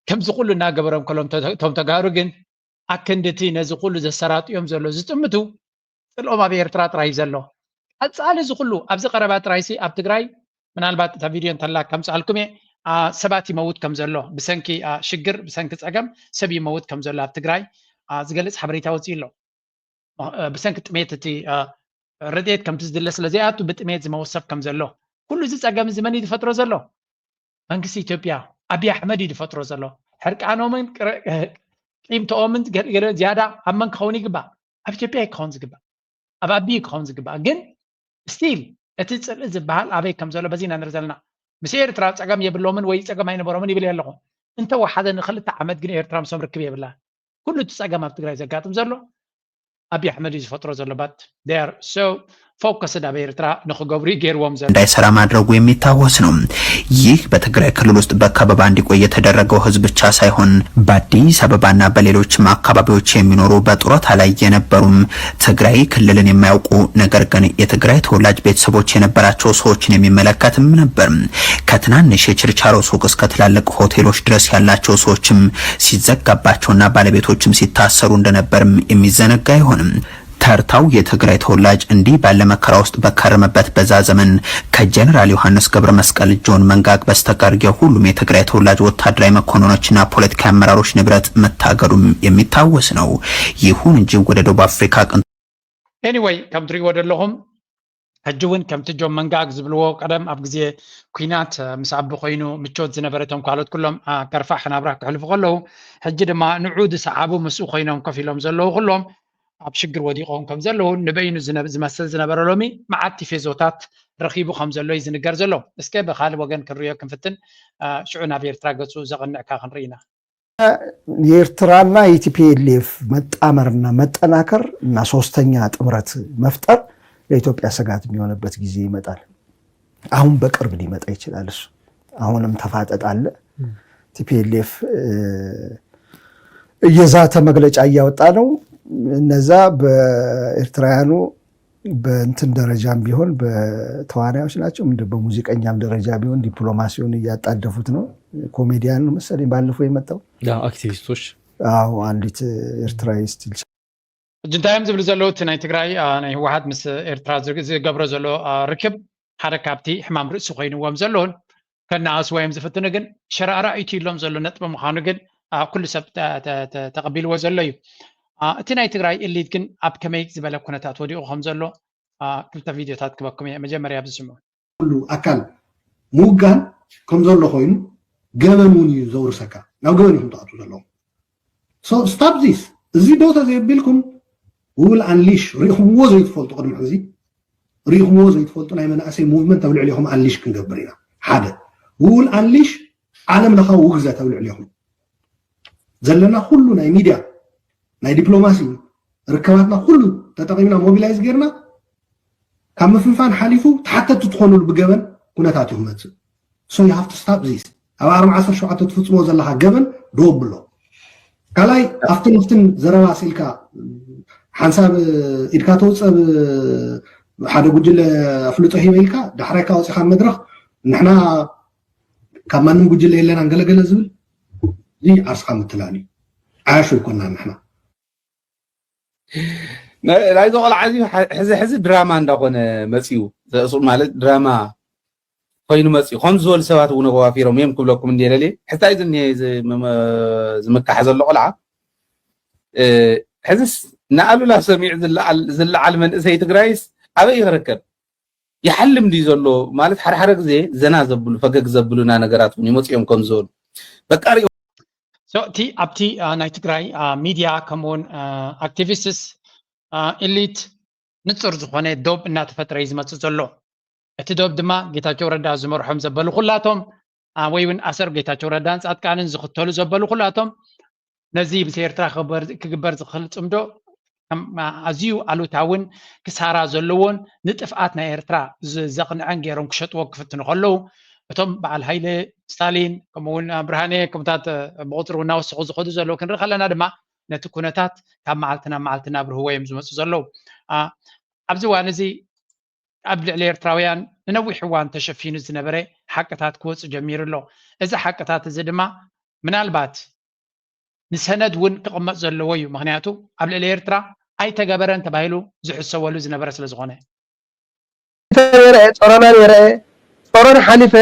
ከምዚ ኩሉ እናገበሮም ከሎም እቶም ተጋሩ ግን ኣክንድቲ ነዚ ኩሉ ዘሰራጥዮም ዘሎ ዝጥምቱ ፅልኦም ኣብ ኤርትራ ጥራይ ዘሎ። ቀፃሊ እዚ ኩሉ ኣብዚ ቀረባ ጥራይሲ ኣብ ትግራይ ምናልባት እታ ቪድዮ እንተላ ከምፅኣልኩም እየ ሰባት ይመውት ከም ዘሎ ብሰንኪ ሽግር ብሰንኪ ፀገም ሰብ ይመውት ከም ዘሎ ኣብ ትግራይ ዝገልፅ ሓበሬታ ወፅኡ ኣሎ። ብሰንኪ ጥሜት እቲ ረድኤት ከምቲ ዝድለ ስለ ዘይኣቱ ብጥሜት ዝመውት ሰብ ከም ዘሎ ኩሉ እዚ ፀገም እዚ መን እዩ ዝፈጥሮ ዘሎ? መንግስቲ ኢትዮጵያ ኣብይ ኣሕመድ እዩ ዝፈጥሮ ዘሎ። ሕርቃኖምን ቂምቶኦምን ዝያዳ ኣብ መን ክኸውን ይግባእ? ኣብ ኢትዮጵያ እዩ ክኸውን ዝግባእ፣ ኣብ ኣብይ ክኸውን ዝግባእ። ግን ስቲል እቲ ፅልኢ ዝበሃል ኣበይ ከም ዘሎ በዚ ኢና ንርኢ ዘለና። ምስ ኤርትራ ፀገም የብሎምን ወይ ፀገም ኣይነበሮምን ይብል ኣለኹ። እንተወሓደ ንክልተ ዓመት ግን ኤርትራ ምሶም ርክብ የብላ። ኩሉ እቲ ፀገም ኣብ ትግራይ ዘጋጥም ዘሎ ኣብይ ኣሕመድ እዩ ዝፈጥሮ ዘሎ but they are so focused ኣብ ኤርትራ ንክገብሩ እዩ ገይርዎም ዘሎ። እንዳይሰራ ማድረጉ የሚታወስ ነው። ይህ በትግራይ ክልል ውስጥ በከበባ እንዲቆይ የተደረገው ህዝብ ብቻ ሳይሆን በአዲስ አበባና በሌሎችም አካባቢዎች የሚኖሩ በጡረታ ላይ የነበሩም ትግራይ ክልልን የማያውቁ ነገር ግን የትግራይ ተወላጅ ቤተሰቦች የነበራቸው ሰዎችን የሚመለከትም ነበር። ከትናንሽ የችርቻሮ ሱቅ እስከ ትላልቅ ሆቴሎች ድረስ ያላቸው ሰዎችም ሲዘጋባቸውና ባለቤቶችም ሲታሰሩ እንደነበርም የሚዘነጋ አይሆንም። ተርታው የትግራይ ተወላጅ እንዲህ ባለ መከራ ውስጥ በከረመበት በዛ ዘመን ከጀነራል ዮሐንስ ገብረ መስቀል ጆን መንጋግ በስተቀር የሁሉም የትግራይ ተወላጅ ወታደራዊ መኮንኖችና ፖለቲካዊ አመራሮች ንብረት መታገዱም የሚታወስ ነው። ይሁን እንጂ ወደ ደቡብ አፍሪካ ቅን- Anyway፣ ከም ትሪእዎ ዘለኹም ሕጂ እውን ከምቲ ጆን መንጋግ ዝብልዎ ቀደም ኣብ ግዜ ኩናት ምስ ኣቢ ኮይኑ ምቾት ዝነበረቶም ካልኦት ኩሎም ከርፋሕ ናብራ ክሕልፉ ከለዉ፣ ሕጂ ድማ ንዑ ዝሰዓቡ ምስኡ ኮይኖም ኮፍ ኢሎም ዘለዉ ኩሎም ኣብ ሽግር ወዲቖም ከም ዘለዉ ንበይኑ ዝመስል ዝነበረ ሎሚ መዓት ቲፌዞታት ረኺቡ ከም ዘሎ እዩ ዝንገር ዘሎ። እስከ ብካልእ ወገን ክንሪኦ ክንፍትን፣ ሽዑ ናብ ኤርትራ ገጹ ዘቕንዕካ ክንርኢ ኢና። የኤርትራና የቲፒኤልኤፍ መጣመርና መጠናከር እና ሶስተኛ ጥምረት መፍጠር ለኢትዮጵያ ስጋት የሚሆንበት ጊዜ ይመጣል። አሁን በቅርብ ሊመጣ ይችላል። እሱ አሁንም ተፋጠጥ አለ። ቲፒኤልኤፍ እየዛተ መግለጫ እያወጣ ነው። እነዛ በኤርትራውያኑ በእንትን ደረጃም ቢሆን በተዋናዮች ናቸው ምንድን በሙዚቀኛም ደረጃ ቢሆን ዲፕሎማሲውን እያጣደፉት ነው። ኮሜዲያን ነው መሰለኝ ባለፈው የመጣው አክቲቪስቶች አዎ አንዲት ኤርትራዊ ስቲል ሕጂ እንታይ እዮም ዝብሉ ዘለዉ? እቲ ናይ ትግራይ ናይ ህወሓት ምስ ኤርትራ ዝገብሮ ዘሎ ርክብ ሓደ ካብቲ ሕማም ርእሲ ኮይንዎም ዘለውን ከነኣስዎ እዮም ዝፍትኑ። ግን ሸራራ ኢትዩሎም ዘሎ ነጥቢ ምዃኑ ግን ኩሉ ሰብ ተቐቢልዎ ዘሎ እዩ። እቲ ናይ ትግራይ ኢሊት ግን ኣብ ከመይ ዝበለ ኩነታት ወዲቑ ከም ዘሎ ክልተ ቪድዮታት ክበኩም እየ። መጀመርያ ኣብዚ ስምዑ። ኩሉ ኣካል ምውጋን ከም ዘሎ ኮይኑ ገበን እውን እዩ ዘውርሰካ። ናብ ገበን ኢኹም ትኣትዉ ዘለኹም። So stop this። እዚ ዶ ተዘየቢልኩም we will unleash ሪኢኹምዎ ዘይትፈልጡ ቅድሚ ሕዚ ሪኢኹምዎ ዘይትፈልጡ ናይ መናእሰይ movement ኣብ ልዕሊኹም unleash ክንገብር ኢና። ሓደ we will unleash ዓለም ለኻዊ ውግዘት ኣብ ልዕሊኹም ዘለና ኩሉ ናይ ሚድያ ናይ ዲፕሎማሲ ርከባትና ኩሉ ተጠቂምና ሞቢላይዝ ጌርና ካብ ምፍንፋን ሓሊፉ ተሓተቲ ትኾኑሉ ብገበን ኩነታት እዩ ክመፅእ። So you have to stop this። ኣብ ኣርማ ዓሰርተ ሸውዓተ ትፍፅሞ ዘለካ ገበን ደወብሎ። ካልኣይ ኣብትን ንፍትን ዘረባ ስኢልካ ሓንሳብ ኢድካ ተውፀብ ሓደ ጉጅለ ኣፍልጦ ሂበ ኢልካ ዳሕራይካ ወፂኻ መድረኽ ንሕና ካብ ማንም ጉጅለ የለናን ገለገለ ዝብል እዚ ዓርስኻ ምትላል እዩ። ዓያሹ ይኮና ንሕና ናይዚ ቆልዓ እዚ ሕዚ ሕዚ ድራማ እንዳኾነ መፅዩ ማለት ድራማ ኮይኑ መፅዩ ከም ዝበሉ ሰባት እውን ኣዋፊሮም እዮም ክብለኩም እንዲ ለልየ ሕታይ ዝኒሀ ዝምካሕ ዘሎ ቆልዓ ሕዝስ ንኣሉላ ሰሚዑ ዝለዓል መንእሰይ ትግራይስ ኣበይ ክርከብ ይሓልም ድዩ ዘሎ ማለት ሓደ ሓደ ግዜ ዘና ዘብሉ ፈገግ ዘብሉና ነገራት እውን ይመፅኦም ከም ዝበሉ በቃ ሪኦ እቲ ኣብቲ ናይ ትግራይ ሚድያ ከምኡውን ኣክቲቪስትስ ኢሊት ንፁር ዝኾነ ዶብ እናተፈጥረ እዩ ዝመፅእ ዘሎ። እቲ ዶብ ድማ ጌታቸው ረዳ ዝመርሖም ዘበሉ ኩላቶም ወይ እውን ኣሰር ጌታቸው ረዳን ፃድቃንን ዝኽተሉ ዘበሉ ኩላቶም ነዚ ምስ ኤርትራ ክግበር ዝኽእል ፅምዶ ኣዝዩ ኣሉታውን ክሳራ ዘለዎን ንጥፍኣት ናይ ኤርትራ ዘቕንዐን ገይሮም ክሸጥዎ ክፍትኑ ከለዉ እቶም በዓል ሃይለ ስታሊን ከምኡውን ብርሃነ ከምታት ብቁፅሪ እናወሰኹ ዝኸዱ ዘለዉ ክንርኢ ከለና ድማ ነቲ ኩነታት ካብ መዓልቲ ናብ መዓልቲ እናብርህዎ እዮም ዝመፁ ዘለዉ። ኣብዚ እዋን እዚ ኣብ ልዕሊ ኤርትራውያን ንነዊሕ እዋን ተሸፊኑ ዝነበረ ሓቅታት ክወፁ ጀሚሩ ኣሎ። እዚ ሓቅታት እዚ ድማ ምናልባት ንሰነድ እውን ክቕመጥ ዘለዎ እዩ። ምክንያቱ ኣብ ልዕሊ ኤርትራ ኣይተገበረን ተባሂሉ ዝሕሰበሉ ዝነበረ ስለ ዝኾነ። ነይረ ጾሮና ነይረ ጾሮና ሓሊፈ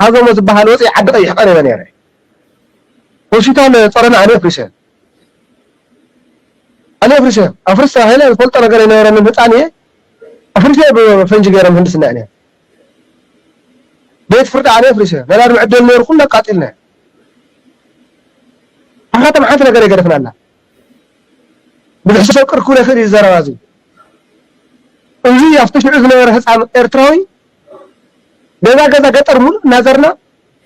ሓዞሞ ዝበሃል ወፂ ዓዲ ቀይሕ ቀሪበ ነይረ ሆስፒታል ጾሮና ኣነ ፍሪሰ ኣነ ፍሪሰ ኣፍርስ ተባሂለ ዝፈልጦ ነገር ኣይነበረንን ህፃን እየ ኣፍሪሰ ብፈንጂ ገይሮም ህንድስና እየ ቤት ፍርዲ ኣነ ኣፍሪሰ ነዳድ መዕደል ነይሩ ኩሉ ኣቃጢልና ኣኻተም ሓንቲ ነገር የገደፍናላ ብዙሕ ሰብ ቅርኩ ይኽእል እዩ ዘረባ እዚ እዚ ኣብቲ ሽዑ ዝነበረ ህፃን ኤርትራዊ ገዛ ገዛ ገጠር ሙሉእ እናዘርና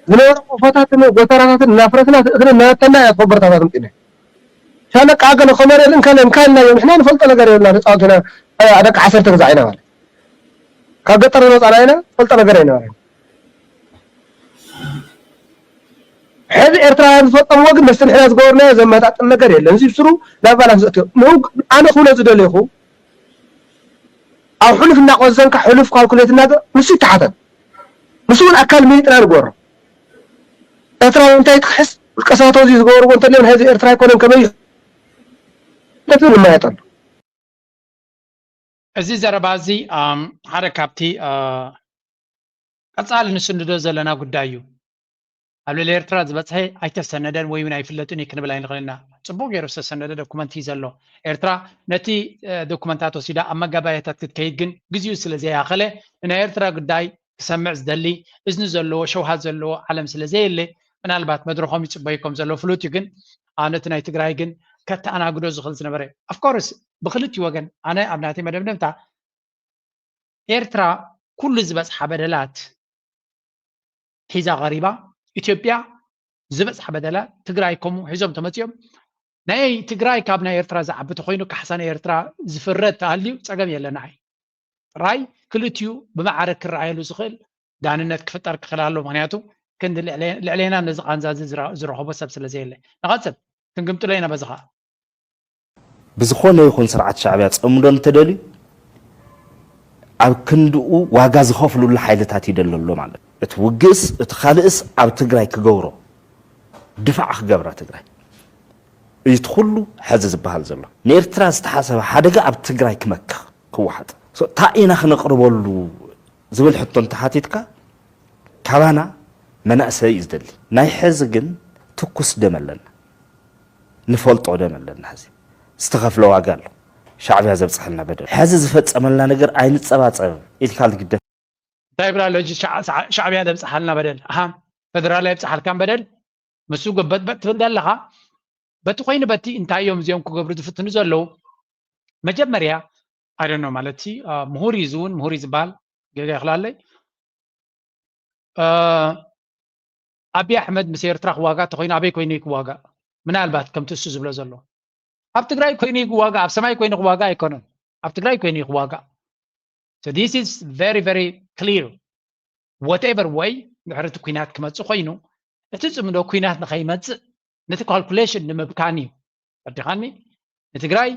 ዝነበረ ቆፎታትን ጎተራታትን እናፍረስና እኽሊ እናበተና እያ ትኸብርታታት ምፅነ ሻለቃ ገለ ኮመሬል እንከለ እንካልና እዮም ንሕና ንፈልጦ ነገር የብልና ተፃወት ኢና ደቂ ዓሰርተ ግዛዕ ኢና ማለት ካብ ገጠር ዝመፃና ኢና ፈልጦ ነገር ኣይነበረን ሕዚ ኤርትራውያን ዝፈፀምዎ ግን መስተ ንሕና ዝገበርናዮ ዘመጣጥን ነገር የለን እዚ ብስሩ ናብ ባላንስ ዘእትዮ ንኡ ኣነ ክብሎ ዝደለኹ ኣብ ሕሉፍ እናቆዘንካ ሕሉፍ ካልኩሌት እናገ ንሱ ይተሓተት ንሱ እውን ኣካል ምይጥና ንገበሮ ኤርትራዊ እንታይ ትክሕስ ውልቀ ሰባት እዚ ዝገበርዎ እንተልዮም ሕዚ ኤርትራ ኣይኮነን ከመይ እዩ ንማየጠሉ እዚ ዘረባ እዚ ሓደ ካብቲ ቀፃሊ ንስንዶ ዘለና ጉዳይ እዩ። ኣብ ልዕሊ ኤርትራ ዝበፅሐ ኣይተሰነደን ወይ እውን ኣይፍለጥን እዩ ክንብል ኣይንኽእል ኢና። ፅቡቅ ገይሩ ዝተሰነደ ዶኩመንት እዩ ዘሎ። ኤርትራ ነቲ ዶኩመንታት ወሲዳ ኣብ መጋባእያታት ክትከይድ ግን ግዜኡ ስለ ዘይኣኸለ ንናይ ኤርትራ ጉዳይ ክሰምዕ ዝደሊ እዝኒ ዘለዎ ሸውሃት ዘለዎ ዓለም ስለ ዘየለ ምናልባት መድረኾም ይፅበዩ ከም ዘሎ ፍሉጥ እዩ። ግን ነቲ ናይ ትግራይ ግን ከተኣናግዶ ዝኽእል ዝነበረ of course ብክልቲኡ ወገን ኣነ ኣብ ናተይ መደምደምታ ኤርትራ ኩሉ ዝበፅሓ በደላት ሒዛ ቀሪባ ኢትዮጵያ ዝበፅሓ በደላት ትግራይ ከምኡ ሒዞም ተመፂኦም ናይ ትግራይ ካብ ናይ ኤርትራ ዝዓቢ ተኮይኑ ካሕሳ ናይ ኤርትራ ዝፍረድ ተሃልዩ ፀገም የለን። ንዓይ ጥራይ ክልቲኡ ብማዕረ ክረኣየሉ ዝኽእል ዳንነት ክፍጠር ክኽእል ኣሎ። ምክንያቱ ክንዲ ልዕሌና ነዚ ቃንዛ እዚ ዝረኸቦ ሰብ ስለ ዘየለ። ንቐፅል ክንግምጥሎ ኢና በዚ ከዓ ብዝኾነ ይኹን ስርዓት ሻዕብያ ፀምዶ እንተደልዩ ኣብ ክንድኡ ዋጋ ዝኸፍሉሉ ሓይልታት ይደሊ ኣሎ ማለት እዩ። እቲ ውግእስ እቲ ካልእስ ኣብ ትግራይ ክገብሮ ድፋዕ ክገብራ ትግራይ እዩ እቲ ኩሉ ሐዚ ዝበሃል ዘሎ። ንኤርትራ ዝተሓሰበ ሓደጋ ኣብ ትግራይ ክመክኽ ክወሓጥ እንታይ ኢና ክነቕርበሉ ዝብል ሕቶ እንተሓቲትካ ካባና መናእሰይ እዩ ዝደሊ። ናይ ሐዚ ግን ትኩስ ደም ኣለና፣ ንፈልጦ ደም ኣለና። ሐዚ ዝተኸፍለ ዋጋ ኣሎ። ሻዕብያ ዘብፅሐልና በደል ሐዚ ዝፈፀመልና ነገር ኣይንፀባፀብ ኢልካ ልግደፍ እንታይ ይብላ ኣሎ ሕጂ ሻዕብያ ዘብፅሓልና በደል ኣሃ ፈደራል ኣይብፅሓልካን በደል ምስ ገበጥበጥ ትብል ዘለኻ በቲ ኮይኑ በቲ እንታይ እዮም እዚኦም ክገብሩ ዝፍትኑ ዘለዉ መጀመርያ ኣይደኖ ማለት ምሁር እዩ ዝውን ምሁር እዩ ዝበሃል ገጋ ይኽላለይ ኣብይ ኣሕመድ ምስ ኤርትራ ክዋጋእ ተኮይኑ ኣበይ ኮይኑ ክዋጋእ ምናልባት ከምቲ እሱ ዝብሎ ዘሎ ኣብ ትግራይ ኮይኑ ክዋጋእ ኣብ ሰማይ ኮይኑ ክዋጋእ ኣይኮነን ኣብ ትግራይ ኮይኑ ክዋጋእ this is very very clear whatever way ድሕሪ እቲ ኩናት ክመፅእ ኮይኑ እቲ ፅምዶ ኩናት ንኸይመፅእ ነቲ calculation ንምብካን እዩ ፈዲኻኒ ንትግራይ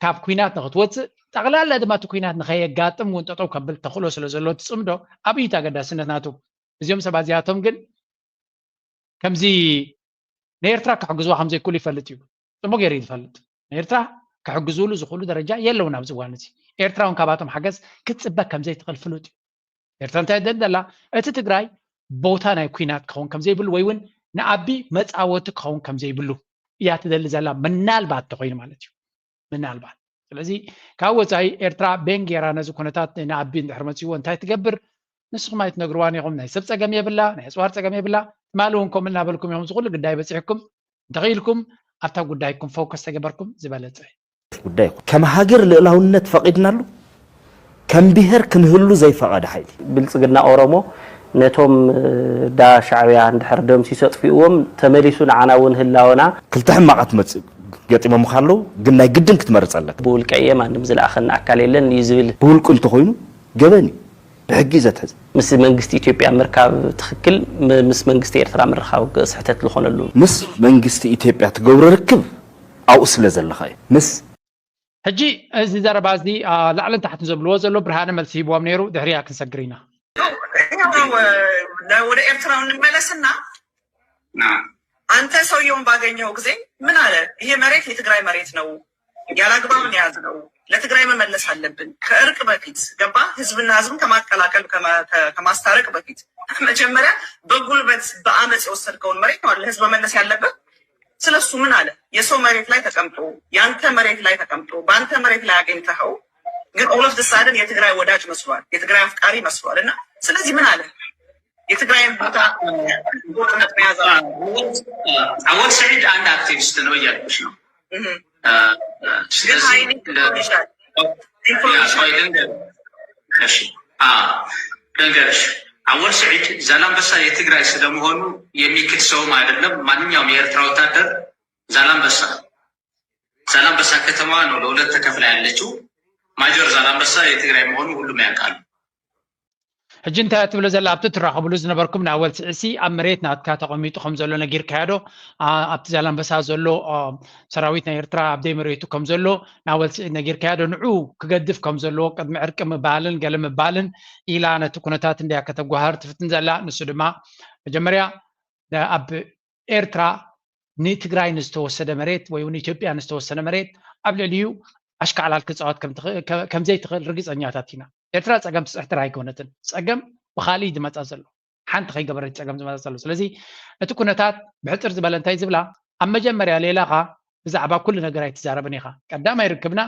ካብ ኩናት ንክትወፅእ ጠቕላላ ድማ እቲ ኩናት ንኸየጋጥም እውን ጠጠው ከብል ተኽእሎ ስለ ዘሎ እቲ ፅምዶ ኣብዩ ተገዳስነት ናቱ እዚኦም ሰባት እዚኣቶም ግን ከምዚ ንኤርትራ ክሕግዝዋ ከምዘይክእሉ ይፈልጥ እዩ ፅቡቅ ገይሩ ይፈልጥ ንኤርትራ ክሕግዝሉ ዝኽእሉ ደረጃ የለውን ኣብዚ እዋን እዚ ኤርትራ እውን ካባቶም ሓገዝ ክትፅበ ከምዘይትኽእል ፍሉጥ እዩ ኤርትራ እንታይ ደል ዘላ እቲ ትግራይ ቦታ ናይ ኩናት ክኸውን ከምዘይብሉ ወይ እውን ንኣቢ መፃወቲ ክኸውን ከምዘይብሉ እያ ትደሊ ዘላ ምናልባት ተኮይኑ ማለት እዩ ምናልባት ስለዚ ካብ ወፃኢ ኤርትራ ቤን ጌራ ነዚ ኩነታት ንኣቢ እንድሕር መፅዎ እንታይ ትገብር ንስኹም ኣይትነግርዋን ኢኹም ናይ ሰብ ፀገም የብላ ናይ ኣፅዋር ፀገም የብላ ትማሊ እውን ከምኡ እናበልኩም ኢኹም ዝኩሉ ግዳይ በፂሕኩም እንተኽኢልኩም ኣብታ ጉዳይኩም ፎከስ ተገበርኩም ዝበለፀ ጉዳይ ከም ሃገር ልእላውነት ፈቂድናሉ ከም ብሄር ክንህሉ ዘይፈቐደ ሓይሊ ብልፅግና ኦሮሞ ነቶም ዳ ሻዕብያ እንድሕር ደምሲሶ ኣጥፊእዎም ተመሊሱ ንዓና እውን ህላወና ክልተ ሕማቓት መፅእ ገጢሞም ከለዉ ግን ናይ ግድን ክትመርፅ ኣለካ ብውልቀ እየ ማንም ዝለኣኸኒ ኣካል የለን እዩ ዝብል ብውልቁ እንተኮይኑ ገበን እዩ ብሕጊ እዩ ዘትሕዝ ምስ መንግስቲ ኢትዮጵያ ምርካብ ትኽክል ምስ መንግስቲ ኤርትራ ምርኻብ ስሕተት ዝኾነሉ ምስ መንግስቲ ኢትዮጵያ ትገብሮ ርክብ ኣብኡ ስለ ዘለኻ እዩ ምስ ሕጂ እዚ ዘረባ እዚ ላዕልን ታሕትን ዘብልዎ ዘሎ ብርሃነ መልሲ ሂብዎም ነይሩ ድሕሪያ ክንሰግር ኢና ወደ ኤርትራ እንመለስና አንተ ሰውየውን ባገኘው ጊዜ ምን አለ? ይሄ መሬት የትግራይ መሬት ነው፣ ያላግባብ ነው የያዝነው፣ ለትግራይ መመለስ አለብን። ከእርቅ በፊት ገባ ህዝብና ህዝብን ከማቀላቀል ከማስታረቅ በፊት መጀመሪያ በጉልበት በአመፅ የወሰድከውን መሬት ነው ለህዝብ መመለስ ያለበት። ስለሱ ምን አለ? የሰው መሬት ላይ ተቀምጦ ያንተ መሬት ላይ ተቀምጦ በአንተ መሬት ላይ አገኝተኸው ግን all of the sudden የትግራይ ወዳጅ መስሏል፣ የትግራይ አፍቃሪ መስሏል። እና ስለዚህ ምን አለ? የትግራይን ቦታ አወል ስዒድ አንድ አክቲቪስት ነው እያልኩሽ ነው። ስለዚህ ልንገርሽ፣ አወል ስዒድ ዛላንበሳ የትግራይ ስለመሆኑ የሚክድ ሰውም አይደለም። ማንኛውም የኤርትራ ወታደር ዛላንበሳ ዛላንበሳ ከተማዋ ነው ለሁለት ተከፍላ ያለችው። ማጆር ዛላንበሳ የትግራይ መሆኑ ሁሉም ያውቃሉ። ሕጂ እንታይ ትብሎ ዘላ ኣብቲ ትራኸብሉ ዝነበርኩም ንኣወል ስዒሲ ኣብ መሬት ናትካ ተቐሚጡ ከም ዘሎ ነጊርካዮ ዶ ኣብቲ ዛላንበሳ ዘሎ ሰራዊት ናይ ኤርትራ ኣብ ደይ መሬቱ ከም ዘሎ ንኣወል ስዒድ ነጊርካዮ ዶ ንዑ ክገድፍ ከም ዘለዎ ቅድሚ ዕርቂ ምባልን ገለ ምባልን ኢላ ነቲ ኩነታት እንድያ ከተጓሃር ትፍትን ዘላ ንሱ ድማ መጀመርያ ኣብ ኤርትራ ንትግራይ ንዝተወሰደ መሬት ወይ ንኢትዮጵያ ንዝተወሰነ መሬት ኣብ ልዕሊኡ ኣሽካዕላል ክፃወት ከም ዘይትኽእል ርግፀኛታት ኢና። ኤርትራ ፀገም ትፅሕትር ኣይኮነትን። ፀገም ብካሊእ ዝመፃ ዘሎ ሓንቲ ከይገበረት ፀገም ዝመፃ ዘሎ። ስለዚ እቲ ኩነታት ብሕፅር ዝበለ እንታይ ዝብላ፣ ኣብ መጀመርያ ሌላኻ ብዛዕባ ኩሉ ነገር ኣይትዛረብን ኢኻ። ቀዳማይ ርክብና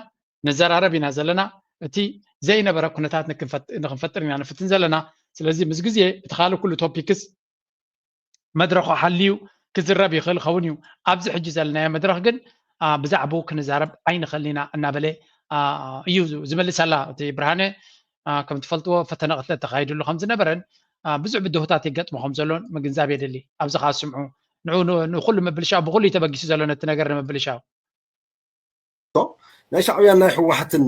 ንዘራረብ ኢና ዘለና። እቲ ዘይነበረ ኩነታት ንክንፈጥር ኢና ንፍትን ዘለና። ስለዚ ምስ ግዜ እቲ ካልእ ኩሉ ቶፒክስ መድረኹ ሓልዩ ክዝረብ ይኽእል ኸውን እዩ። ኣብዚ ሕጂ ዘለናዮ መድረኽ ግን ብዛዕባኡ ክንዛረብ ኣይንኽእልን ኢና እናበለ እዩ ዝመልሰላ። እቲ ብርሃነ ከም ትፈልጥዎ ፈተነ ቅትለት ተኻይድሉ ከም ዝነበረን ብዙሕ ብድሆታት የጋጥሞ ከም ዘሎን ምግንዛብ የድሊ። ኣብዚ ከዓ ስምዑ፣ ንዑ ንኩሉ ምብልሻው ብኩሉ እዩ ተበጊሱ ዘሎ ነቲ ነገር ንምብልሻው። ናይ ሻዕብያን ናይ ህወሓትን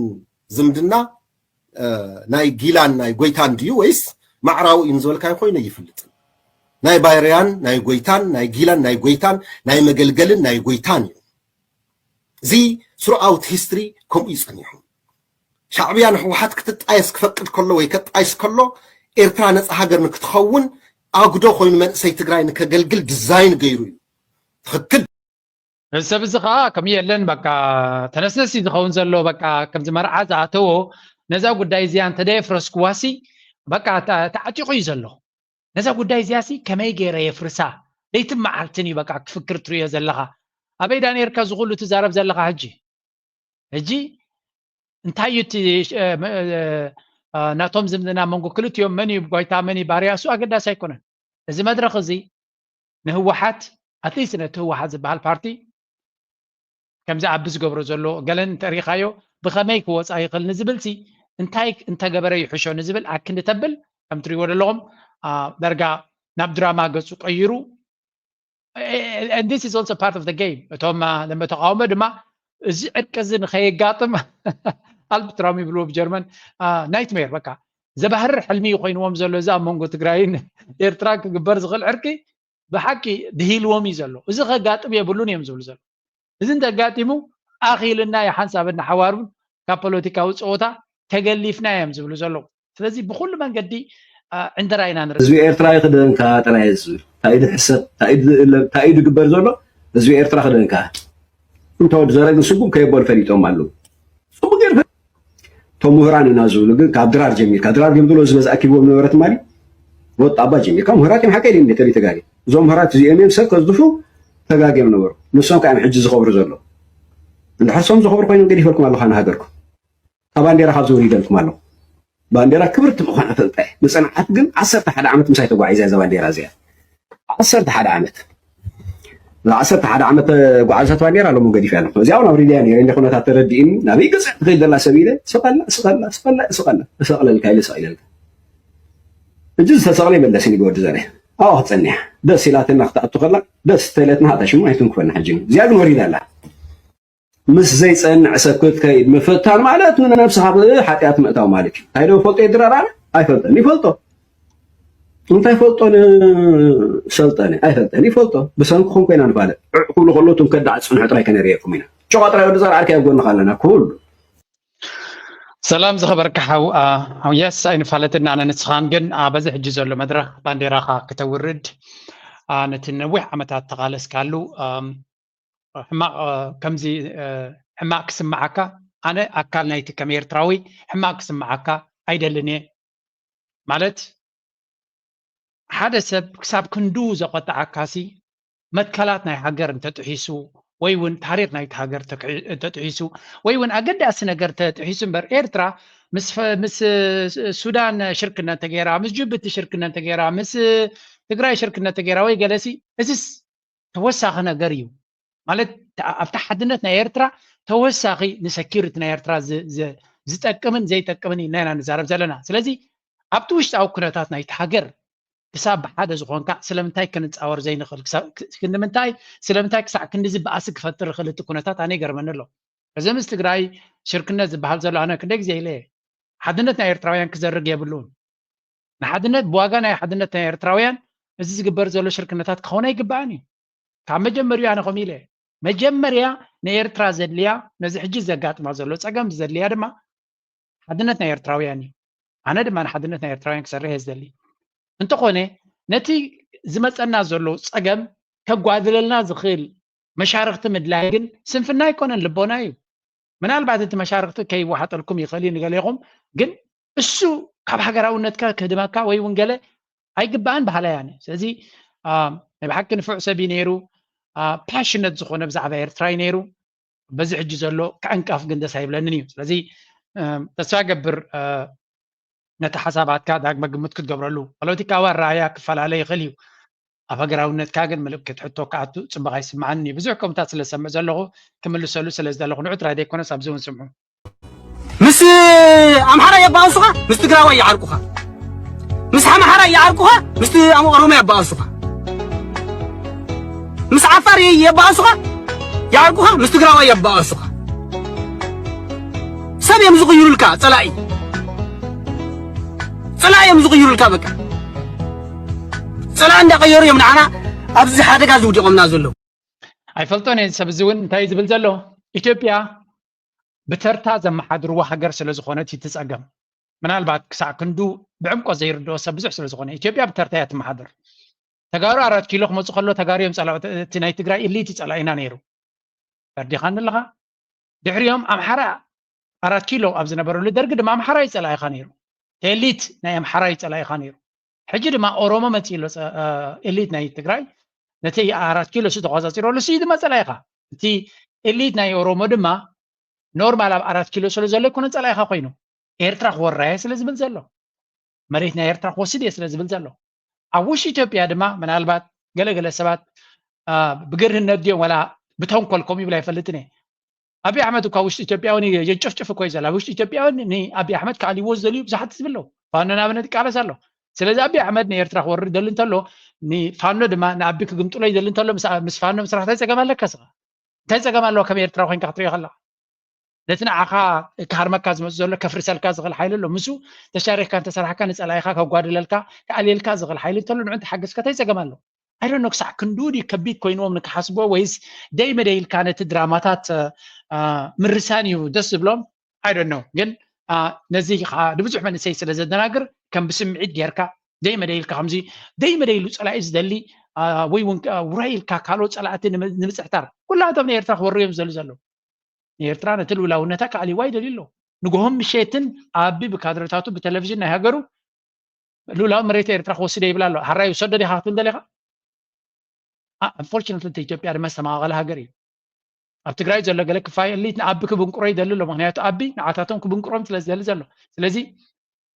ዝምድና ናይ ጊላን ናይ ጎይታን ድዩ ወይስ ማዕራዊ እዩ ዝበልካዮ ኮይኑ ይፍልጥን። ናይ ባርያን ናይ ጎይታን ናይ ጊላን ናይ ጎይታን ናይ መገልገልን ናይ ጎይታን እዩ። እዚ ስሩኣውት ሂስትሪ ከምኡ እዩ ጸኒሑ። ሻዕብያ ንህወሓት ክትጣየስ ክፈቅድ ከሎ ወይ ከጣይስ ከሎ ኤርትራ ነፃ ሃገር ንክትኸውን ኣጉዶ ኮይኑ መንእሰይ ትግራይ ንከገልግል ዲዛይን ገይሩ እዩ። ትኽክል። እዚ ሰብ እዚ ከዓ ከም የለን በቃ ተነስነሲ ዝኸውን ዘሎ በቃ ከምዚ መርዓ ዝኣተዎ ነዛ ጉዳይ እዚኣ እንተደየፍረስክዋሲ በቃ ተዓጢቑ እዩ ዘሎ። ነዛ ጉዳይ እዚኣ ሲ ከመይ ገይረ የፍርሳ ለይትን መዓልትን እዩ በቃ ክፍክር ትርእዮ ዘለኻ። ኣበይ ዳ ነርካ ዝኹሉ ትዛረብ ዘለኻ ሕጂ? ሕጂ እንታይ እዩ እቲ ናቶም ዝምድና መንጎ ክልቲኦም መን እዩ ጓይታ መን እዩ ባርያ እሱ ኣገዳሲ ኣይኮነን። እዚ መድረኽ እዚ ንህወሓት ኣትሊስት ነቲ ህወሓት ዝበሃል ፓርቲ ከምዚ ኣብ ዝገብሮ ዘሎ ገለን እንተሪኻዮ ብኸመይ ክወፃ ይኽእል ንዝብል ሲ እንታይ እንተገበረ ይሕሾ ንዝብል ኣክንዲ ተብል ከም ትሪእዎ ዘለኹም ደርጋ ናብ ድራማ ገፁ ቀይሩ this is also part of the game። እቶም ደንበ ተቃውሞ ድማ እዚ ዕርቂ እዚ ንኸየጋጥም ኣልፕትራውም ይብልዎ ብጀርመን ናይትሜር በቃ ዘባህርር ሕልሚ እዩ ኮይንዎም ዘሎ እዚ ኣብ መንጎ ትግራይን ኤርትራ ክግበር ዝኽእል ዕርቂ ብሓቂ ድሂልዎም እዩ ዘሎ። እዚ ከጋጥም የብሉን እዮም ዝብሉ ዘሎ። እዚ እንተጋጢሙ ኣኺልና እዩ ሓንሳብ እናሓዋሩን ካብ ፖለቲካዊ ፀወታ ተገሊፍና እዮም ዝብሉ ዘለዉ። ስለዚ ብኩሉ መንገዲ ዕንደራ ኢና ንርኢ። ህዝቢ ኤርትራ እዩ ክደንካ ጥራይ ዝብል እንታይ ኢዱ ሕሰብ እንታይ ኢዱ ዝእለም እንታይ ኢዱ ዝግበር ዘሎ ህዝቢ ኤርትራ ክደንካ እንተ ወዲ ዘረግ ንስጉም ከየበሉ ፈሊጦም ኣለዉ። ጽቡቅ ገይሩ እቶም ምሁራን ኢና ዝብሉ ግን ካብ ድራር ጀሚርካ ድራር ግን ብሎ ዝበዝ ኣኪብዎም ነበረ ትማሊ ወጥ ኣባ ጀሚርካ ምሁራት እዮም ሓቀይ ድም ቤተሊ ተጋሪ እዞም ምሁራት እዚኦም እዮም ሰብ ከዝድፉ ተጋጊዮም ነበሩ ንሶም ከዓ ሕጂ ዝኸብሩ ዘሎ እንድሕር ሶም ዝኸብሩ ኮይኖም ገዲፈልኩም ኣለኻ ንሃገርኩም ካብ ባንዴራ ካብ ዝውር ይደልኩም ኣለኹ ባንዴራ ክብርቲ ምዃና ፈልጠ ንፅንዓት ግን ዓሰርተ ሓደ ዓመት ምሳይ ተጓዒዛ እዛ ባንዴራ እዚኣ ዓሰርተ ሓደ ዓመት ዓሰርተ ሓደ ዓመት ተጓዓዘት ባንዴራ ሎሞ ገዲፈ ኣለኹ እዚኣ እውን ኣብ ሪድያ ነረ እንደ ኩነታት ተረዲእኒ ናበይ ገፅዕ ትኽእል ዘላ ሰብ ኢለ ስቐላ ስቐላ ስቐላ ስቐላ እሰቕለልካ ኢለ ሰቒለልካ እጂ ዝተሰቕለ ይመለስ ኢሉ ወዲ ዘረ ኣብኣ ክትፀኒሕ ደስ ኢላትና ክትኣቱ ከላ ደስ ተለትና ሃታ ሽሙ ኣይትንክፈና ሕጂ እዚኣ ግን ወሪዳ ኣላ ምስ ዘይፀንዕ ሰብ ክትከይድ ምፍታን ማለት ንነብስኻ ሓጢኣት ምእታው ማለት እዩ እንታይ ዶ ፈልጦ የድራር ኣነ ኣይፈልጠን ይፈልጦ እንታይ ፈልጦ ንሰልጠነ ኣይፈልጠን ይፈልጦ ብሰንክኹም ኮይና ንፋለጥ ዕዕ ክብሉ ከለቱም ከዳዕ ፅንሑ ጥራይ ከነርእየኩም ኢና ጨቋ ጥራይ ወዲ ዘርዓርካ ኣብ ጎንኻ ኣለና ኩሉ ሰላም ዝኸበርካ ሓው የስ ኣይንፋለጥን ኣነ ንስኻን ግን በዚ ሕጂ ዘሎ መድረኽ ባንዴራኻ ክተውርድ ነቲ ነዊሕ ዓመታት ተቓለስካሉ ሕማቕ ከምዚ ሕማቕ ክስምዓካ ኣነ ኣካል ናይቲ ከም ኤርትራዊ ሕማቕ ክስምዓካ ኣይደልን እየ ማለት ሓደ ሰብ ክሳብ ክንዱ ዘቆጣዓካሲ መትከላት ናይ ሃገር እንተጥሒሱ ወይ እውን ታሪክ ናይቲ ሃገር እንተጥሒሱ ወይ እውን ኣገዳሲ ነገር ተጥሒሱ እምበር ኤርትራ ምስ ሱዳን ሽርክነት ተገይራ ምስ ጅቡቲ ሽርክነት ተገይራ ምስ ትግራይ ሽርክነት ተገይራ ወይ ገለሲ እዚስ ተወሳኺ ነገር እዩ ማለት ኣብቲ ሓድነት ናይ ኤርትራ ተወሳኺ ንሰኪሪቲ ናይ ኤርትራ ዝጠቅምን ዘይጠቅምን ኢና ኢና ንዛረብ ዘለና ስለዚ ኣብቲ ውሽጣዊ ኩነታት ናይቲ ሃገር ክሳብ ብሓደ ዝኾንካ ስለምንታይ ክንፃወር ዘይንኽእል ክንምንታይ ስለምንታይ ክሳዕ ክንዲዚ በኣሲ ክፈጥር ይኽእል እቲ ኩነታት ኣነ ይገርመኒ ኣሎ እዚ ምስ ትግራይ ሽርክነት ዝበሃል ዘሎ ኣነ ክንደይ ግዜ ኢለ ሓድነት ናይ ኤርትራውያን ክዘርግ የብሉን ንሓድነት ብዋጋ ናይ ሓድነት ናይ ኤርትራውያን እዚ ዝግበር ዘሎ ሽርክነታት ክኸውን ኣይግባእን እዩ ካብ መጀመርዩ ኣነ ከም ኢለ መጀመርያ ንኤርትራ ዘድልያ ነዚ ሕጂ ዘጋጥማ ዘሎ ፀገም ዘድልያ ድማ ሓድነት ናይ ኤርትራውያን እዩ ኣነ ድማ ንሓድነት ናይ ኤርትራውያን ክሰርሕ እየ ዝደሊ እንተኾነ ነቲ ዝመፀና ዘሎ ፀገም ከጓድለልና ዝኽእል መሻርክቲ ምድላይ ግን ስንፍና ኣይኮነን ልቦና እዩ ምናልባት እቲ መሻርክቲ ከይወሓጠልኩም ይኽእል እዩ ንገሌኹም፣ ግን እሱ ካብ ሃገራውነትካ ክህድመካ ወይ እውን ገለ ኣይግባእን በሃላይ ኣነ። ስለዚ ናይ ብሓቂ ንፉዕ ሰብ እዩ ነይሩ፣ ፓሽነት ዝኾነ ብዛዕባ ኤርትራ እዩ ነይሩ። በዚ ሕጂ ዘሎ ክዕንቀፍ ግን ደስ ኣይብለንን እዩ። ስለዚ ተስፋ ገብር ነቲ ሓሳባትካ ዳግመ ግምት ክትገብረሉ። ፖለቲካዊ ኣረኣእያ ክፈላለ ይኽእል እዩ። ኣብ ሃገራውነትካ ግን ምልክት ሕቶ ክኣቱ ጽቡቕ ኣይስምዓንን እዩ። ብዙሕ ከምታት ስለ ዝሰምዕ ዘለኹ ክምልሰሉ ስለ ዝደለኹ ንዑ ጥራይ ዘይኮነስ ኣብዚ እውን ስምዑ። ምስ ኣምሓራ የባእሱኻ፣ ምስ ትግራዋይ ይዓርቁኻ። ምስ ኣምሓራ ይዓርቁኻ፣ ምስ ኣም- ኦሮሞ የባእሱኻ። ምስ ዓፋር የባእሱኻ፣ ይዓርቁኻ፣ ምስ ትግራዋይ የባእሱኻ። ሰብ እዮም ዝቕይሩልካ፣ ጸላኢ ጸላኢ እዮም ዝቕይሩልካ። በቃ ጸላኢ እንዳቐየሩ እዮም ንዓና ኣብዚ ሓደጋ ዝውዲቖምና ዘለዉ። ኣይፈልጦን እየ። ሰብ እዚ እውን እንታይ ዝብል ዘሎ? ኢትዮጵያ ብተርታ ዘመሓድርዋ ሃገር ስለ ዝኾነት እዩ እቲ ጸገም። ምናልባት ክሳዕ ክንዱ ብዕምቆት ዘይርድኦ ሰብ ብዙሕ ስለ ዝኾነ፣ ኢትዮጵያ ብተርታ እያ ትመሓደር። ተጋሩ ኣራት ኪሎ ክመፁ ከሎ ተጋሩ እዮም ጸላእቲ፣ እቲ ናይ ትግራይ ኢሊት እዩ ጸላኢና ነይሩ። ተርዲኻኒ ኣለኻ? ድሕሪኦም ኣምሓራ ኣራት ኪሎ ኣብ ዝነበረሉ ደርጊ ድማ ኣምሓራ እዩ ጸላኢኻ ነይሩ። ኤሊት ናይ ኣምሓራ እዩ ጸላኢኻ ነይሩ። ሕጂ ድማ ኦሮሞ መፂኡ ኣሎ፣ ጸ- እ፣ ኤሊት ናይ ትግራይ ነቲ ኣራት ኪሎ እሱ ተቆፃፂሮ ኣሎ፣ እሱ እዩ ድማ ጸላኢኻ። እቲ ኤሊት ናይ ኦሮሞ ድማ ኖርማል ኣብ ኣራት ኪሎ ስለ ዘሎ ኣይኮነን ጸላኢኻ ኮይኑ፣ ኤርትራ ክወራ እየ ስለ ዝብል ዘሎ፣ መሬት ናይ ኤርትራ ክወስድ እየ ስለ ዝብል ዘሎ። ኣብ ውሽጢ ኢትዮጵያ ድማ ምናልባት ገለገለ ሰባት አ፣ ብግርህነት ድዮም ዋላ ብተንኮል ከምኡ ይብል ኣይፈልጥን እየ። ኣብይ ኣሕመድ እኳ ውሽጢ ኢትዮጵያ እውን የጨፍጭፍ እኮ እዩ ዘሎ። ኣብ ውሽጢ ኢትዮጵያ እውን ንኣብይ ኣሕመድ ክኣልይዎ ዝደልዩ ብዙሓት ህዝቢ ኣለዉ። ፋኖ ንኣብነት ይቃለስ ኣሎ። ስለዚ ኣብይ ኣሕመድ ንኤርትራ ክወርር ይደሊ እንተሎ፣ ንፋኖ ድማ ንኣቢ ክግምጥሎ ይደሊ እንተሎ፣ ምስ ምስ ፋኖ ምስራሕ እንታይ ጸገም ኣለካ ስኻ? እንታይ ጸገም ኣለዎ ከም ኤርትራ ኮይንካ ክትሪኦ ከለኻ? ነቲ ንዓኻ ክሃርመካ ዝመጽእ ዘሎ ከፍርሰልካ ዝኽእል ሓይሊ ኣሎ። ምስኡ ተሻሪኽካ እንተሰራሕካ ንጸላኢኻ ከጓድለልካ፣ ክኣልየልካ ዝኽእል ሓይሊ እንተሎ ንዑ እንተሓገዝካ እንታይ ጸገም ኣለዎ? I don't know ክሳዕ ክንድኡ ድዩ ከቢድ ኮይንዎም ንክሓስብዎ ወይስ ደይ መደይ ኢልካ ነቲ ድራማታት አ፣ ምርሳን እዩ ደስ ዝብሎም? I don't know ግን አ፣ ነዚ ከዓ ንብዙሕ መንእሰይ ስለ ዘደናግር ከም ብስምዒት ጌርካ ደይ መደይ ኢልካ ከምዚ ደይ መደይ ኢሉ ጸላኢ ዝደሊ አ፣ ወይ እውን ከ- ውራይ ኢልካ ካልኦት ጸላእቲ ንመ- ንምጽሕታር ኩላቶም ንኤርትራ ክወሩ እዮም ዝደሊ ዘለዉ። ንኤርትራ ነቲ ልኡላውነታ ክኣልይዋ ይደልዩ ኣለዉ። ንግሆም ምሸትን ኣቢ ብካድረታቱ ብቴሌቪዥን ናይ ሃገሩ ልኡላዊ መሬት ኤርትራ ክወስድ እየ ይብል ኣሎ። ሓራይ ይውሰዶ ዲኻ ክትብል ደሊኻ? ኣንፎርቹነትሊ እቲ ኢትዮጵያ ድማ ዝተመቓቐለ ሃገር እዩ። ኣብ ትግራይ ዘሎ ገለ ክፋይ ኤሊት ንኣቢ ክብንቁሮ ይደሊ ኣሎ። ምክንያቱ ኣቢ ንዓታቶም ክብንቁሮም ስለ ዝደሊ ዘሎ። ስለዚ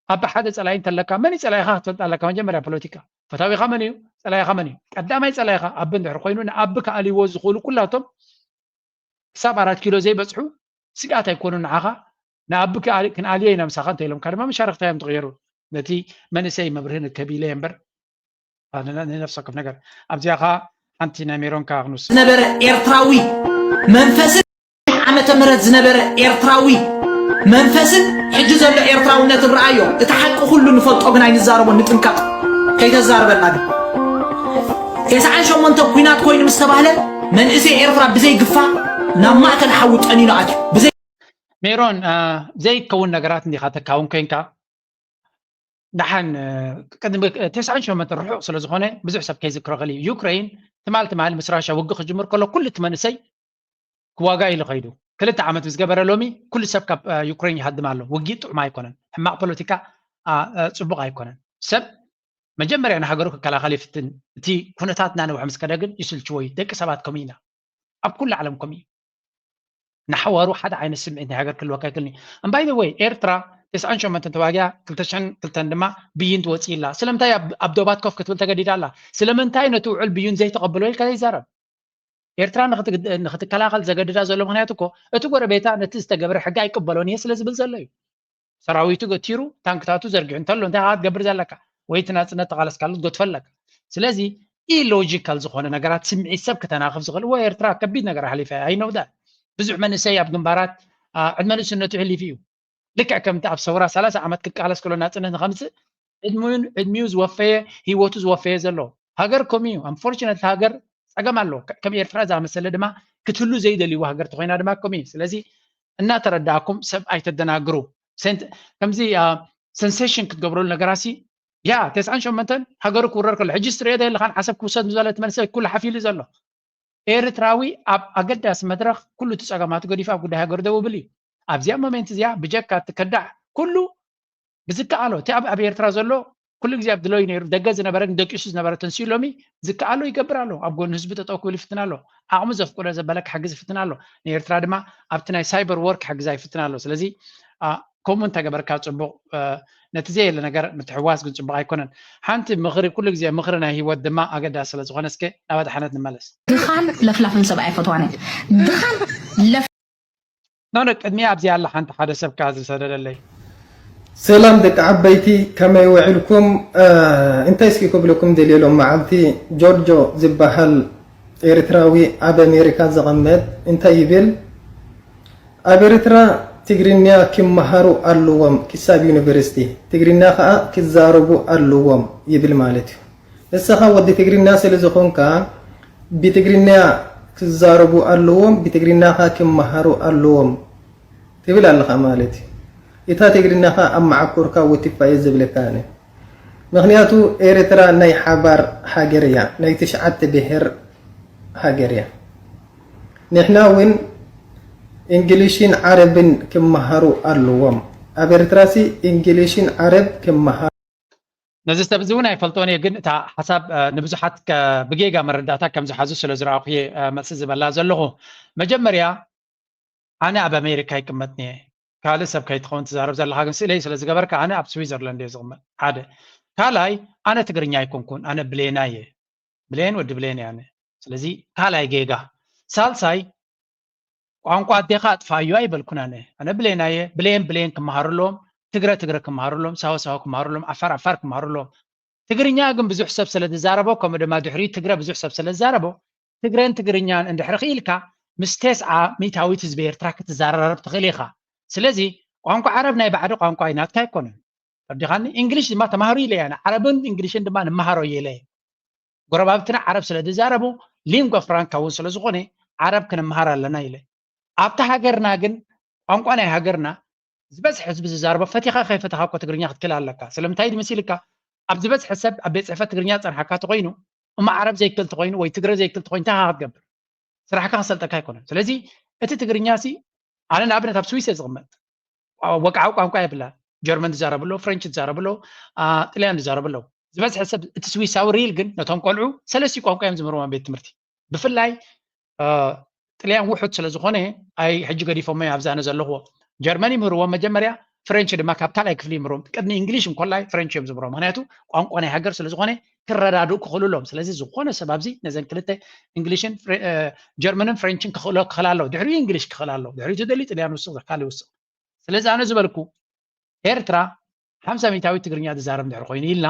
ኣቢ ሓደ ጸላኢ እንተለካ መን እዩ ጸላኢኻ ክትፈልጥ ኣለካ። መጀመርያ ፖለቲካ ፈታዊኻ መን እዩ? ጸላኢኻ መን እዩ? ቀዳማይ ጸላኢኻ ኣቢ እንድሕር ኮይኑ ንኣቢ ክኣልይዎ ዝኽእሉ ኩላቶም ክሳብ ኣራት ኪሎ ዘይበጽሑ ስግኣት ኣይኮኑን ንዓኻ። ንኣቢ ክኣ- ክንኣልዮ ኢና ምሳኻ እንተ ኢሎምካ ድማ መሻርክታ እዮም ትቕየሩ። ነቲ መንእሰይ መብርሂ ንከብ ኢለ እየ እምበር ኣነ ን- ንነፍሲ ወከፍ ነገር ኣብዚኣ ኸዓ ሓንቲ ናይ ሜሮን ከኣ ክንውስድ። ዝነበረ ኤርትራዊ መንፈስን ዓመተ ምህረት ዝነበረ ኤርትራዊ መንፈስን ሕጂ ዘሎ ኤርትራውነትን ረኣዮ። እቲ ሓቂ ኩሉ ንፈልጦ ግን ኣይንዛረቦን፣ ንጥንቀቕ። ከይተዛርበና ግን። ተስዓን ሸሞንተ ኲናት ኮይኑ ምስ ተባህለ መንእሰይ ኤርትራ ብዘይ ግፋ ናብ ማእከል ሓዊ ጠኒኑ ኣትዩ። ብዘይ ሜሮን አ፣ ዘይከውን ነገራት እንዲኻ ተካውን ኮይንካ ደሓን እ፣ ቅድሚ ተስዓን ሸሞንተን ርሑቕ ስለ ዝኾነ ብዙሕ ሰብ ከይዝክሮ ክእል እዩ። ዩክሬን ትማል ትማል ምስ ራሻ ውግእ ክጅምር ከሎ ኩሉ እቲ መንእሰይ ክዋጋ ኢሉ ከይዱ። ክልተ ዓመት ምስ ገበረ ሎሚ ኩሉ ሰብ ካብ እ፣ ዩክሬን ይሃድም ኣሎ። ውግእ ጥዑም ኣይኮነን። ሕማቕ ፖለቲካ ኣ፣ እ፣ ጽቡቕ ኣይኮነን። ሰብ መጀመርያ ንሃገሩ ክከላኸል ይፍትን። እቲ ኩነታት እናነውሐ ምስ ከደ ግን ይስልችዎ እዩ። ደቂ ሰባት ከምኡ ኢና። ኣብ ኩሉ ዓለም ከምኡ እዩ። ንሓዋሩ ሓደ ዓይነት ስምዒት ናይ ሃገር ክህልወካ ኣይክእልን እዩ። And by the way ኤርትራ ተስዓን ሸሞንተን ተዋጊኣ ክልተ ሽሕን ክልተን ድማ ብይን ትወፅእ ኣላ። ስለምንታይ ኣብ ኣብ ዶባት ኮፍ ክትብል ተገዲዳ ኣላ? ስለምንታይ ነቲ ውዕል ብይን ዘይተቐበሎ ኢልካ ዘይዛረብ? ኤርትራ ንኽትግድ- ንኽትከላኸል ዘገድዳ ዘሎ ምኽንያት እኮ እቲ ጎረቤታ ነቲ ዝተገብረ ሕጊ ኣይቅበሎን እየ ስለ ዝብል ዘሎ እዩ። ሰራዊቱ ገቲሩ ታንክታቱ ዘርጊሑ እንተሎ እንታይ ከዓ ትገብር ዘለካ? ወይ እቲ ናፅነት ተቓለስካሉ ትገድፎ ኣለካ። ስለዚ ኢሎጂካል ዝኾነ ነገራት ስምዒት ሰብ ክተናኽፍ ዝኽእል እወ ኤርትራ ከቢድ ነገር ኣሕሊፋ እያ። I know that ብዙሕ መንእሰይ ኣብ ግንባራት አ፣ ዕድመ ንእስነቱ ሕሊፉ እዩ። ልክዕ ከምቲ ኣብ ሰውራ ሰላሳ ዓመት ክቃለስ ከሎ ናፅነት ንኸምፅእ ዕድሚኡን ዕድሚኡ ዝወፈየ ህይወቱ ዝወፈየ ዘሎ ሃገር ከምኡ እዩ። ኣንፎርቹነት ሃገር ፀገም ኣሎ። ከ- ከም ኤርትራ ዝኣመሰለ ድማ ክትህሉ ዘይደልይዎ ሃገር ተኮይና ድማ ከምኡ እዩ። ስለዚ እናተረዳእኩም ሰብ ኣይተደናግሩ። ሰንት- ከምዚ አ፣ ሰንሴሽን ክትገብረሉ ነገራሲ ያ ተስዓን ሸሞንተን ሃገሩ ክውረር ከሎ ሕጂ ስትሪኦ ዶ የለኻን ዓሰብ ክውሰድ ዝበለ እቲ መንእሰይ ኩሉ ሓፊሉ ዘሎ ኤርትራዊ ኣብ ኣገዳሲ መድረኽ ኩሉ እቲ ጸገማቱ ገዲፉ ኣብ ጉዳይ ሃገሩ ደው ይብል እዩ። ኣብዚኣ ሞሜንት እዚኣ ብጀካ እቲ ከዳዕ ኩሉ ብዝከኣሎ፣ እቲ ኣብ ኣብ ኤርትራ ዘሎ ኩሉ ግዜ ኣብ ድሎዩ ነይሩ፣ ደገ ዝነበረ ግን ደቂሱ ዝነበረ ተንሲኡ ሎሚ ዝከኣሎ ይገብር ኣሎ። ኣብ ጎኒ ህዝቢ ጠጠው ክብል ይፍትን ኣሎ። ዓቕሙ ዘፍቅዶ ዘበለ ክሕግዝ ይፍትን ኣሎ። ንኤርትራ ድማ ኣብቲ ናይ ሳይበር ዎር ክሕግዛ ይፍትን ኣሎ። ስለዚ ከምኡ እንተገበርካ ጽቡቕ። ነቲ ዘየለ ነገር ምትሕዋስ ግን ጽቡቕ ኣይኮነን። ሓንቲ ምኽሪ፣ ኩሉ ግዜ ምኽሪ ናይ ህይወት ድማ ኣገዳሲ ስለ ዝኾነ፣ እስከ ናብ ኣድሓነት ንመለስ። ድኻን ለፍላፍን ሰብ ኣይፈትዋን እየ። ድኻን ለፍ- ኖ ኖ፣ ቅድሚ ኣብዚ ኣላ ሓንቲ ሓደ ሰብ ከኣ ዝሰደደለይ። ሰላም ደቂ ዓበይቲ፣ ከመይ ውዕልኩም? እንታይ እስኪ ክብለኩም ደልየ ሎም መዓልቲ። ጆርጆ ዝበሃል ኤርትራዊ ኣብ ኣሜሪካ ዝቐመጥ እንታይ ይብል? ኣብ ኤርትራ ትግርኛ ክመሃሩ ኣለዎም ክሳብ ዩኒቨርሲቲ ትግርኛ ከኣ ክዛረቡ ኣለዎም ይብል ማለት እዩ። ንስኻ ወዲ ትግርኛ ስለ ዝኾንካ ብትግርኛ ክዛረቡ ኣለዎም፣ ብትግርኛ ከኣ ክመሃሩ ኣለዎም ትብል ኣለኻ ማለት እዩ። እታ ትግርኛ ከኣ ኣብ መዓኮርካ ወቲፋ እየ ዝብለካ ኣነ። ምኽንያቱ ኤርትራ ናይ ሓባር ሃገር እያ፣ ናይ ትሽዓተ ብሄር ሃገር እያ። ንሕና እውን እንግሊሽን ዓረብን ክመሃሩ ኣለዎም። ኣብ ኤርትራሲ እንግሊሽን ዓረብ ክመሃሩ ነዚ ሰብ እዚ እውን ኣይፈልጦን እየ፣ ግን እታ ሓሳብ ንብዙሓት ብጌጋ መረዳእታ ከም ዝሓዙ ስለ ዝረኣኹ እየ መልሲ ዝበላ ዘለኹ። መጀመርያ ኣነ ኣብ ኣሜሪካ ይቅመጥ እየ፣ ካልእ ሰብ ከይትኸውን ትዛረብ ዘለኻ ግን ስእለይ ስለ ዝገበርካ ኣነ ኣብ ስዊዘርላንድ እየ ዝቕመጥ። ሓደ ካልኣይ ኣነ ትግርኛ ኣይኮንኩን፣ ኣነ ብሌና እየ። ብሌን ወዲ ብሌን እየ ኣነ። ስለዚ ካልኣይ ጌጋ። ሳልሳይ ቋንቋ ኣዴኻ ኣጥፋዮ ኣይበልኩን ኣነ። ኣነ ብሌና እየ። ብሌን ብሌን ክመሃሩ ኣለዎም፣ ትግረ ትግረ ክመሃሩ ኣለዎም፣ ሳሆ ሳሆ ክመሃሩ ኣለዎም፣ ዓፋር ዓፋር ክመሃሩ ኣለዎም። ትግርኛ ግን ብዙሕ ሰብ ስለ ዝዛረቦ፣ ከምኡ ድማ ድሕሪኡ ትግረ ብዙሕ ሰብ ስለ ዝዛረቦ፣ ትግረን ትግርኛን እንድሕሪ ክኢልካ ምስ ተስዓ ሚእታዊት ህዝቢ ኤርትራ ክትዘራረብ ትኽእል ኢኻ። ስለዚ ቋንቋ ዓረብ ናይ ባዕዲ ቋንቋ እዩ፣ ናትካ ኣይኮነን። ተረዲኻኒ? እንግሊሽ ድማ ተማሃሩ ኢለ እየ ኣነ። ዓረብን እንግሊሽን ድማ ንመሃሮ እየ ኢለ እየ። ጎረባብትና ዓረብ ስለ ዝዛረቡ ሊንጓ ፍራንካ እውን ስለ ዝኾነ ዓረብ ክንመሃር ኣለና ኢለ። ኣብታ ሃገርና ግን ቋንቋ ናይ ሃገርና ዝበዝሐ ህዝቢ ዝዛረቦ ፈቲኻ ከይፈተኻ እኮ ትግርኛ ክትክእል ኣለካ። ስለምንታይ ድምስ ኢልካ ኣብ ዝበዝሐ ሰብ ኣብ ቤት ፅሕፈት ትግርኛ ዝፀንሓካ ተኮይኑ እሞ ዓረብ ዘይክእል ተኮይኑ ወይ ትግረ ዘይክእል ተኮይኑ እንታይ ኢኻ ክትገብር? ስራሕካ ክሰልጠካ ኣይኮነን። ስለዚ እቲ ትግርኛ ሲ ኣነ ንኣብነት ኣብ ስዊስ እየ ዝቕመጥ። ወግዓዊ ቋንቋ የብላ። ጀርመን ዝዛረቡ ኣለዉ፣ ፍሬንች ዝዛረቡ ኣለዉ፣ ጥልያን ዝዛረቡ ኣለዉ። ዝበዝሐ ሰብ እቲ ስዊሳዊ ሪል ግን ነቶም ቆልዑ ሰለስቲ ቋንቋ እዮም ዝምህርዎም ኣብ ቤት ትምህርቲ። ብፍላይ ጥልያን ውሑድ ስለ ዝኾነ ኣይ ሕጂ ገዲፎሞ ኣብዛ ኣነ ዘለኹዎ። ጀርመን ይምህርዎም መጀመርያ፣ ፍሬንች ድማ ካብ ካልኣይ ክፍሊ ይምህርዎም። ቅድሚ እንግሊሽ እንኮላይ ፍሬንች እዮም ዝምህርዎም። ምክንያቱ ቋንቋ ናይ ሃገር ስለ ዝኾነ ክረዳድኡ ክኽእሉ ኣለዎም። ስለዚ ዝኾነ ሰብ ኣብዚ ነዘን ክልተ እንግሊሽን ጀርመንን ፍሬንችን ክኽእሎ ክኽእል ኣለዎ። ድሕሪኡ እንግሊሽ ክኽእል ኣለዎ። ድሕሪኡ ትደልዩ ጥልያን ውስኽ፣ ካልእ ይውስኽ። ስለዚ ኣነ ዝበልኩ ኤርትራ ሓምሳ ሚእታዊት ትግርኛ ትዛረብ እንድሕር ኮይኑ ኢልና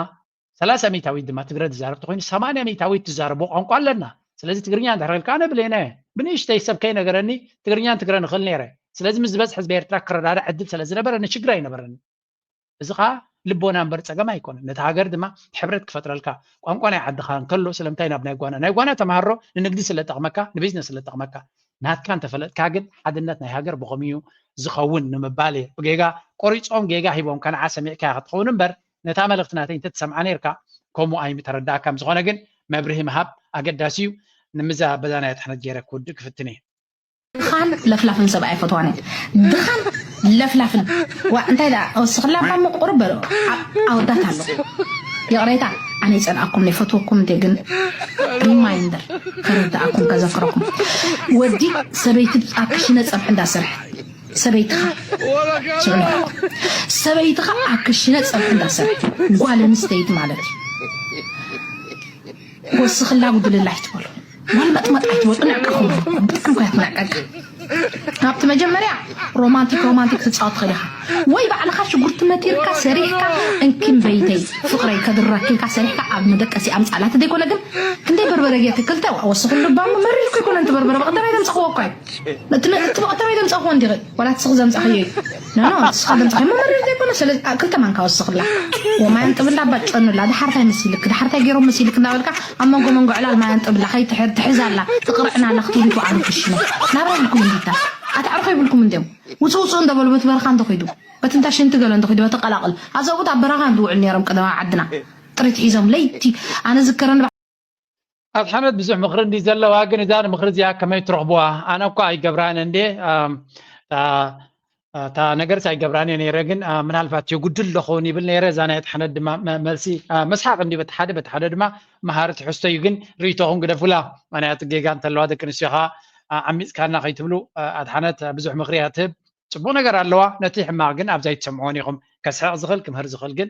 ሰላሳ ሚእታዊት ድማ ትግረ ትዛረብ ተኮይኑ ሰማንያ ሚእታዊት ትዛረቦ ቋንቋ ኣለና። ስለዚ ትግርኛ እንድሕር ኢልካ ኣነ ብሌና እየ። ብንእሽተይ ሰብ ከይነገረኒ ትግርኛን ትግረን እኽእል ነይረ። ስለዚ ምስ ዝበዝሐ ህዝቢ ኤርትራ ክረዳዳእ ዕድል ስለ ዝነበረኒ ችግር ኣይነበረኒ። እዚ ኸዓ ልቦና እምበር ጸገም ኣይኮነን። ነቲ ሃገር ድማ ሕብረት ክፈጥረልካ። ቋንቋ ናይ ዓድኻ እንከሎ ስለምንታይ ናብ ናይ ጓና? ናይ ጓና ተምሃሮ ንንግዲ ስለ ጠቕመካ፣ ንቢዝነስ ስለ ጠቕመካ። ናትካ እንተፈለጥካ ግን ሓድነት ናይ ሃገር ብኸምኡ እዩ ዝኸውን ንምባል እየ። ብጌጋ ቆሪጾም ጌጋ ሂቦምካ ንዓ ሰሚዕካያ ክትኸውን እምበር ነታ መልእኽቲ ናተይ እንተትሰምዓ ነይርካ ከምኡ ኣይምተረዳእካን። ብዝኾነ ግን መብርሂ ምሃብ ኣገዳሲ እዩ። ንምዛ በዛ ናይ ኣድሕነት ገይረ ክውድእ ክፍትን እየ። ድኻን ለፍላፍን ሰብ ኣይፈትዋን እየ። ድኻን ለፍላፍን ዋ እንታይ ደኣ ወስኽላ እኳ ምቁር በሎ ኣወዳት ኣሎ። ይቕሬታ ኣነ ይጸልኣኩም ዘይፈትወኩም እንደ ግን ሪማይንደር ከረድኣኩም ከዘክረኩም ወዲ ሰበይቲ ኣብ ክሽነ ጸብሒ እንዳሰርሐ ሰበይትኻ ስምዑ ሰበይትኻ ኣብ ክሽነ ጸብሒ እንዳሰርሐ ጓል ኣንስተይቲ ማለት እዩ። ወስኽላ ጉድልላ ኣይትበሉ። ዋልመጥመጥ ኣይትበሉ። ንዕቀኹም ብጣዕሚ እኮ እያ ትንዕቀቅ። ኣብቲ መጀመርያ ሮማንቲክ ሮማንቲክ ትፃወት ትኽእል ኢኻ ወይ ባዕልኻ ሽጉርቲ መቲርካ ሰሪሕካ እንኪም በይተይ ፍቕረይ ከድረኪ ኢልካ ሰሪሕካ ኣብ መደቀሲ ኣምፃላት ዘይኮነ ግን ክንደይ በርበረ ጌርኪ ክልተ ወስኽሉ ባሞ መሪርኩ ኣይኮነንቲ በርበረ በቐደማይ ዘምፀኽዎ እኮ እዩ እቲ እቲ በቐደማይ ዘምፀኽዎ እንዲኺ ዋላ ትስኺ ዘምፀኽዮ እዩ ኖ ኖ ንስኻ ዘምፀኽዮ መመሪር ዘይኮነ ስለ ክልተ ማንካ ወስኽላ ወማይ ኣንጥብላ ባጨኑላ ድሓርታይ መሲልክ ድሓርታይ ገይሮም መሲልክ እናበልካ ኣብ መንጎ መንጎ ዕላል ማይ ኣንጥብላ ከይትሕር ትሕዛላ ትቕርዕናላ ክትብሉ ይትውዓሉ ክሽነ ናብራ ይብልኩም እንዲታ ኣትዕርኹ ይብልኩም እንዲዮም ውፅእ ውፅእ እንደበሉ በቲ በረኻ እንተኺዱ በቲ እንታ ሽንቲ ገለ እንተኺዱ በቲ ቀላቕል ኣብ ዘብኡት ኣብ በረኻ እንድውዕል ነይሮም ቀደማ ዓድና ጥሪት ሒዞም ለይቲ ኣነ ዝከረኒ ኣድሓነት ብዙሕ ምኽሪ እንዲ ዘለዋ፣ ግን እዛ ንምኽሪ እዚኣ ከመይ ትረኽብዋ? ኣነ እኳ ኣይገብራን እንዴ፣ እታ ነገርስ ኣይገብራን እየ ነይረ፣ ግን ምናልባት የጉድል ዶኸውን ይብል ነይረ። እዛ ናይ ኣድሓነት ድማ መልሲ መስሓቕ እንዲ በቲ ሓደ፣ በቲ ሓደ ድማ መሃሪ ትሕዝቶ እዩ። ግን ርእይቶኹም ግደፉላ። ምኽንያቱ ጌጋ እንተለዋ ደቂ ኣንስትዮ ከዓ ዓሚፅካና ከይትብሉ። ኣድሓነት ብዙሕ ምኽሪ እያ ትህብ። ፅቡቅ ነገር ኣለዋ፣ ነቲ ሕማቅ ግን ኣብዛ ኣይትሰምዕዎን ኢኹም። ከስሕቅ ዝኽእል ክምህር ዝኽእል ግን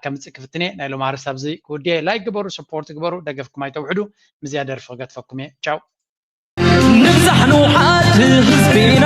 ከምፅእ ክፍትነ። ናይ ሎማርስ ኣብዚ ክውድየ። ላይክ ግበሩ፣ ሰፖርት ግበሩ፣ ደገፍኩም ኣይተውሕዱ። ምዝያ ደርፊ ክገትፈኩም እየ። ቻው። ንብዛሕ ንውሓት ህዝቢና